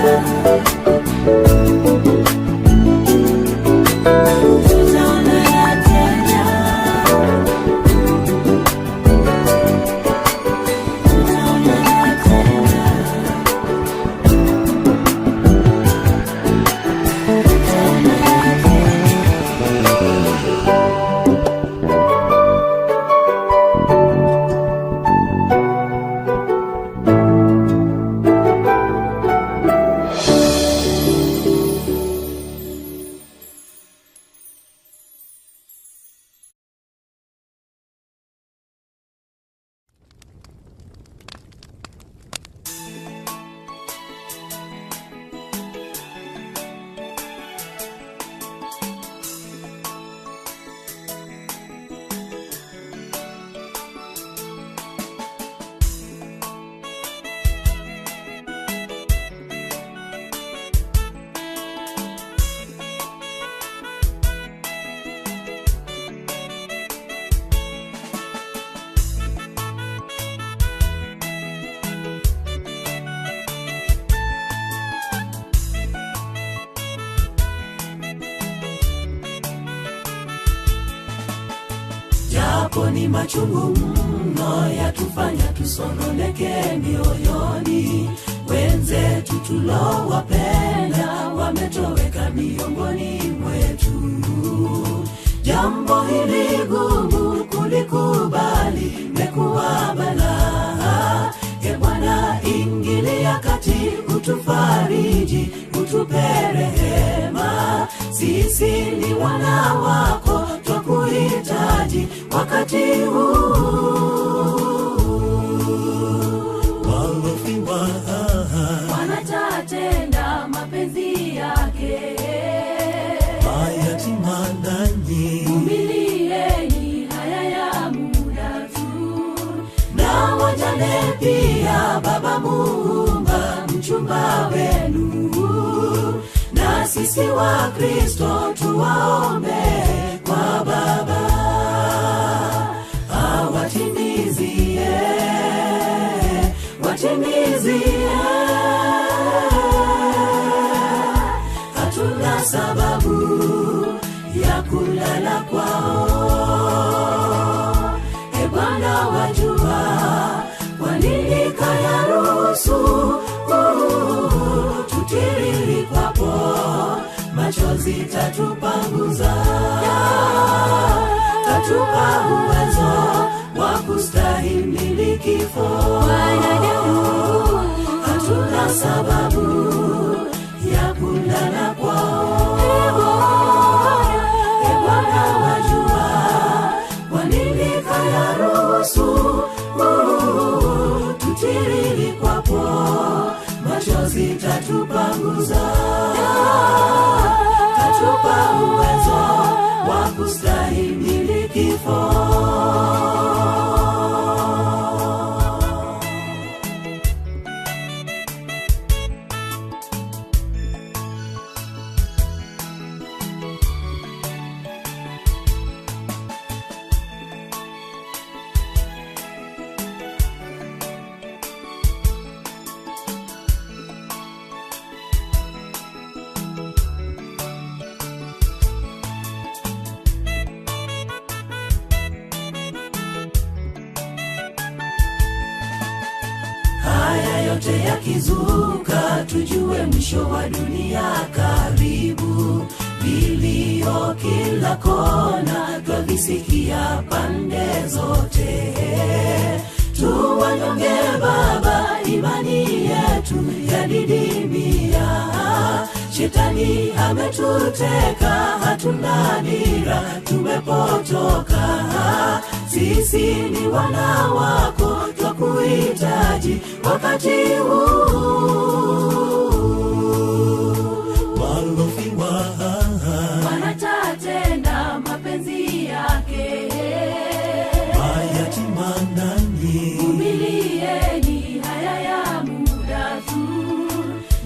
[SPEAKER 6] Tutaonana tena.
[SPEAKER 18] Japo ni machungu mno yatufanya tusononeke mioyoni, wenzetu tulowapenda wametoweka miongoni mwetu. Jambo hili gumu kulikubali, mekuwa balaa. E Bwana, ingilia kati, utufariji, utupe rehema. Sisi ni wana wako, twakuhitaji wakati huu.
[SPEAKER 3] Walofiwa
[SPEAKER 6] Wanatatenda mapenzi yake.
[SPEAKER 3] mayatima nanyi,
[SPEAKER 6] Vumilieni haya ya muda tu.
[SPEAKER 18] Na wajane pia, Baba Muumba, mchumba wenu, na sisi wa Kristo tuwaombe kwa Baba awatimizie, watimizie. Hatuna sababu ya kulala kwao. E Bwana, wajua kwa nini kayaruhusu tutiririkwapo machozi tatupanguza, tatupa uwezo wa kustahimili kifo. Hatuna sababu ya kulala kwao. E Bwana, wajua kwa nini kayaruhusu tutiririkwapo machozi tatupanguza, tatupa uwezo wa kustahimili kifo. Haya yote yakizuka, tujue mwisho wa dunia karibu. Vilio kila kona, twavisikia pande zote. Tuwanyonge Baba, imani yetu yadidimia. Shetani ametuteka, hatuna dira, tumepotoka. Sisi ni wana wako, twakuhitaji wakati huu.
[SPEAKER 3] Walofiwa
[SPEAKER 5] wanatatenda mapenzi yake.
[SPEAKER 3] Mayatima nanyi,
[SPEAKER 5] vumilieni haya ya muda tu.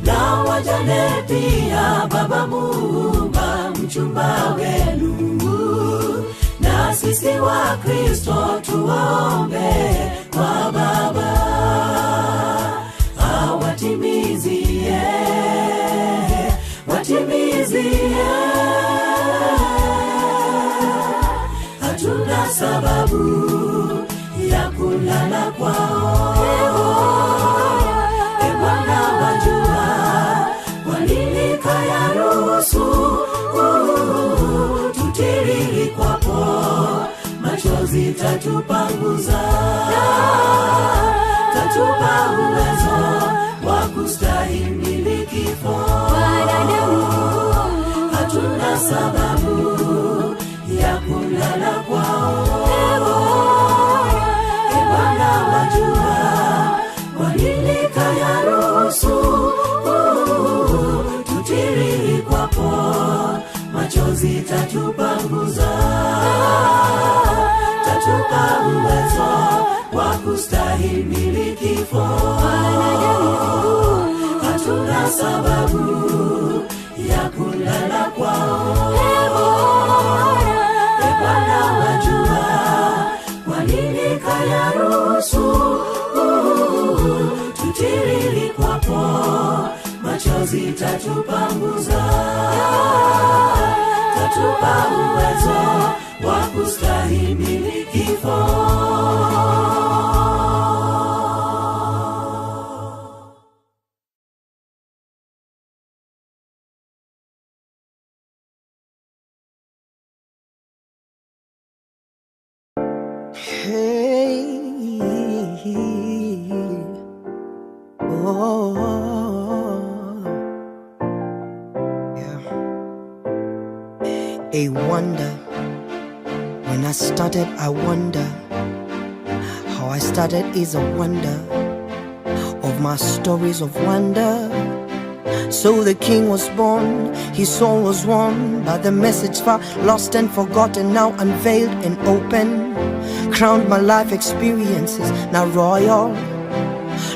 [SPEAKER 18] Na wajane pia, Baba Muumba, mchumba wenu. Na sisi wa Kristo tuwaombe kwa Baba awatimizie, watimizie. Hatuna sababu ya kulala kwao. E Bwana wajua kwa nini kayaruhusu tutiririkwapo machozi tatupanguza, tatupa uwezo wa kustahimili kifo. Hatuna sababu ya kulala kwao. E Bwana wajua kwa nini kayaruhusu tutiririkwapo machozi tatupanguza, tatupa uwezo wa kustahimili kifo. Hatuna sababu ya kulala kwao. E Bwana wajua kwa nini kayaruhusu tutiririkwapo machozi tatupanguza, tatupa uwezo wa kustahimili kifo.
[SPEAKER 2] Hey, oh, yeah. A wonder when I started, I wonder how I started is a wonder of my stories of wonder. So the king was born, his soul was won by the message far lost and forgotten, now unveiled and open. Crowned my life experiences, now royal.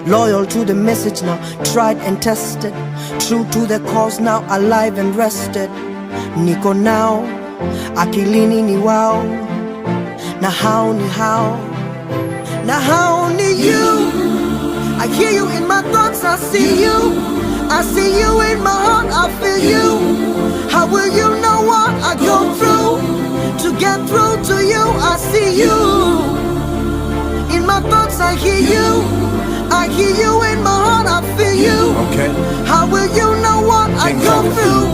[SPEAKER 2] Loyal to the message now, tried and tested. True to the cause now, alive and rested. Niko now, akilini ni wao. Na how ni how, na how ni you. I hear you in my thoughts, I see you. I see you in my heart, I feel you. How will you know what I go through to get through to you? I see you. In my thoughts, I hear you. I hear you in my heart, I feel you.
[SPEAKER 16] Okay.
[SPEAKER 2] How will you know what I go through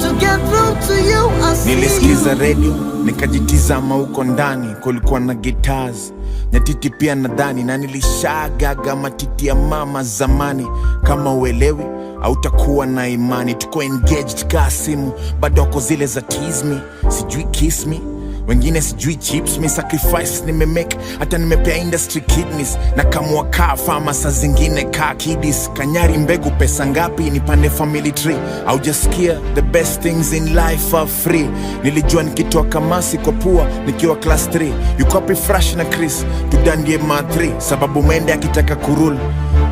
[SPEAKER 2] to get through to you? I see you.
[SPEAKER 16] Nilisikiza radio nikajitizama huko ndani, kulikuwa na guitars nyatiti pia nadhani, na nilishagaga matiti ya mama zamani. Kama uelewi hautakuwa na imani, tuko engaged kaa simu, bado wako zile za tease me, sijui kiss me, wengine sijui chips me. Sacrifice nimemake, hata nimepea industry kidneys na kamua kaa fama, saa zingine kaa kidis kanyari mbegu pesa ngapi nipande family tree. Haujasikia the best things in life are free. Nilijua nikitoa kamasi kwa pua nikiwa class 3. You copy fresh na Chris tudandie ma 3, sababu mende akitaka kurule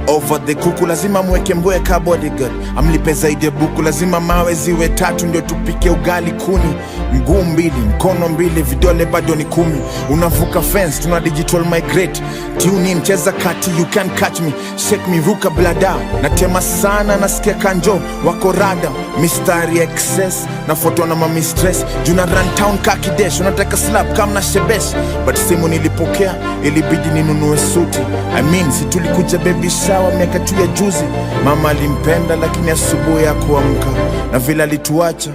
[SPEAKER 16] over the kuku lazima mweke mbwe ka bodyguard, amlipe zaidi ya buku, lazima mawe ziwe tatu ndio tupike ugali kuni, mguu mbili mkono mbili vidole bado ni 10. Unavuka fence tuna digital migrate, tune in cheza kati, you can catch me, shake me ruka blada, natema sana nasikia kanjo wako rada, mistari excess na foto na mami stress, juna run town kakidesh, unataka slap kama na shebesh, but simu nilipokea ilibidi ninunue suti. I mean si tulikuja baby shower miaka tu ya juzi, mama alimpenda lakini asubuhi ya kuamka na vile alituacha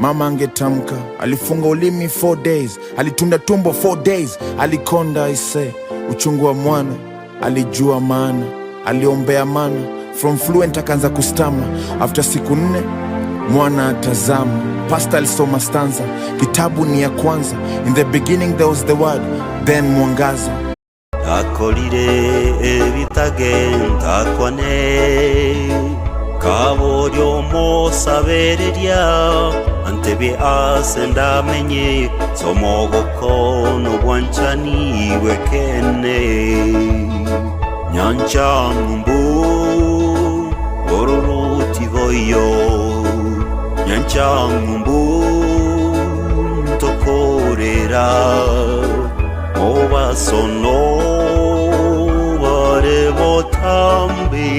[SPEAKER 16] Mama angetamka, alifunga ulimi 4 days, alitunda tumbo 4 days, alikonda ise uchungu wa mwana, alijua maana, aliombea mana, from fluent akaanza kustama. After siku 4 mwana atazama. Pastor alisoma stanza, kitabu ni ya kwanza. In the beginning there was the word, then mwangaza.
[SPEAKER 1] Akolire ebitagenda kwane kaboryo mosabereria antebe asendamenye somogokono bwanchani wekene nyancha ngumbu ororutivoyo nyancha ngumbu ntokorera obasono barebotambe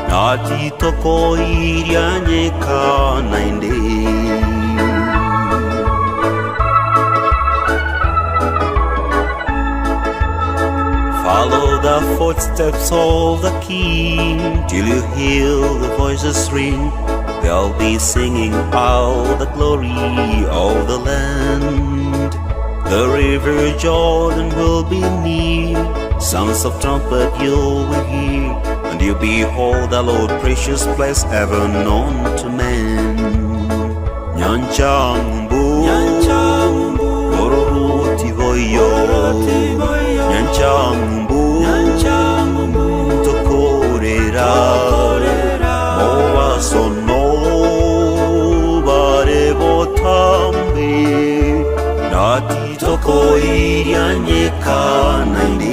[SPEAKER 1] natitoko irianyeka nainde. Follow the footsteps of the King till you hear the voices ring. They'll be singing out the glory of the land. The river Jordan will be near, sounds of trumpet you will hear, and you behold the Lord, precious place ever known to man. Nyancha ngumbu, ororutivoyo, nyancha ngumbu, tokorera, mowasono barebotambe. Natitoko irianyeka nainde.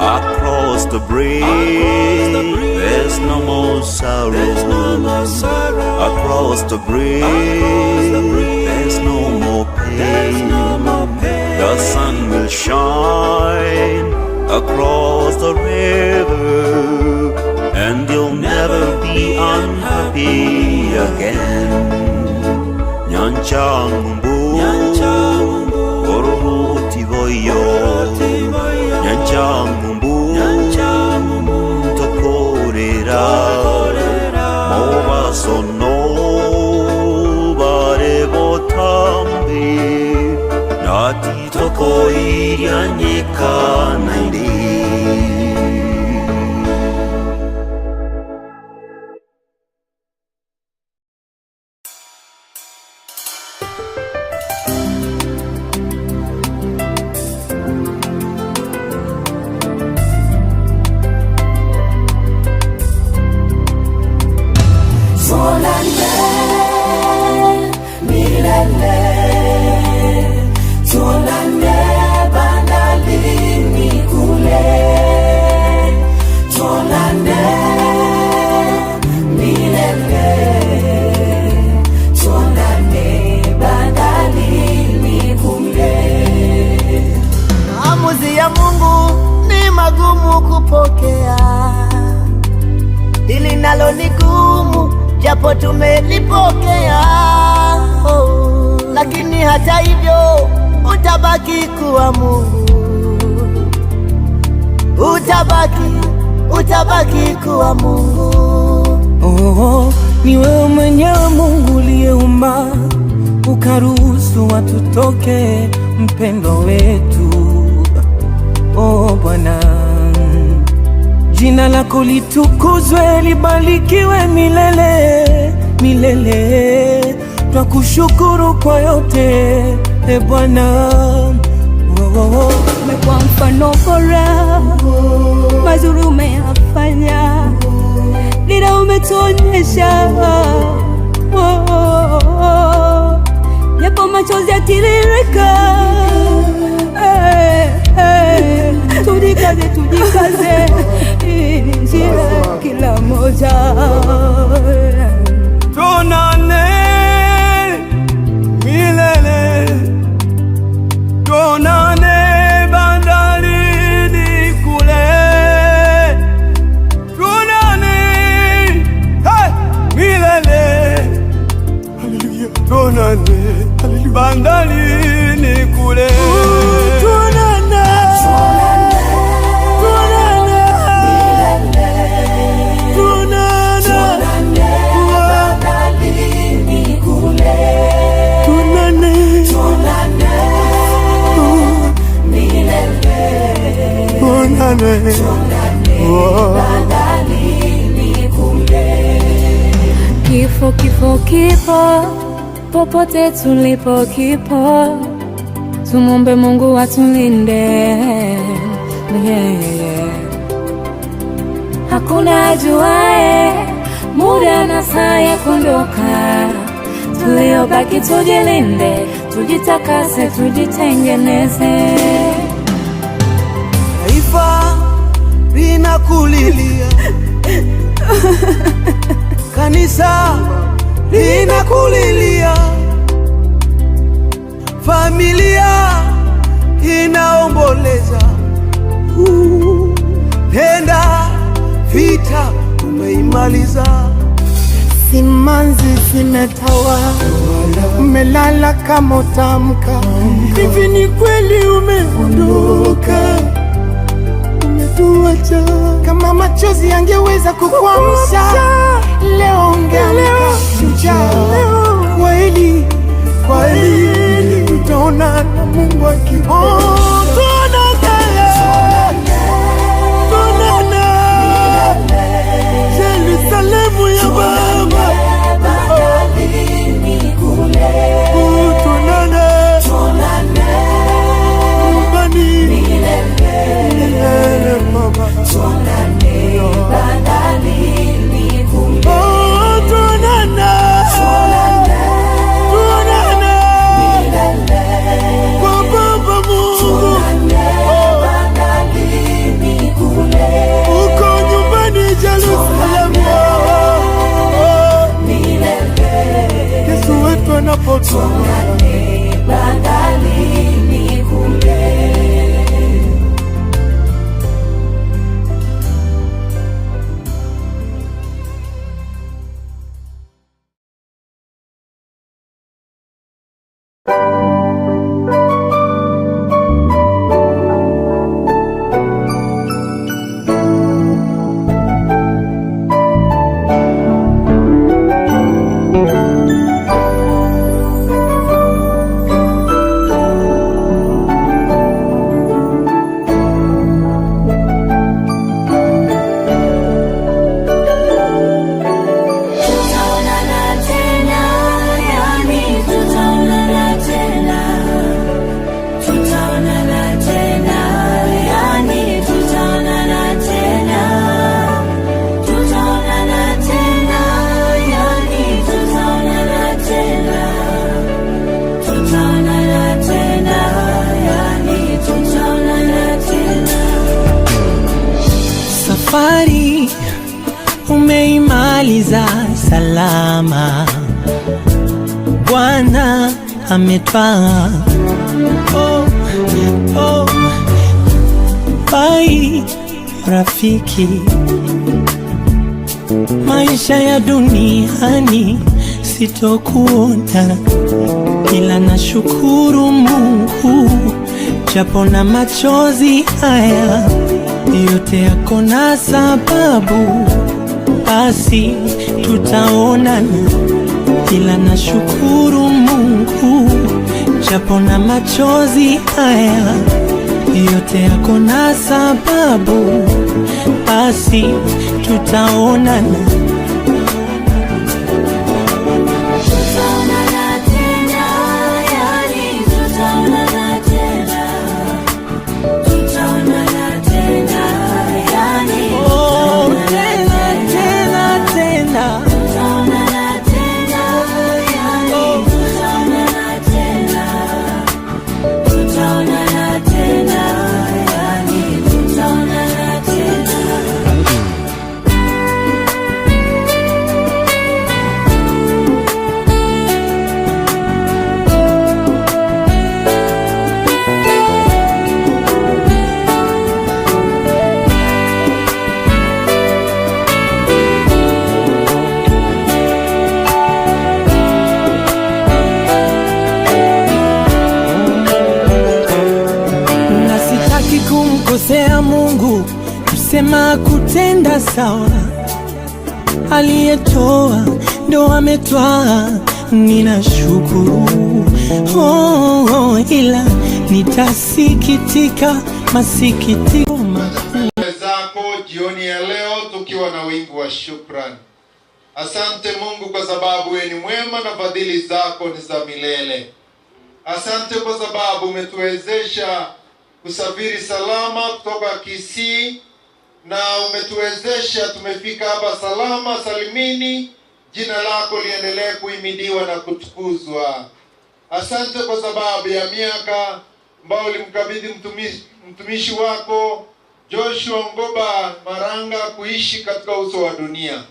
[SPEAKER 1] Across the bridge, there's no more sorrow. Across the bridge, there's no more pain. The sun will shine across the river, and you'll never be unhappy again. Nyancha ngumbu, ororutivoyo, nyancha ngumbu, tokorera, mowasono barebotambe, natitoko irianyeka nainde.
[SPEAKER 19] Maamuzi ya Mungu ni magumu kupokea, hili nalo ni gumu japo tumelipokea. Oh, lakini hata hivyo utabaki kuwa Mungu, utabaki kuwa Mungu.
[SPEAKER 21] Oh, ni wewe mwenyewe Mungu uliyeumba, ukaruhusu watu toke, mpendo wetu. Oh Bwana, jina lako litukuzwe, libarikiwe milele milele. Twakushukuru kwa yote, e Bwana. Oh, oh, oh.
[SPEAKER 14] Umekuwa mfano bora, mazuri umeyafanya, dira umetuonyesha. Oh, oh, oh. Japo machozi yatiririka, tujikaze, tujikaze, hii ni njia kila moja.
[SPEAKER 21] Tuonane milele, tuonane bandarini kule, tuonane hey, milele, haleluya, tuonane bandarini kule. Tuonane, tuonane, Tuonane. Oh.
[SPEAKER 5] Bandarini kule. Kifo, kifo, kipo popote tulipo, kipo. Tumombe Mungu atulinde. Yeah. Hakuna ajuae muda na saa ya kuondoka. Tuliobaki tujilinde, tujitakase, tujitengeneze.
[SPEAKER 21] Taifa linakulilia, kanisa linakulilia, familia inaomboleza. Nenda, vita umeimaliza.
[SPEAKER 11] Simanzi zimetawa, umelala kama utamka. Hivi ni kweli umeondoka, umetuacha. Kama machozi yangeweza kukuamsha, leo ungeamka shujaa. Kweli kweli, tutaonana Mungu akipenda.
[SPEAKER 21] Tuonane, Yerusalemu ya Baba. Tuonane nyumbani milele, Baba. Oh, tuonane, tuonane kwa Baba Mungu. Uko nyumbani Jerusalemu. Oh, Yesu wetu anapotoka.
[SPEAKER 5] Bandarini kule. Tutaonana tena, yani tutaonana tena. Tutaonana tena, yani tutaonana tena. Tutaonana tena, yani tutaonana tena. Tutaonana tena, yani tutaonana tena.
[SPEAKER 7] Safari umeimaliza salama, Bwana ametwaa. Oh, oh. Bai rafiki, maisha ya duniani sitokuona, ila nashukuru Mungu japo na machozi haya yote yako na sababu, basi tutaonana, ila nashukuru Mungu japo na machozi haya yote yako na sababu, basi tutaonana.
[SPEAKER 5] Tutaonana tena, yani tutaonana tena. Tutaonana tena, yani
[SPEAKER 7] Oh, tena tena tena,
[SPEAKER 5] tutaonana tena, yani tutaonana tena. Tutaonana tena, yani tutaonana tena.
[SPEAKER 7] Na sitaki kumkosea Mungu, kusema kutenda sawa. Aliyetoa ndo ametwaa, ninashukuru oh, oh, ila nitasikitika masikitiko makuu.
[SPEAKER 10] kwa shukrani. Asante Mungu kwa sababu wewe ni mwema na fadhili zako ni za milele. Asante kwa sababu umetuwezesha kusafiri salama kutoka Kisii na umetuwezesha tumefika hapa salama salimini. Jina lako liendelee kuhimidiwa na kutukuzwa. Asante kwa sababu ya miaka ambao ulimkabidhi mtumishi wako Joshua Ngoba Maranga kuishi katika uso wa dunia.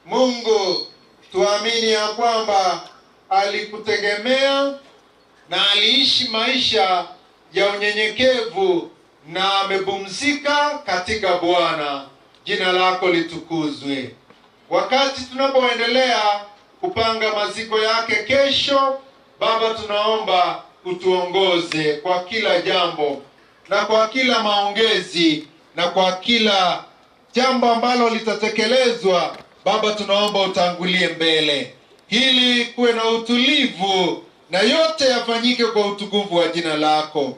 [SPEAKER 10] Mungu, tuamini ya kwamba alikutegemea na aliishi maisha ya unyenyekevu na amepumzika katika Bwana. Jina lako litukuzwe. Wakati tunapoendelea kupanga maziko yake kesho, Baba, tunaomba utuongoze kwa kila jambo na kwa kila maongezi na kwa kila jambo ambalo litatekelezwa. Baba, tunaomba utangulie mbele ili kuwe na utulivu na yote yafanyike kwa utukufu wa jina lako.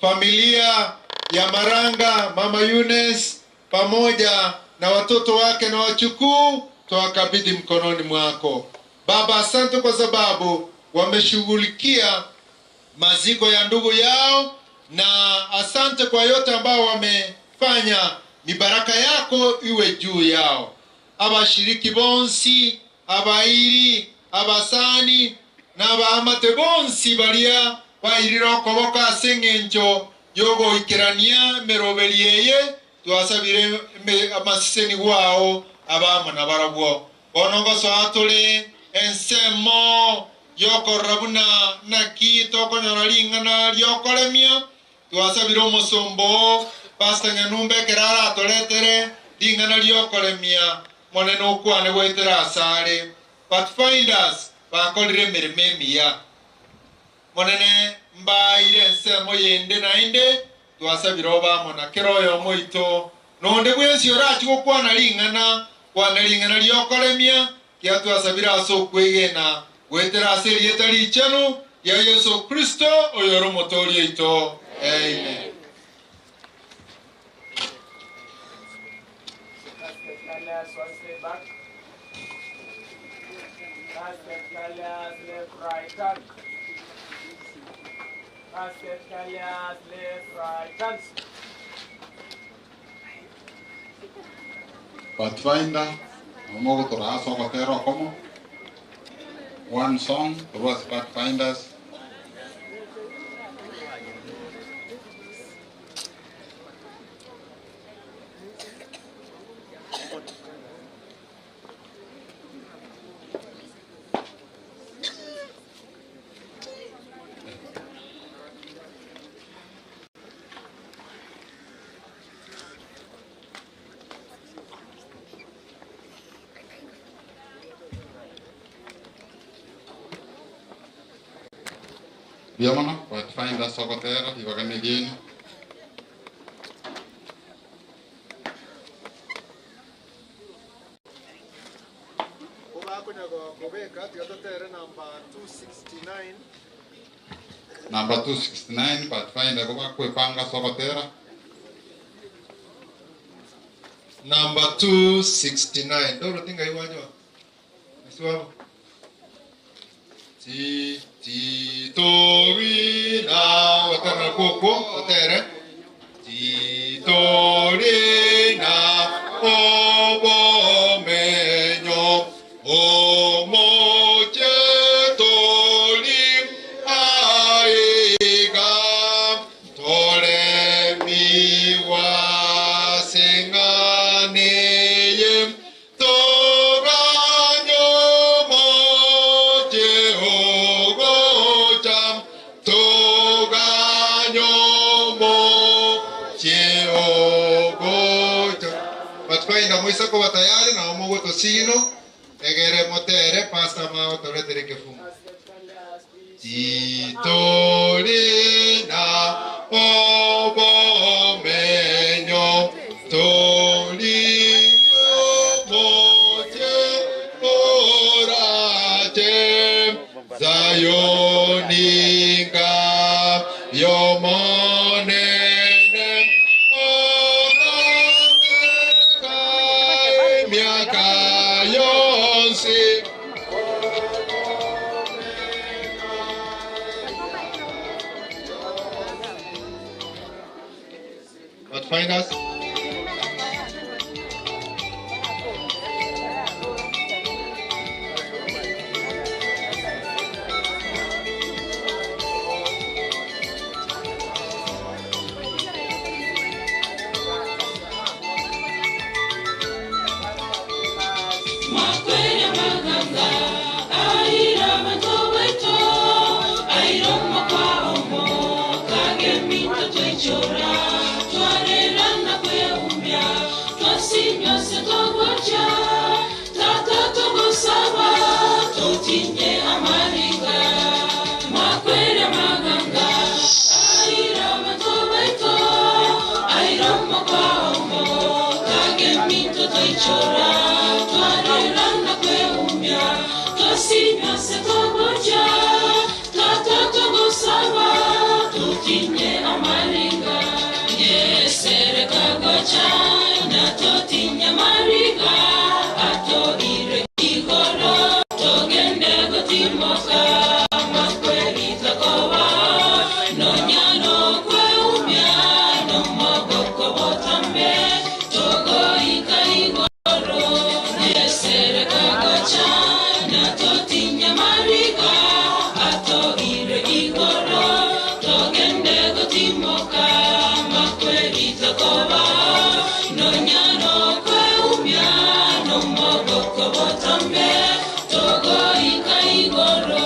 [SPEAKER 10] Familia ya Maranga, Mama Yunes pamoja na watoto wake na wachukuu, tuwakabidhi mkononi mwako. Baba, asante kwa sababu wameshughulikia maziko ya ndugu yao, na asante kwa yote ambao wamefanya. Ni baraka yako iwe juu yao. Abashiriki bonsi, abairi, abasani na abaamate bonsi baria bairire okoboka ase eng'encho yogoikerania emeroberi eye, twasabire amaseseni gwao abamo na barabwo. Bono ngosoa tore ensemo yokorora buna naki tokonyora ring'ana riokoremia. Twasabire omosombo Pastor Nyanumbe ekero aratoretere ring'ana riokoremia monene okwane gwaetera asare. Pathfinders bakorire emeremo emiya monene mbaire ensemo yende naende twasabire obamo na kero oyo moito nonde bwensi orachi gokwana ring'ana kwana ring'ana riokoremia kia twasabire ase okwegena gwetera ase erieta richenu ya Yesu Kristo oyoro omotoori oito. Amen.
[SPEAKER 17] Pathfinder, one song towards Pathfinders. Biamana, Pathfinders sokotera ibaganelieni.
[SPEAKER 10] Number 269.
[SPEAKER 17] Number 269, Pathfinder kubakwepanga sokotera.
[SPEAKER 10] Number 269. Ndoro tinga iwanyo. Nisiwamo. Ti ti torina watara koko watere. Ti torina obo menyo omoche tolim aiga tole miwa senganeyem toranyo moche ogocham toganyo moche ogocham. Patfaina moisa ko batayari na omogo tosino egere motere pasta mao toretere kefumu. Titorina obo menyo torio moche orache zayoninga yomonene orake miaka
[SPEAKER 17] Pathfinders.
[SPEAKER 6] Makwere maganga aira matoweto airoma kwa omo kagemito twechora twarerana kweumya twasinyose togwacha tata togosaba totinye amariga makwere maganga aira matoweto airoma kwa omo kagemito twechora twarerana kweumya twasinyose togwacha tata togosaba totinye amariga yeserekagocha natotinya mariga atoire igoro togende gotimoka makweri takoba nonyano kweumya nomogoko botambe togoika igoro yeserekagocha natotinya mariga atoire igoro togende gotimoka makweri takoba nonyano kweumya nomogoko botambe togoika igoro.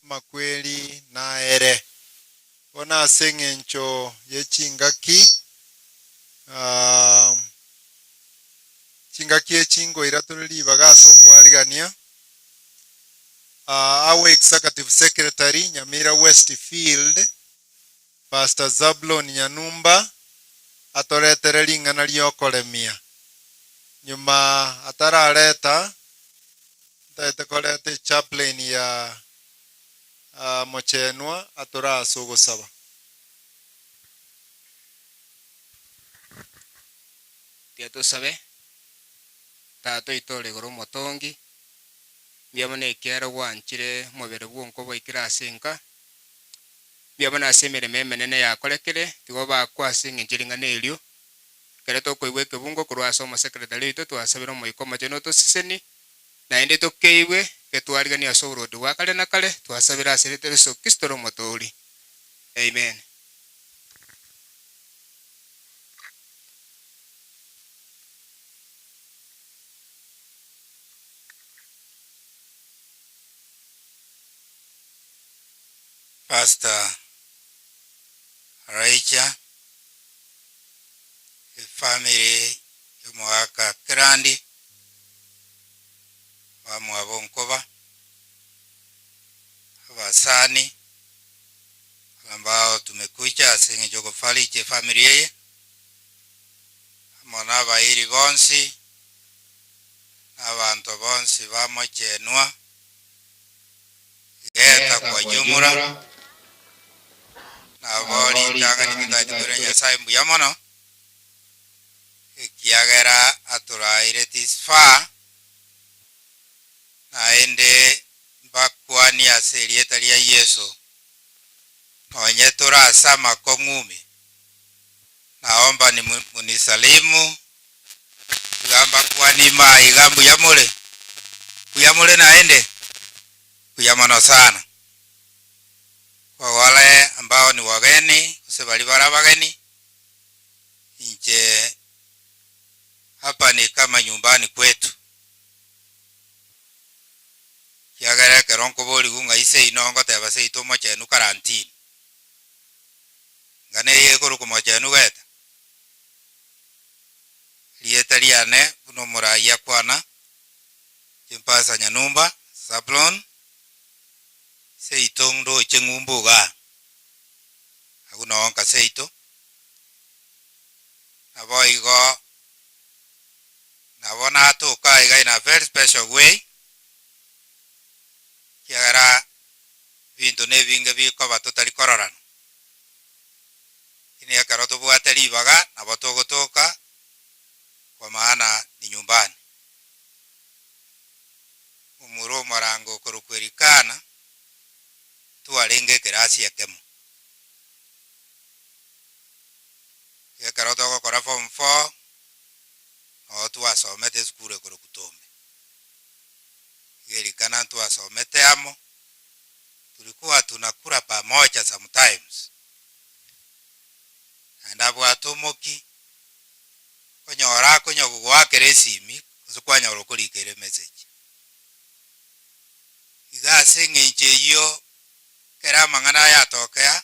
[SPEAKER 10] Makweli naere ona aseng'encho yechingaki chingaki echingoira tore ribaga ase okwarigania our executive secretary Nyamira West Field Pastor Zablon Nyanumba Atoretere ring'ana riokoremia. Nyuma atarareta, ntagete koreta echaplain ya Mochenwa atore ase ogosaba.
[SPEAKER 15] Tiga tosabe. Tata oito ore igoro omotongi, mbuya mono ekiagera gwanchire omobere bwonko bwaikire ase enka, mbuya mono ase emeremo emenene yakorekire, tiga obakwe ase eng'encho ring'ana erio. Ekero tokoigwa ekebungo korwa ase omosekretari oito twasabire Omoika Omochenu otoseseni, naende tokeigwe getwariganie ase oborwoti bwa kare na kare, twasabire ase erieta ria Yeso Kristo ore Omotoori. Amen.
[SPEAKER 22] Pastor Raicha, efamiri y'omogaka Kerandi, abamwabo Nkoba, abasani ambao tumekuja ase eng'encho yogofariji efamiri eye, amo na abairi bonsi, na abanto bonsi bamochenwa, geta kwa jumla, nabo ritang'ani totagete koira Nyasaye mbuya mono, ekiagera atoraire this far, naende mbakwanie ase erieta ria Yeso, nonye tore ase amakong'u ime, naomba munisalimu, iga mbakwanie ime aiga mbuya more, mbuya more naende, mbuya mono sana. Kwa wale ambao ni wageni, gose baria bare abageni, inche hapa ni kama nyumbani kwetu. Ekiagera ekero nkoborigwa ng'a ise ino ngoteba seito omochenu karantini. Ng'a neye ekorokwa mochenu geta. Rieta riane buna omoraia akwana, Chimpasa Nyanumba, Zablon, seito ndoche ng'umbu igaa, agwo noo nka seito. Naboigo nabo natoka iga in a very special way, ekiagera ebinto na ebinge bikoba totari kororana. Lakini ekero tobwate ribaga nabo togotoka kwa maana ni nyumbani. Omura omorango okorokwa Elikana ntwarenge ekerasi ekemo. Ekero togokora form four noo twasomete esukuru ekorokwa Tombe. Iga Elikana ntwasomete amo, tulikuwa tunakula pamoja sometimes. Naende abwate omoki, okonyora akonya gogoakera esimi gose kwanyora okorikera emessage. Iga ase eng'encho eyio ekero amang'ana aya atokea,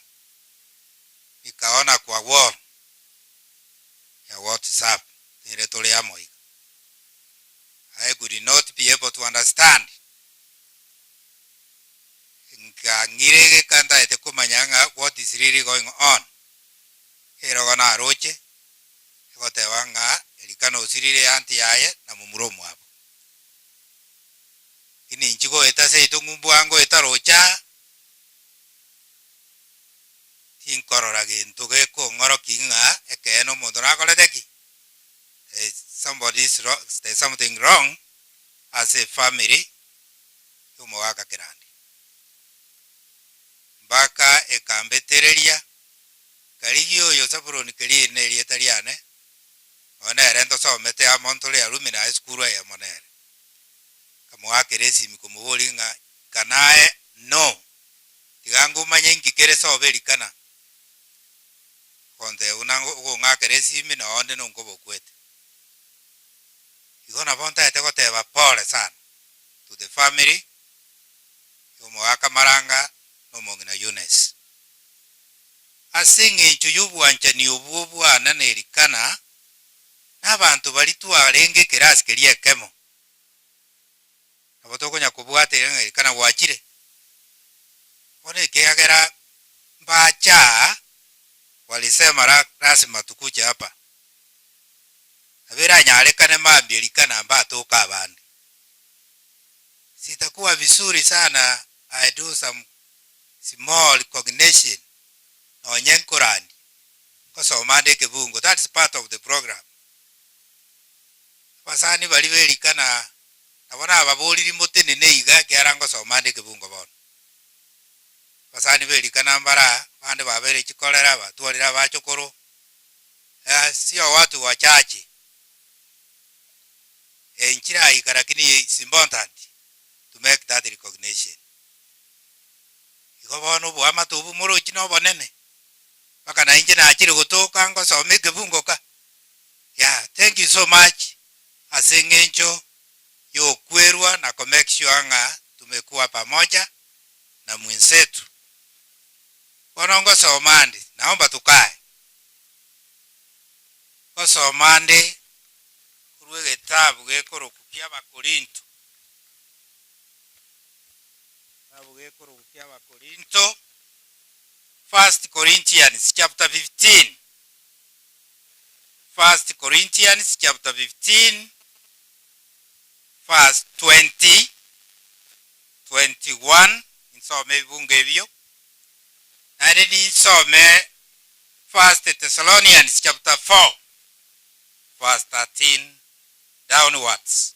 [SPEAKER 22] nikaona kwa wall ya WhatsApp ere tore amo iga. I could not be able to understand. Nkang'ira egeka ntaete komanya ng'a what is really going on. Erogo naroche, egoteba ng'a Elikana osirire eanti yaye na momura omwabo. Lakini inchi goeta seito ng'umbu angoeta roche aa, tinkorora gento gekong'orokia ng'a ekeene omonto nakorete ki? There is somebody is there is something wrong ase efamiri y'omogaka Kerandi. Mpaka ekambetereria, nkarigia oyo Zabuloni Keriri nerieta riane, nonya nere ntosomete amo ntore Arumi naye esukuru eyemo nere. Nkamoakera esimi komoboria ng'a can I know, tiga ngomanye inki kere sobo erikana. Ogontebia buna okong'akera esimi na onde nonkobokwete. Igo nabo ntaete goteba pole sana to the family y'omogaka Maranga na omong'ina Eunice. Ase eng'encho y'obwanchani obwo bwane na Elikana, na abanto baria twarenge ekerasi keria ekemo, nabo tokonya kobwata ere ng'a Elikana gwachire. Bono ekiagera mbache aa, walisema. Nilisema lazima tukuje hapa. Nabera nyarekane mambia likana mbatoka abandi. Sitakuwa vizuri sana I do some small recognition nonye nkorandi kosoma ande ekebungo. That is part of the program. Abasani bari berikana nabo nababoriri motenene iga ekiara ngosoma ande ekebungo bono. Abasani berikana mbara bande babere chikorera batwarire abachokoro. Sio watu wachache. Enchira aika lakini it's important to make that recognition. Igo bono obwamate obu morochi na obonene mpaka nainche nachire gotoka ngosoma ekebungo ka. Yeah, thank you so much ase eng'encho yokwerwa na ko make sure ng'a tumekuwa pamoja na mwenzetu. Bono ngosoma ande, naomba tukae. Ngosoma ande korwa egetabu gekoroku kia Abakorinto. Getabu gekoroku kia Abakorinto, First Corinthians chapter 15. First Corinthians chapter 15, verse 20, 21. Nsome ebibungo ebio. Naende ninsome First Thessalonians chapter 4, verse 13 downwards.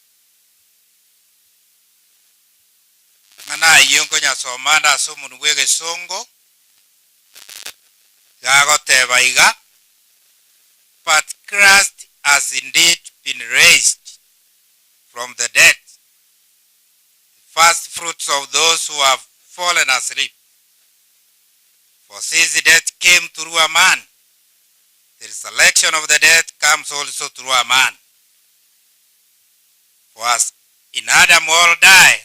[SPEAKER 22] Ng'ana ayio nkonyasoma ande ase omonwe bwa egesongo, gagoteba iga, But Christ has indeed been raised from the dead, the first fruits of those who have fallen asleep. For since death came through a man, the resurrection of the dead comes also through a man. For as in Adam all die,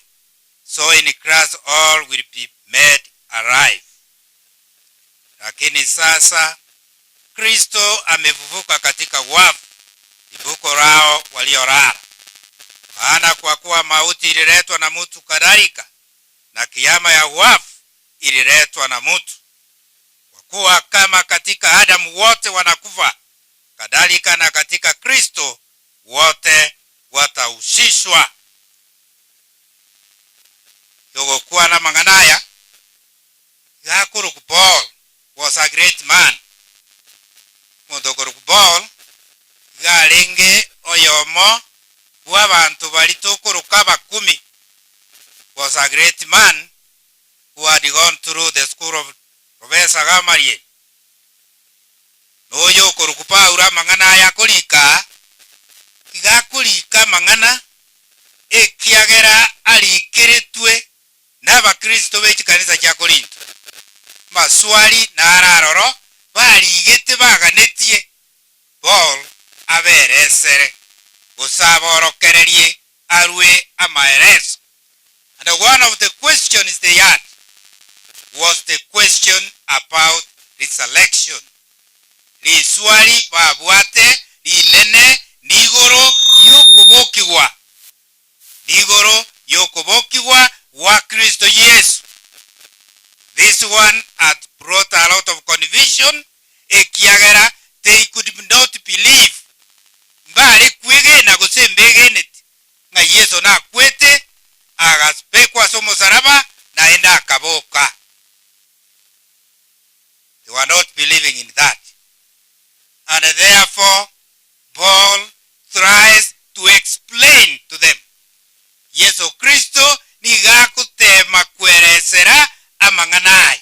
[SPEAKER 22] so in Christ all will be made alive. Lakini sasa Kristo amefufuka katika wafu, limbuko lao waliolala. Maana kwa kuwa mauti ililetwa na mtu, kadhalika na kiama ya wafu ililetwa na mtu. Kwa kuwa kama katika Adamu wote wanakufa, kadhalika na katika Kristo wote watahusishwa. Togokwana mang'ana aya, gakorokwa Paul was a great man. Omonto okorokwa Paul iga arenge oyomo bwa abanto baria tokoroka abakumi. Was a great man who had gone through the school of Professor Gamaliel. Noyo okorokwa Paulo amang'ana aya akorika, iga akorika amang'ana ekiagera arikeretwe n'abakristo be chikanisa chia Korinto. Maswali naro aroro barigete baganetie Paul aberesere gose aborokererie arwe amaereso. And one of the questions they had was the question about resurrection. Riswali babwate rinene nigoro yokobokigwa, nigoro yokobokigwa wa Kristo Yesu. This one had brought a lot of confusion ekiagera they could not believe, mbare kwegena gose mbegenete ng'a Yesu nakwete agabekwa ase omosaraba naende akaboka. They were not believing in that, and therefore Paul tries to explain to them. Yesu Kristo nigo agotema kweresera amang'ana aya.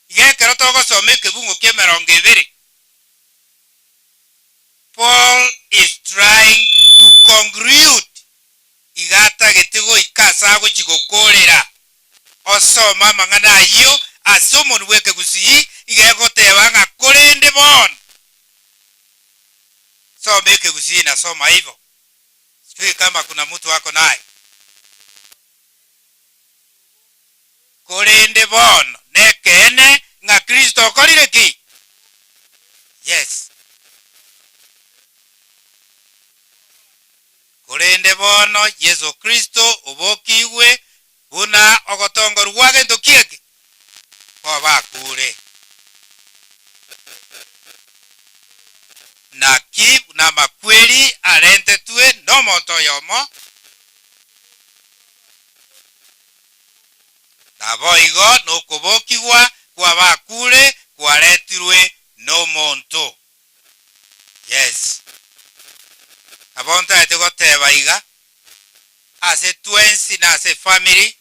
[SPEAKER 22] Iga ekero togosoma ekebungo kia 20, Paul is trying to conclude, iga atagete goika ase agochi gokorera. Osoma amang'ana ayio ase omonwe bwa ekegusii, iga egoteba ng'a korende bono. Soma ekegusii, nasoma hivyo, sijui kama kuna mtu ako naye. Korende bono nekeene ng'a Kristo okorire ki? Yes, korende bono Yesu Kristo obokigwe buna ogotongoru gwa gento kieke koba akure. Naki buna amakweri arentetwe nomonto oyomo, naboigo nokobokigwa kw'abakure kwaretirwe nomonto. Yes. Nabo ntaete goteba iga, ase twensi na ase efamiri,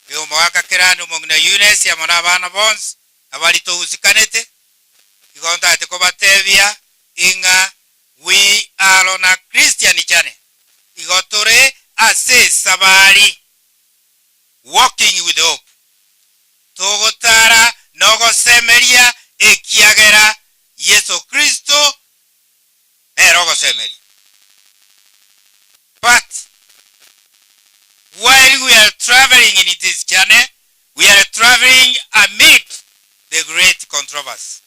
[SPEAKER 22] iga omogaka kerande omong'ina Eunice amo na abana bonsi abari togusikanete, igo ntaete kobatebia ing'a we are on a Christian journey. Igo tore ase esabari, walking with hope. Togotara nogosemeria ekiagera Yeso Kristo nere ogosemeria. But while we are traveling in this journey, we are traveling amid the great controversy.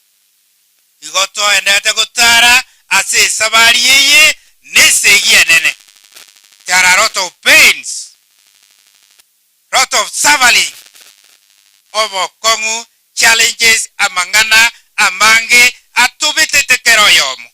[SPEAKER 22] Igo toendete gotara ase esabari eye nesegi enene. There are a lot of pains, lot of suffering, obokong'u, challenges, amang'ana amange atobetete kera oyomo.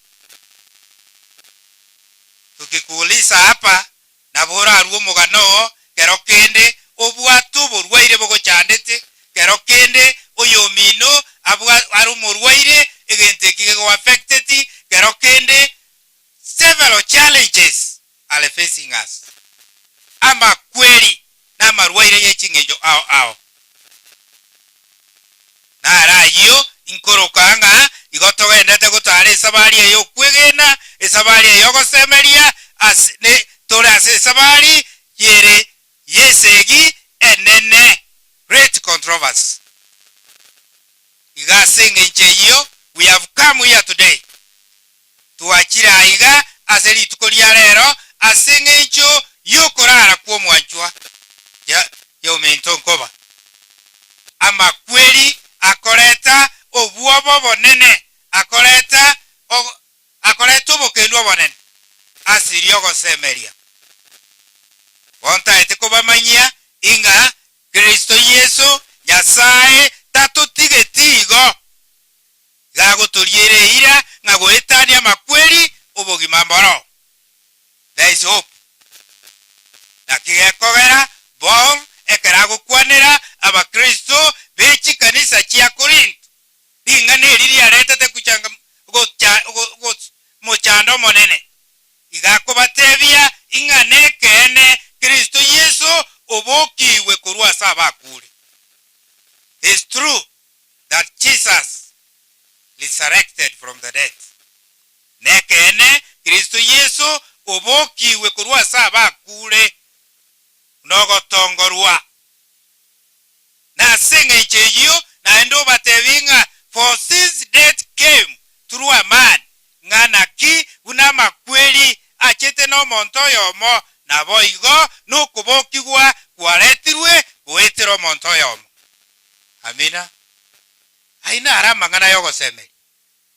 [SPEAKER 22] Tukikuuliza hapa, nabo orarue omogano oo, kero kende obwate oborwaire bogochandete, kero kende oyomino abwa are omorwaire, egento eki gegoaffecteti, kero kende several challenges are facing us. Amakweri na amarwaire ye ching'encho ao ao. Naro ayio inkoroka ng'a igo togendete gotara esabari eye y'okwegena, esabari eye y'ogosemeria, ase ne tore ase esabari yere y'esegi enene, great controversy. Iga ase eng'encho eyio we have come here today, twachire aiga ase rituko ria rero ase eng'encho y'okorara kw'omwanchwa ya y'ominto nkoba amakweri akoreta obwoba obonene, akoreta akoreta obokendu obonene ase ogosemeria. Bontaete kobamanyia ing'a Kristo Yeso Nyasae tatotigeti igo, gagotoriera eira ng'a goetania amakweri obogima mboro. There is hope. Naki gekogera Paul ekero agokwanera abakristo be chikanisa chia Korinto, ring'ana eri riaretete kuchanga gocha mochando omonene, iga akobatebia ing'a nekeene Kristo Yeso obokigwe korwa ase abakure. It's true that Jesus resurrected from the dead. Nekeene Kristo Yeso obokigwe korwa ase abakure nogotongorwa. Na ase eng'encho eyio naende obatebie ng'a for since death came through a man, ng'a naki buna amakweri achete nomonto oyomo, naboigo nokobokigwa kwaretirwe goetera omonto oyomo. Amina. Ayio naro amang'ana y'ogosemeria.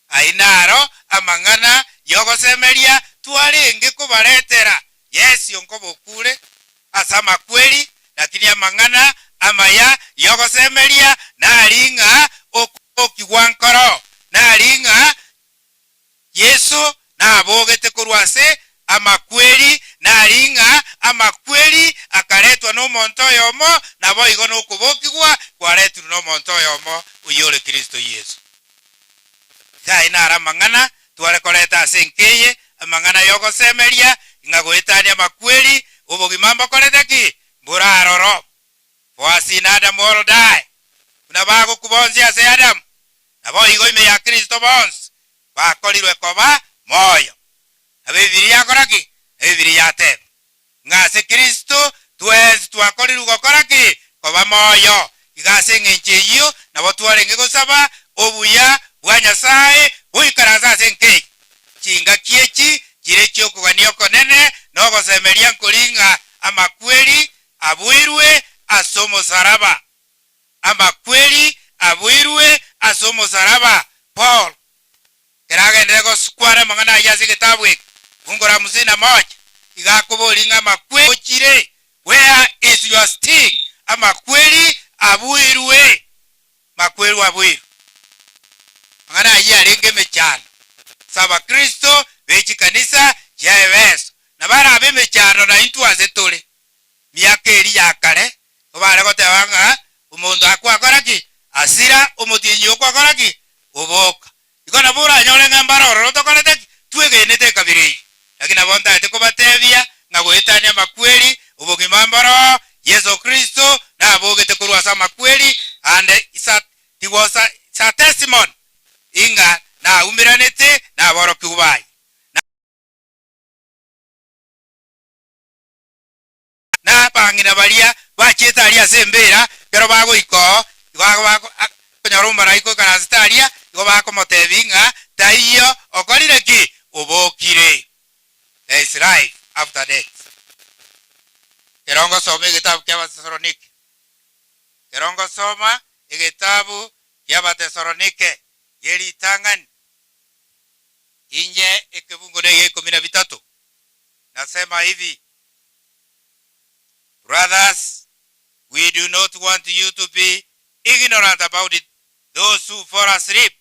[SPEAKER 22] Ayio naro amang'ana y'ogosemeria twarenge kobaretera. Yes, onkobokure ase amakweri, lakini amang'ana amaya y'ogosemeria nari ng'a okobokigwa nkoro, nari ng'a Yeso nabogete korwa ase amakweri, nari ng'a amakweri akaretwa nomonto oyomo, naboigo nokobokigwa kwaretirwe nomonto oyomo, oyio ore Kristo Yeso. Iga ayio naro amang'ana tware koreta ase enka eye, amang'ana y'ogosemeria, ng'a goetania amakweri, obogima mbokorete ki? Mbore aroro. For as in Adam all die, buna bagokwa bonsi ase Adamu, naboigo ime ya Kristo bonsi bakorirwe koba moyo. Nabo Ebibilia yakora ki? Nabo Ebibilia yateba, ng'a ase Kristo twensi twakorirwe gokora ki? Koba moyo. Iga ase engencho eyio nabo twarenge gosaba obuya bwa Nyasae boikaranse ase enka eye. Chingaki echi chire chi'okogania okonene na ogosemeria nkori ng'a amakweri abuirwe ase omosaraba. Amakweri abuirwe ase omosaraba. Paul ekero agenderere gokwana amang'ana ayio ase egetabu eke, fungu la 51, iga akoboria ng'a amakweri ochire, where is your sting? Amakweri abuirwe, makweri abuirwe. Amang'ana ayio arenge emechando ase abakristo Be chikanisa chia Efeso. Na barabe emechando na intwe ase tore. Miaka eri ya kare, obare goteba ng'a omonto akwakora ki? Asira omotienyi okwakora ki? Oboka. Igo nabo oranyore ng'a mbare ororo tokorete ki? Twegenete ekabira eyio. Lakini nabo ntaete kobatebia ng'a goetania amakweri, obogima mboro, Yeso Kristo nabogete korwa ase amakweri, and it's a, it was a, it's a testimony ing'a naumeranete naborokigwa baye. Na abang'ina baria bachiete aria ase embeera, ekero bagoika oo, igo bakonyora omomalaika oikaransete aria, igo bakomotebia ng'a taiyo, okorire ki? Obokire. There is life after death. Ekero ngosoma egetabu ki'Abatesalonike, ekero ngosoma egetabu ki'Abatesalonike ye ritang'ani, inye ekebungo na egia ikomi na bitato, nasema hivi, Brothers, we do not want you to be ignorant about it, those who fall asleep,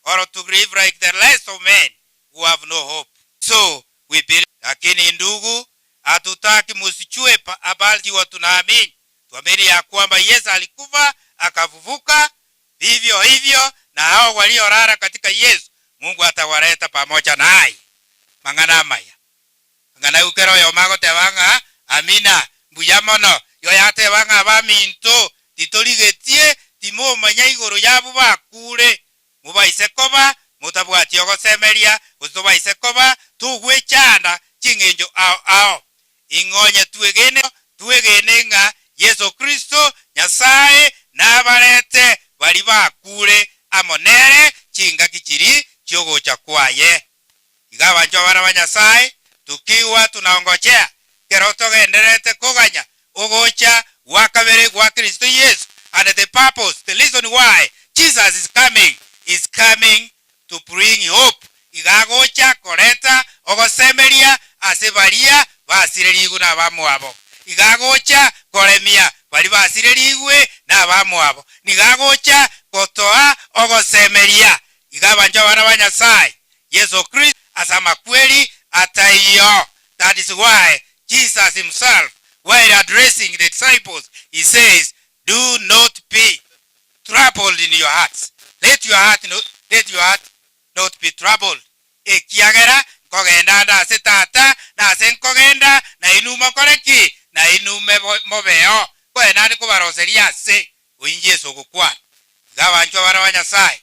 [SPEAKER 22] or to grieve like the rest of men who have no hope. So we believe. Lakini ndugu, hatutaki musichue habari wa tunaamini. Tuamini ya kwamba Yesu alikufa akafufuka, vivyo hivyo na hao waliolala katika Yesu Mungu atawaleta pamoja naye. Mang'ana amaya. Ng'a naigwe kera oyomo agoteba ng'a, Amina, mbuya mono. Igo yateba ng'a abaminto, titorigetie, timomanya igoro y'abwo bakure, mobaise koba motabwati ogosemeria, gose tobaise koba togwechanda ching'encho ao ao. Ing'o onye twegene, twegene ng'a Yeso Kristo, Nyasae, nabarete baria bakure amo nere chingaki chiria chi'ogocha kwaye. Iga abanchwa abana ba Nyasae, tukiwa tunaongochea, ekero togendererete koganya ogocha gwa kabere gwa Kristo Yeso, and the purpose, the reason why Jesus is coming, is coming to bring hope, iga agocha koreta ogosemeria ase baria basirerigwe nabamwabo, iga agocha koremia baria basirerigwe nabamwabo, nigo agocha gotoa ogosemeria. Iga abanchwa abana ba Nyasae, Yeso Kristo ase amakweri ataiyo. That is why Jesus himself while addressing the disciples he says, Do not be troubled in your hearts, let your heart not, let your heart not be troubled, ekiagera nkogenda ande ase Tata, na ase nkogenda nainwe mokore ki? Nainwe mobeo. Nkoenda ande kobaroseria ase oyio Yeso ogokwana. Iga abanchwa abana ba Nyasae,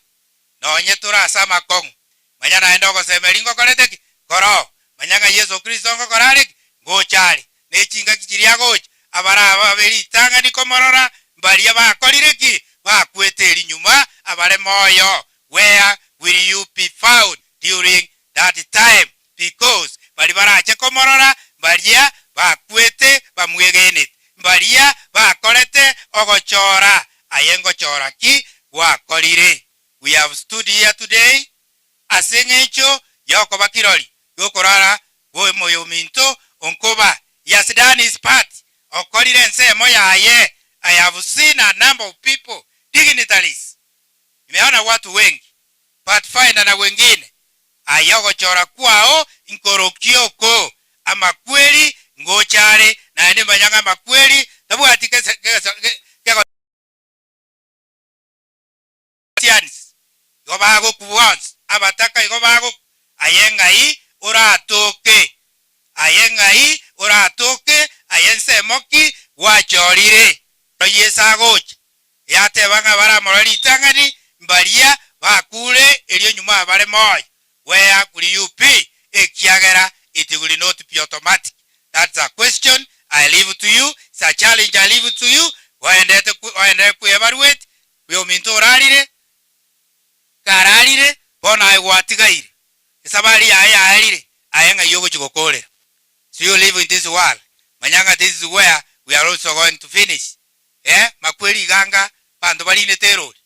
[SPEAKER 22] Nonye tore ase amakong'u, manya naende ogosemeria ngokorete ki? Nkoroo. Manya ng'a Yeso Kristo ngokora are ki? Ngocha are. Ne chingaki chiria agocha, abaraba be ritang'ani komorora mbaria bakorire ki? Bakwete eri nyuma abare moyo. Where will you be found during that time? Because baria barache komorora mbaria bakwete bamwegenete, mbaria bakorete ogochora. Aye ngochora ki gwakorire? We have stood here today ase eng'encho y'okoba kirori gi'okorara kw'omoyominto onkoba. He has done his part, okorire ensemo yaye. I have seen a number of people, dignitaries, nimeona watu wengi, Pathfinder na wengine. Aye ogochora kwao nkorokia oko, amakweri ngocha are, naende manya ng'a amakweri tabwati kego. Christians igo bagokwa bonsi, abataka igo bagokwa, aye ng'ai oratoke? Aye ng'ai oratoke? Aye nsemo ki gwachorire? Ekero Yeso agocha, yateba ng'a baramorore ritang'ani mbaria bakure erio nyuma abare moyo. Where will you be? Ekiagera it will not be automatic. That's a question I leave to you, it's a challenge I leave to you, oendete oenderere kwebarueti Oyominto orarire, kararire, bono aye gwatigaire, esabari yaye yaerire, aye ng'ai ogochia gokoorera? So you live in this world, manya ng'a this is where we are also going to finish. Eh, makweri iga anga abanto barinete erori,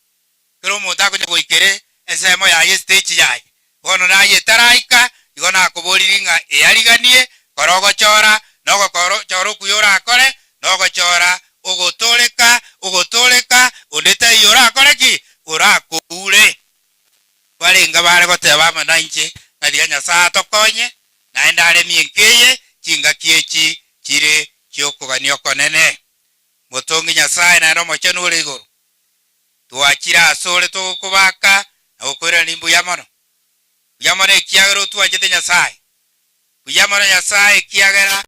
[SPEAKER 22] kera omonto akonya goikera ensemo yaye estage yaye, bono naye etaraika, igo nakoboriri ng'a eyariganie, kora ogochora, na ogokora ochore okuya orakore, na ogochora ogotooreka, ogotooreka, onde taiyo orakore ki? Orakoure. Barenge bare goteba amo nainche ng'a Ng'atiga Nyasaye atokonye naende aremie nkeye chingaki echi chire chiokogania okonene. Motongi Nyasaye naende omochenu ore igoro. Twachire ase ore togokobaka na gokoirania mbuya mono. Mbuya mono ekiagera otwanchete Nyasaye. Mbuya mono Nyasaye ekiagera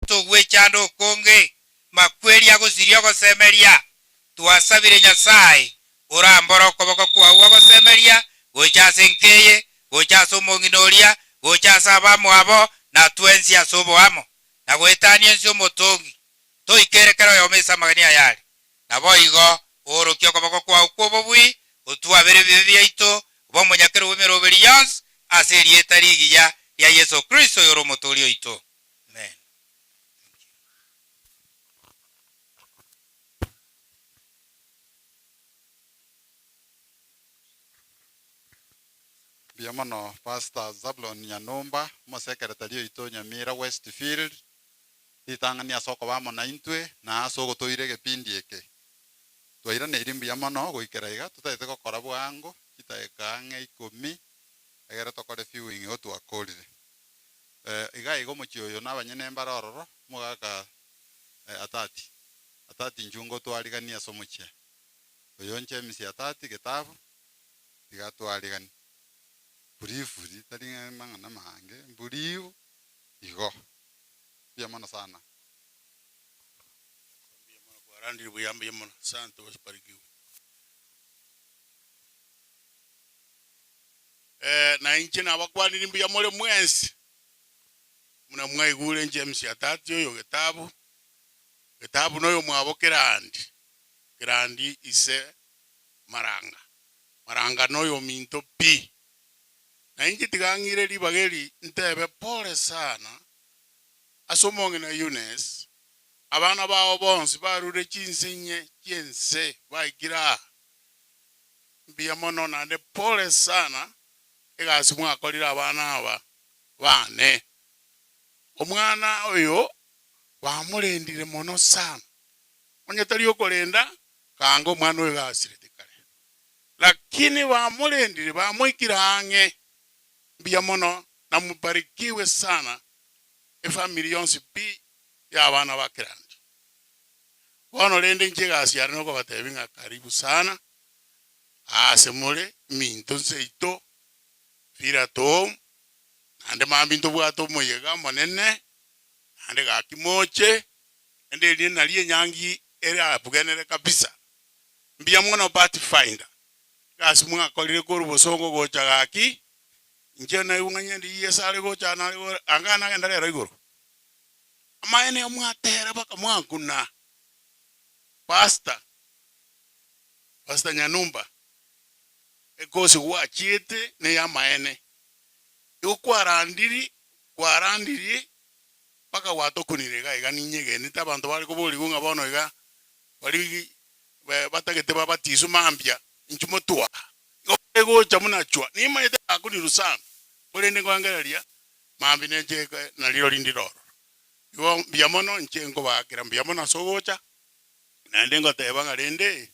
[SPEAKER 22] togwechanda okonge makweri agosiria ogosemeria. Twasabire Nyasaye orambora okoboko kwago ogosemeria gocha ase nkeye gocha ase omong'ina oria gocha ase abamwabo na twensi ase oboamo na goetania ense omotongi toikere kero oyomo ase amagani ayare. Nabo igo oorokia okoboko kwago kwa obobui otwabere ebibe biaito obe omonyakero bwa emeroberi yonsi ase erieta rigiya ria Yeso Kristo oyore omotori oito. Amen.
[SPEAKER 17] Mbuya mono Pastor Zablon Nyanumba, omosekretari oito Nyamira Westfield, ritang'ani ase okobamo na intwe na ase ogotoire egepindi eke. Twairaneiri mbuya mono goikera iga totagete gokora bwango chitaeka ang'e 10 egere tokore viewing igo twakorire. Iga iga omochie oyo na abanyene mbare ororo omogaka atati. Atati nchungo twarigani ase omochie. Oyo nche MC atati getabu tiga twarigani. Briefly tari mang'ana mange mburiu igo. Mbuya mono sana.
[SPEAKER 9] Arandi buya mbuya mono. Asante wasibarikiwe. Na inche nabakwanire mbuya more mwensi. Muna mwaigure nche MC atati oyo getabu. Getabu noyo mwabo Kerandi. Kerandi ise Maranga. Maranga noyo minto pi. Na inche tigang'ire ribageri ntebe pole sana. Ase omong'ina Eunice abana bao bonsi barure chinsinye chiense baikira mbuya mono naende pole sana egasi mwakorire abana aba bane. Omwana oyo bamurendire mono sana. Onye tari okorenda kanga omwana oyo gasirete kare. Lakini bamurendire bamuikira ang'e mbuya mono na mubarikiwe sana efamily yonsi pi ya abana ba Kerandi. Bono rende nche egasi yare nokobatebi ng'a karibu sana ase more minto nseito fira tom naende mambi ntobwate omoyega monene naende gaki moche ende erie nari enyangi ere abugenere kabisa. Mbuya mono Pathfinder egasi mwakorire korwa obosongo gocha gaki inche naigwa ng'a nyende Yeso are gocha nare anga nagenda rero igoro. Amaene omwatera bakamwakuna. Pastor Pastor Nyanumba ekosi gwachiete ne ya maene. Igo kwarandiri kwarandiri paka gwatokunire iga iga ninyegenete abanto bare koborigwa ng'a bono iga bari batagete babatisu mambia inchu motwa. Igo egocha munachwa nimaete akuniru sana. Korende ngoangereria mambi nenche nariro rindi roro. Igo mbuya mono nche nkobakera mbuya mono ase ogocha naende ngoteba ng'a rende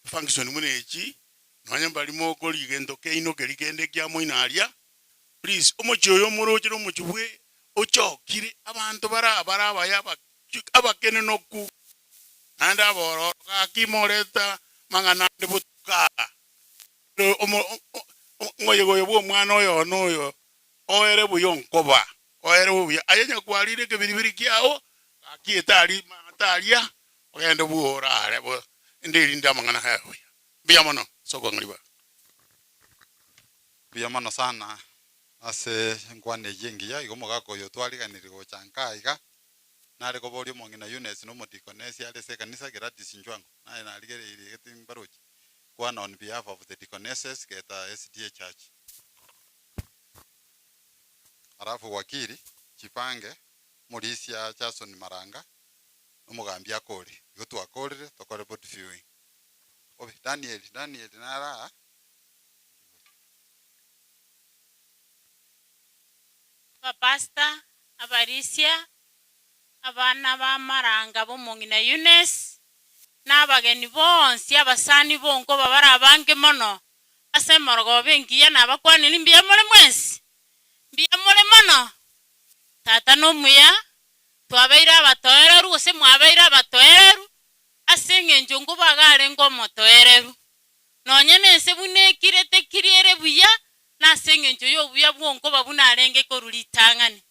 [SPEAKER 9] function muna echi nonya mbarimo okori gento keino keri kende kia moino aria. Please omochie oyo omorochire omochie bwe ochokire abanto bara bara abaya abakenenoku naende abororo gaki moreta mang'ana ande botuka. Ng'oyego oyo bwa omwana oyo noyo oere buya onkoba oere buya aye nyakwarire ekebiribiri kiao gaki etari mataria ogende buorare bo ndiri amang'ana haya buya. Mbuya mono soko ng'riba.
[SPEAKER 17] Mbuya mono sana ase nkwane eywo engiya igo omogaka oyo twariganire gocha nka iga nare koboria omong'ina Eunice na omodikonesi are ase ekanisa Gladys Nchwango naye narigereire egeti mbaroche kwana on behalf of the deaconesses geta SDA Church. Alafu wakili chipange Morisia Jason Maranga omogambi akore igo twakorire tokore body viewing. Obe Daniel Daniel nara
[SPEAKER 13] Pastor
[SPEAKER 12] Abarisia abana ba maranga bomong'ina Eunice n'abageni bonsi abasani bonko babara abange mono ase emorogoba engiya nabakwanire mbuya more mwensi mbuya more mono tata nomuya twabeire abatoereru gose mwabeire abatoereru ase eng'encho nkobagarenge omotoereru nonye nense buna ekirete kiriere buya nase eng'encho ya obuya bwonkoba buna arenge korwa ritang'ani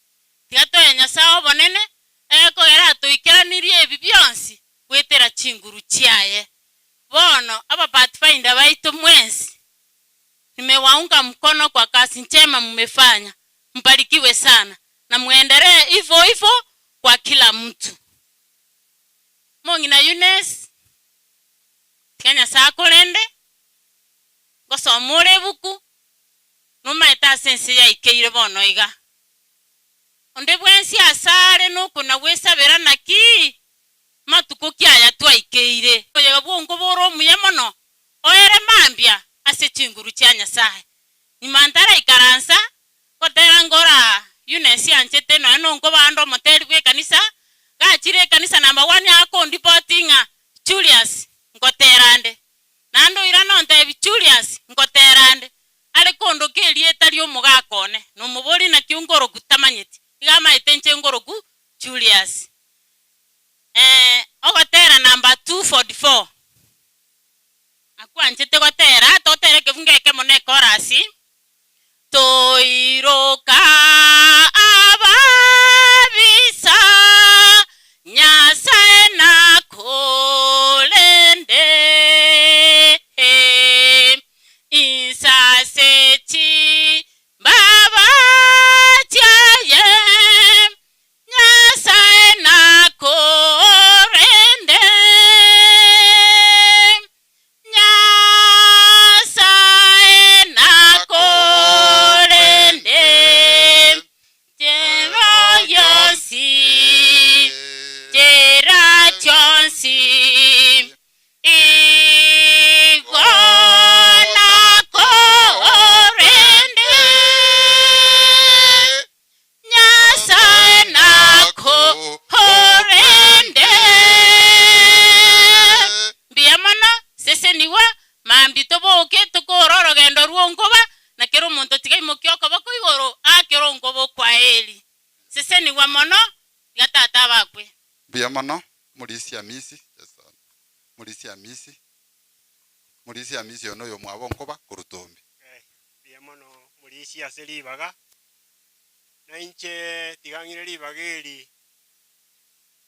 [SPEAKER 12] tiga toye Nyasaye obonene ekogera atoikeranirie ebi bionsi gwetera chinguru chiaye bono aba pathfinder baito mwensi nimewaunga mkono kwa kazi njema mmefanya, mbarikiwe sana na muendelee hivyo hivyo kwa kila mtu. Mong'ina Eunice tiga Nyasaye akorende ngosoma ore ebuku nomaete ase ense yaikeire bono iga onde bwensi asare nokona gwesabera naki matuko kiaya twaikeire oyega bwongo bore omuya mono oere mambia ase chinguru chia Nyasaye nyuma ntaraikaransa gotera ngora Eunice anchete nonya nonko bande omoteri bwa ekanisa gachire ekanisa number 1 akondipoti ng'a Julius ngoterande naende oira nontebi Julius ngoterande are kondoka erieta ria omogaka one nomobori naki ngoroku tamanyeti iga amaete inche ngoroku Julius. Ogotera number 244 akwanchete gotera totere ekebungo ekemo na ekorasi toiroka ababisa Nyasaye nakorende insaseti baba tiaye Nyasaye nakorende Nyasaye nakorende jero yonsi jera chonsi igo nakorende Nyasaye nakorende mbuya mono seseniwa mambi toboke tokora orogendo rwonkoba na kero omonto tiga imokia okoboko igoro akero onkoba okwaeri seseniwa mono tiga tata abakwe
[SPEAKER 17] Mbuya mono Mulisi Amisi Mulisi Amisi Mulisi Amisi ono oyo mwabo nkoba korutombe
[SPEAKER 8] Mbuya mono Mulisi ase ribaga na inche tigang'ire ribaga eri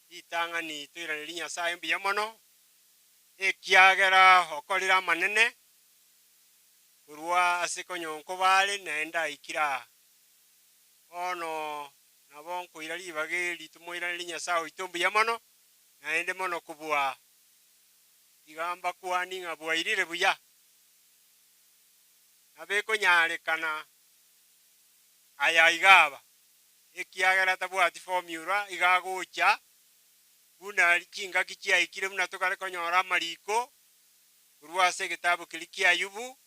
[SPEAKER 8] ritang'ani toirane Nyasaye mbuya mono ekiagera okorire amanene korwa ase konyonko bare naende aikira ono nabo nkoira ribaga eri tomoirane Nyasaye oito mbuya mono naende mono kobua tigamba kwani ng'a bwairire buya nabekonyarekana aya igaba ekiagera tabwati formula igagocha buna chingaki chiaikire buna tokare konyora amariko korwa ase egetabu keri kia Ayubu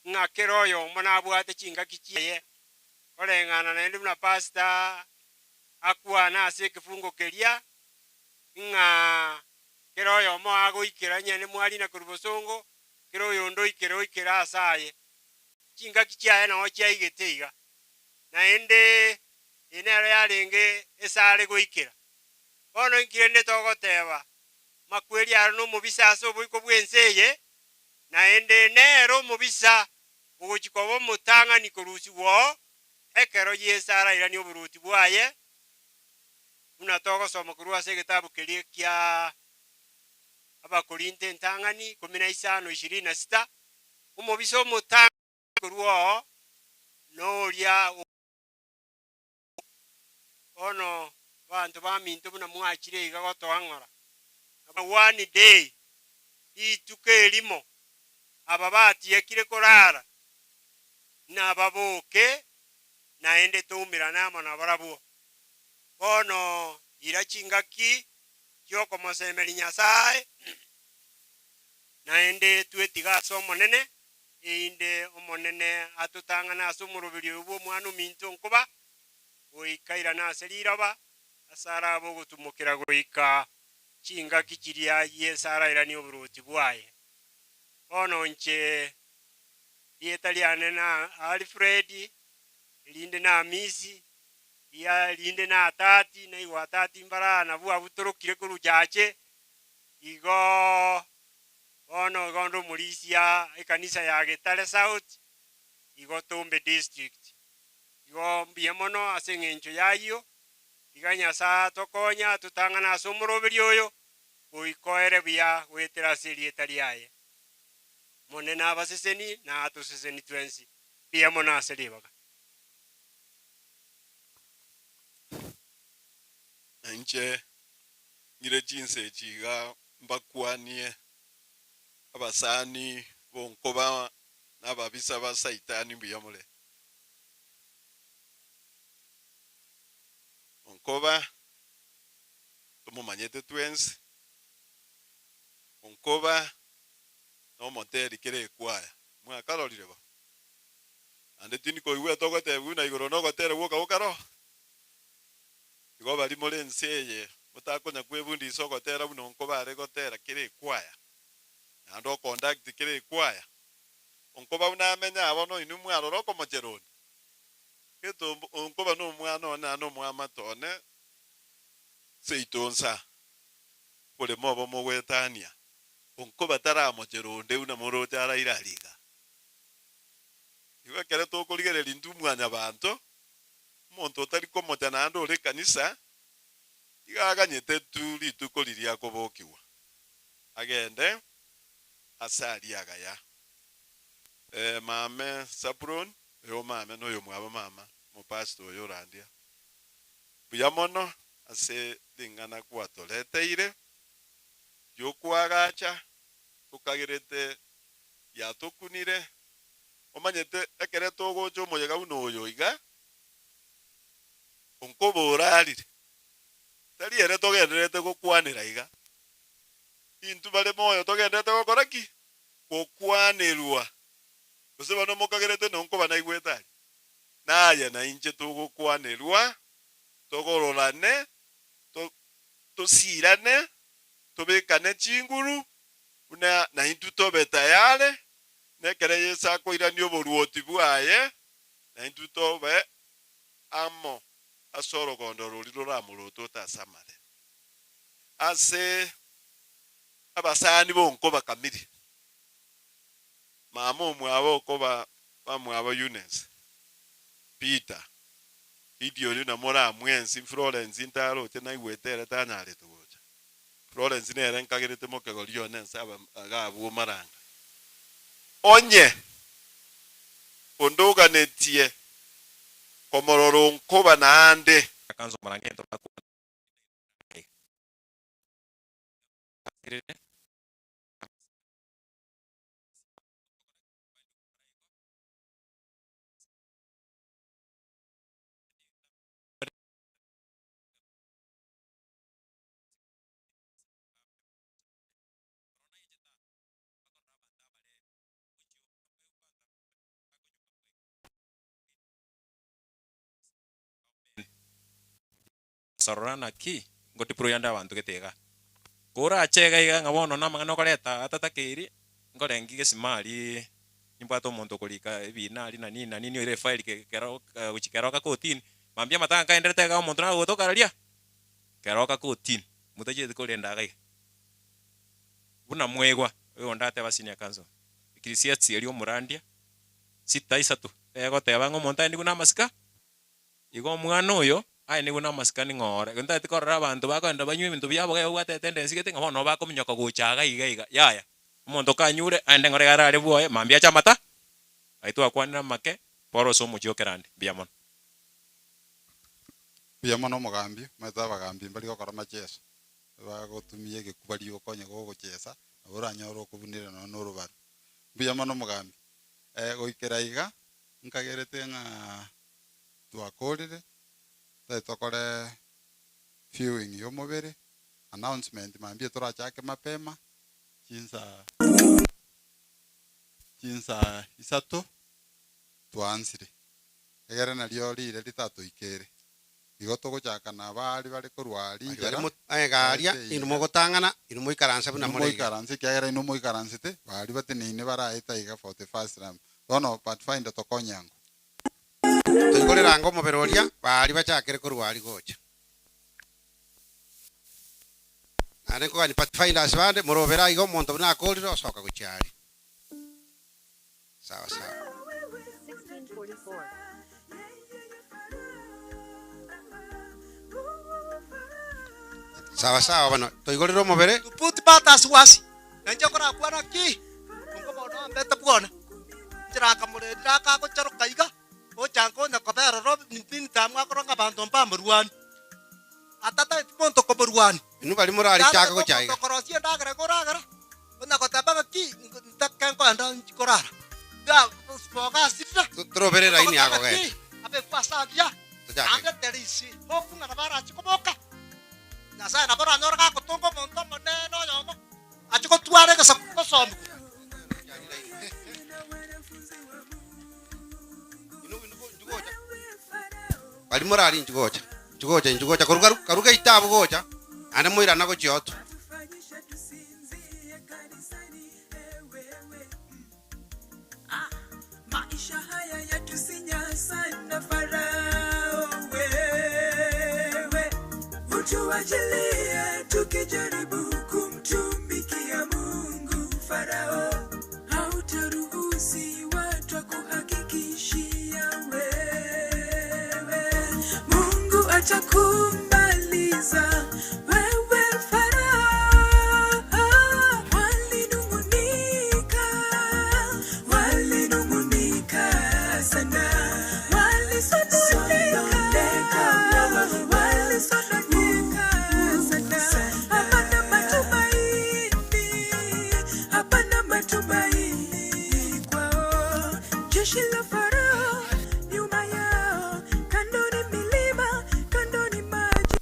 [SPEAKER 8] ng'a kero oyomo nabwate chingaki chiaye koreng'ana naende buna pastor akwana ase ekefungo keria ng'a kero oyomo agoikera nyene mwarina korwa bosongo kero oyondo oikere oikere ase aye chingaki chiaye nao chiaigete iga naende enero yarenge esare goikera bono nkirende togoteba makweri aro nomobisa ase oboiko bwa ense eye naende nero omobisa ogochikoba omotang'ani korusigwa ekero Yesu arairani oboruti bwaye buna togosoma korwa ase egetabu keria kia Abakorinto entang'ani 15 26 omobisa omotang'ani korwa oo noria ono bantu baminto buna mwachire iga gotoang'ora one day rituko erimo aba batiekire korara nababoke naende toumirane amo nabarabwo bono ira chingaki chiokomosemeri Nyasaye naende twetiga ase omonene einde omonene atotang'ana ase omoroberi oyo bwa omwana ominto nkoba Goika irana ase riroba ase araba ogotumokera goika chingaki chiria Yeso arairanie oboroti bwaye. Bono inche rieta riane na Alfred, rinde na Amisi, ria rinde na Atati, na igwa Atati mbara nabwo abutorokire korwa chache. Igo bono igo ndo omorisia ekanisa ya Getare South, igo Tombe District. Igo mbuya mono ase eng'encho yayio, iga Nyasaye atokonya totang'ana ase omoroberi oyo, goikoere buya goetera ase erieta riaye. Monene abaseseni na atoseseni twensi. Mbuya mono ase ribaga.
[SPEAKER 4] Inche ng'ire chinse echi iga mbakwanie abasani bonkoba na ababisa ba Saitani mbuya more. Onkoba tumumanyete twensi. Onkoba nomoteri kere ekwaya mwakarorire bo ande tindi koigwa togotebwa na igoro nogotera gwoka gokaro igo bari more ense eye motakonya kwebundisa ogotera buna onkoba are gotera kere ekwaya naende oconduct kere ekwaya onkoba buna amenya abo noinwe mwarora okomocheroni geto onkoba na omwana one naende omwamate one seito nsa boremo obo mogwetania onkoba taramochera onde buna moroche araire ariga. Igo ekere tokorigereria intwe mwanyabanto, omonto otari komocha naende ore ekanisa, iga aganyete tu rituko riria akobokiwa. Agende ase aria agaya. Mame Sapron, oyo mame noyo mwabo mama, omopastor oyo orandia. Buya mono ase ring'ana kwatoreteire, riokwagacha, tokagerete yatokunire, omanyete ekere togocha omoyega buna oyo iga, onkoba orarire. Tari ere togenderete gokwanera iga. Intwe bare moyo togenderete gokora ki? Gokwanerwa. Gose bono mokagerete nonkoba naigwete aria. Naye na inche togokwanerwa, togororane, tosirane, tobekane chinguru, buna na intwe tobe tayare, nekere Yeso akoirania oboruoti bwaye, na intwe tobe amo ase orogondo rori roramorote otasamare. Ase abasani bonkoba kamiri, mama omwabo okoba bamwabo Eunice, Peter, Gideon na moramwensi, Florence ntaroche naigwete ere tanyarete gocha. Florence nere nkagerete mokegori one nse aba agabwo maranga. Onye ondoganetie komororo nkoba naande.
[SPEAKER 13] Akanzo marangento bakwa. Sorora naki ngotipuro yande abanto gete iga. Korache iga iga ng'a bono namang'ana okoreta atatakeiri, nkorengi gesimari, nimbwate omonto okorika ebina aria na nini na nini oire efile kero gochia keroka kotini, mambia amatanga nkaenderete iga omonto nagotoka aria, keroka kotini, motachieti korenda iga iga. Buna mwegwa, oyo onde ateba senior counsel, Ecclesiastes eria omorandia, sita isato, egoteba ng'a omonto aye nigo na amasika, igo omwana oyo, aye nigo na amasikani ng'ore. Egento ntagete korora abanto bakoenda banywe ebinto biabo iga babwate etendency gete ng'a bono nabo bakominyoka gocha iga iga iga, yaya. Omonto kanyure, aende ng'ore iga arare bwoye, mambia ache amata, aye twakwanire amake, boro ase omochie o kerande. Mbuya mono.
[SPEAKER 17] Mbuya mono omogambi, omanyete abagambi mbari gokora amacheso, bagotumia egekuba rioka onye gogochesa, nabo oranyore okobunire nonye na orobaru. Mbuya mono omogambi. Goikera iga, nkagerete ng'a twakorire, tari tokore viewing ya omobere, announcement mambia torachake mapema, chinsa chinsa isato twansire. Egere nario rire ritatoikere. Igo togochaka na bari bari korwari
[SPEAKER 3] njera. Aegaria inu mogotangana inu moikaransa buna more.
[SPEAKER 17] Moikaransa kiagera inu moikaransete bari bateneine baraeta iga for the first time. Bono Pathfinder tokonyango.
[SPEAKER 3] Toigorera mobere oria bari bachakere korwari gocha. Nare kogani Pathfinders bande morobera igo omonto buna akorire osoka gochiari. Sawa sawa.
[SPEAKER 20] 1644.
[SPEAKER 3] Sawa sawa bano toigorera omobere
[SPEAKER 23] tuputi batasuasi nenje korakwana ki onko bono mbete bwona chirakamurendira kagocharoka iga ochanko nyakobera ro nintamwa koronga bantu mbamurwani atata monto koborwani
[SPEAKER 3] inu bari murari chaka gochaiga
[SPEAKER 23] korosie ndagera koragera ona gotaba ki ntakenko anda nchikorara da boga sita
[SPEAKER 3] turoberera ini akogenda
[SPEAKER 23] abe kwasagia ande terisi hokunga nabara chikoboka Nyasaye nabora anyora gagotunga omonto omonene oyomo achigotwara egesaku gosomiwa.
[SPEAKER 3] Bari murari nchigocha nchigocha nchigocha koruga karuga itabu gocha ande moirana gochioto.
[SPEAKER 24] Maisha haya yatusinya sana Farao wewe utuachilie tukijaribu kumtumikia Mungu Farao hautaruhusi watu kuhakikishia wewe Mungu atakumaliza wewe Farao. Walinung'unika, walinung'unika sana, walisononeka, walisononeka sana. Hapana matumaini, hapana matumaini kwao. Jeshi la Farao nyuma yao, kando ni milima, kando ni maji.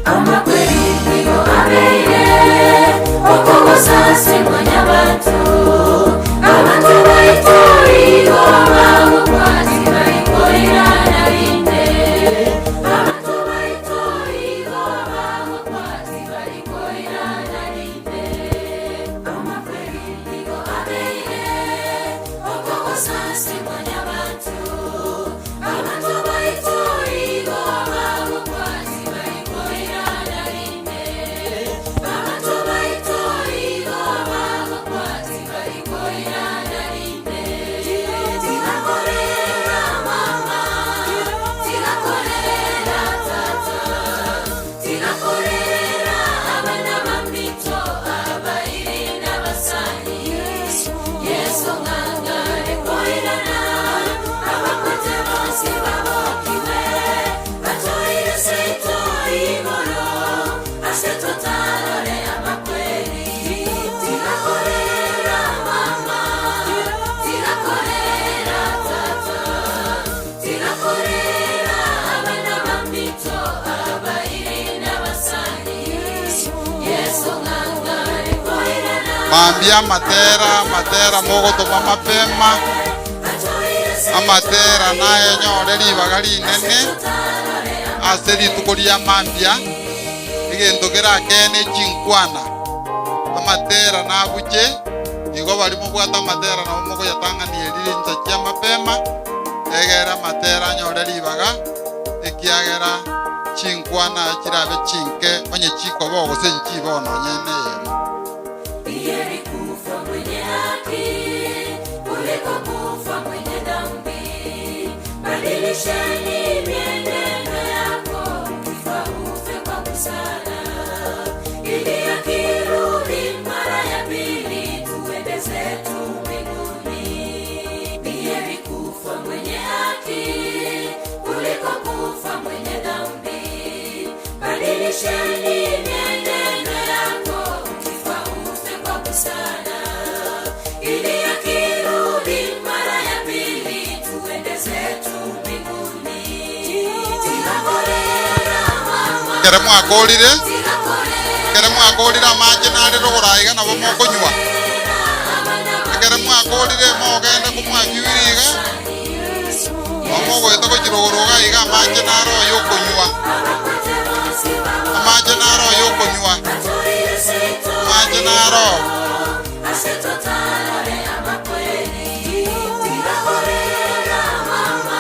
[SPEAKER 5] Amakweli abeire okogosasi mwanyabantu abantu baitorigo bagokwati baikoirana rinde abantu baitorigo bagokwati baikoirana rinde amakweli abeire okogosasi mwanyabantu abantu baitorigo bagokwati baikoirana rinde abantu baitorigo bagokwati baikoirana rinde tigakorera mama tigakorera tata tigakorera abana bamito abairi n'abasani Yesu ngangare koirana abakwete bose babokiwe batoire seito igoro ase totarore amakweri tigakorera mama tigakorera tata tigakorera abana bamito abairi n'abasani Yesu ngangare koirana
[SPEAKER 17] Mambia matera matera mogotoma mapema amatera naye nyore ribaga rinene ase rituko ria mambia egento kerakene chinkwana amatera nabuche igo barimo bwata amatera nabo mogoyatang'ania ririncha chia mapema egera amatera nyore ribaga ekiagera chinkwana chirabe chinke onye chikoba gose nchibono nyene yemo.
[SPEAKER 5] Heri kufa mwenye haki kuliko kufa mwenye dhambi. Badilisheni mienendo yako, ukifa ufe kwa busara, ili akirudi mara ya pili tuende zetu mbinguni. Heri kufa mwenye haki kuliko kufa mwenye dhambi. Badilisheni mienendo yako, ukifa ufe kwa busara, ili akirudi mara ya pili tuende zetu mbinguni. Tigakorera
[SPEAKER 17] Ekere mwakorire ekere mwakorire amache nare rogoro iga nabo mokonywa ekere mwakorire mogenda komwabiwire iga omogoeta gochirogoro iga iga amache naro oyo okonywa amache naro oyo okonywa amache naro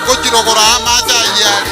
[SPEAKER 17] gochirogoro amache ayari.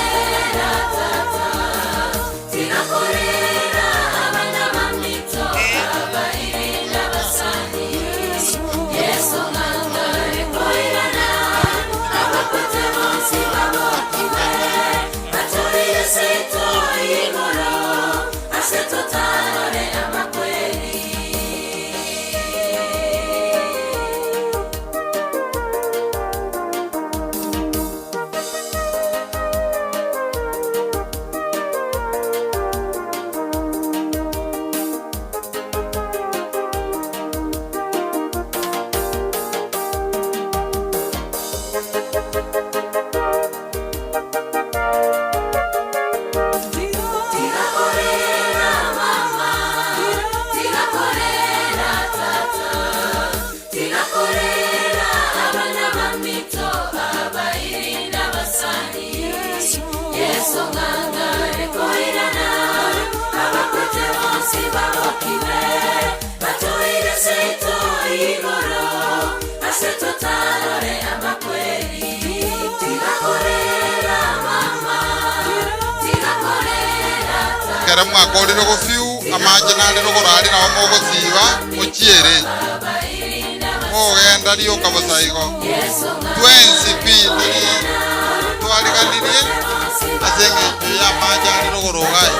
[SPEAKER 17] Kera mwakorire gofiu amache nare rogoro ari nabo mogosiba mochiere mogenda rioka bosa igo twensi pi tari twariganirie ase eng'encho ya amache ari rogoro iga.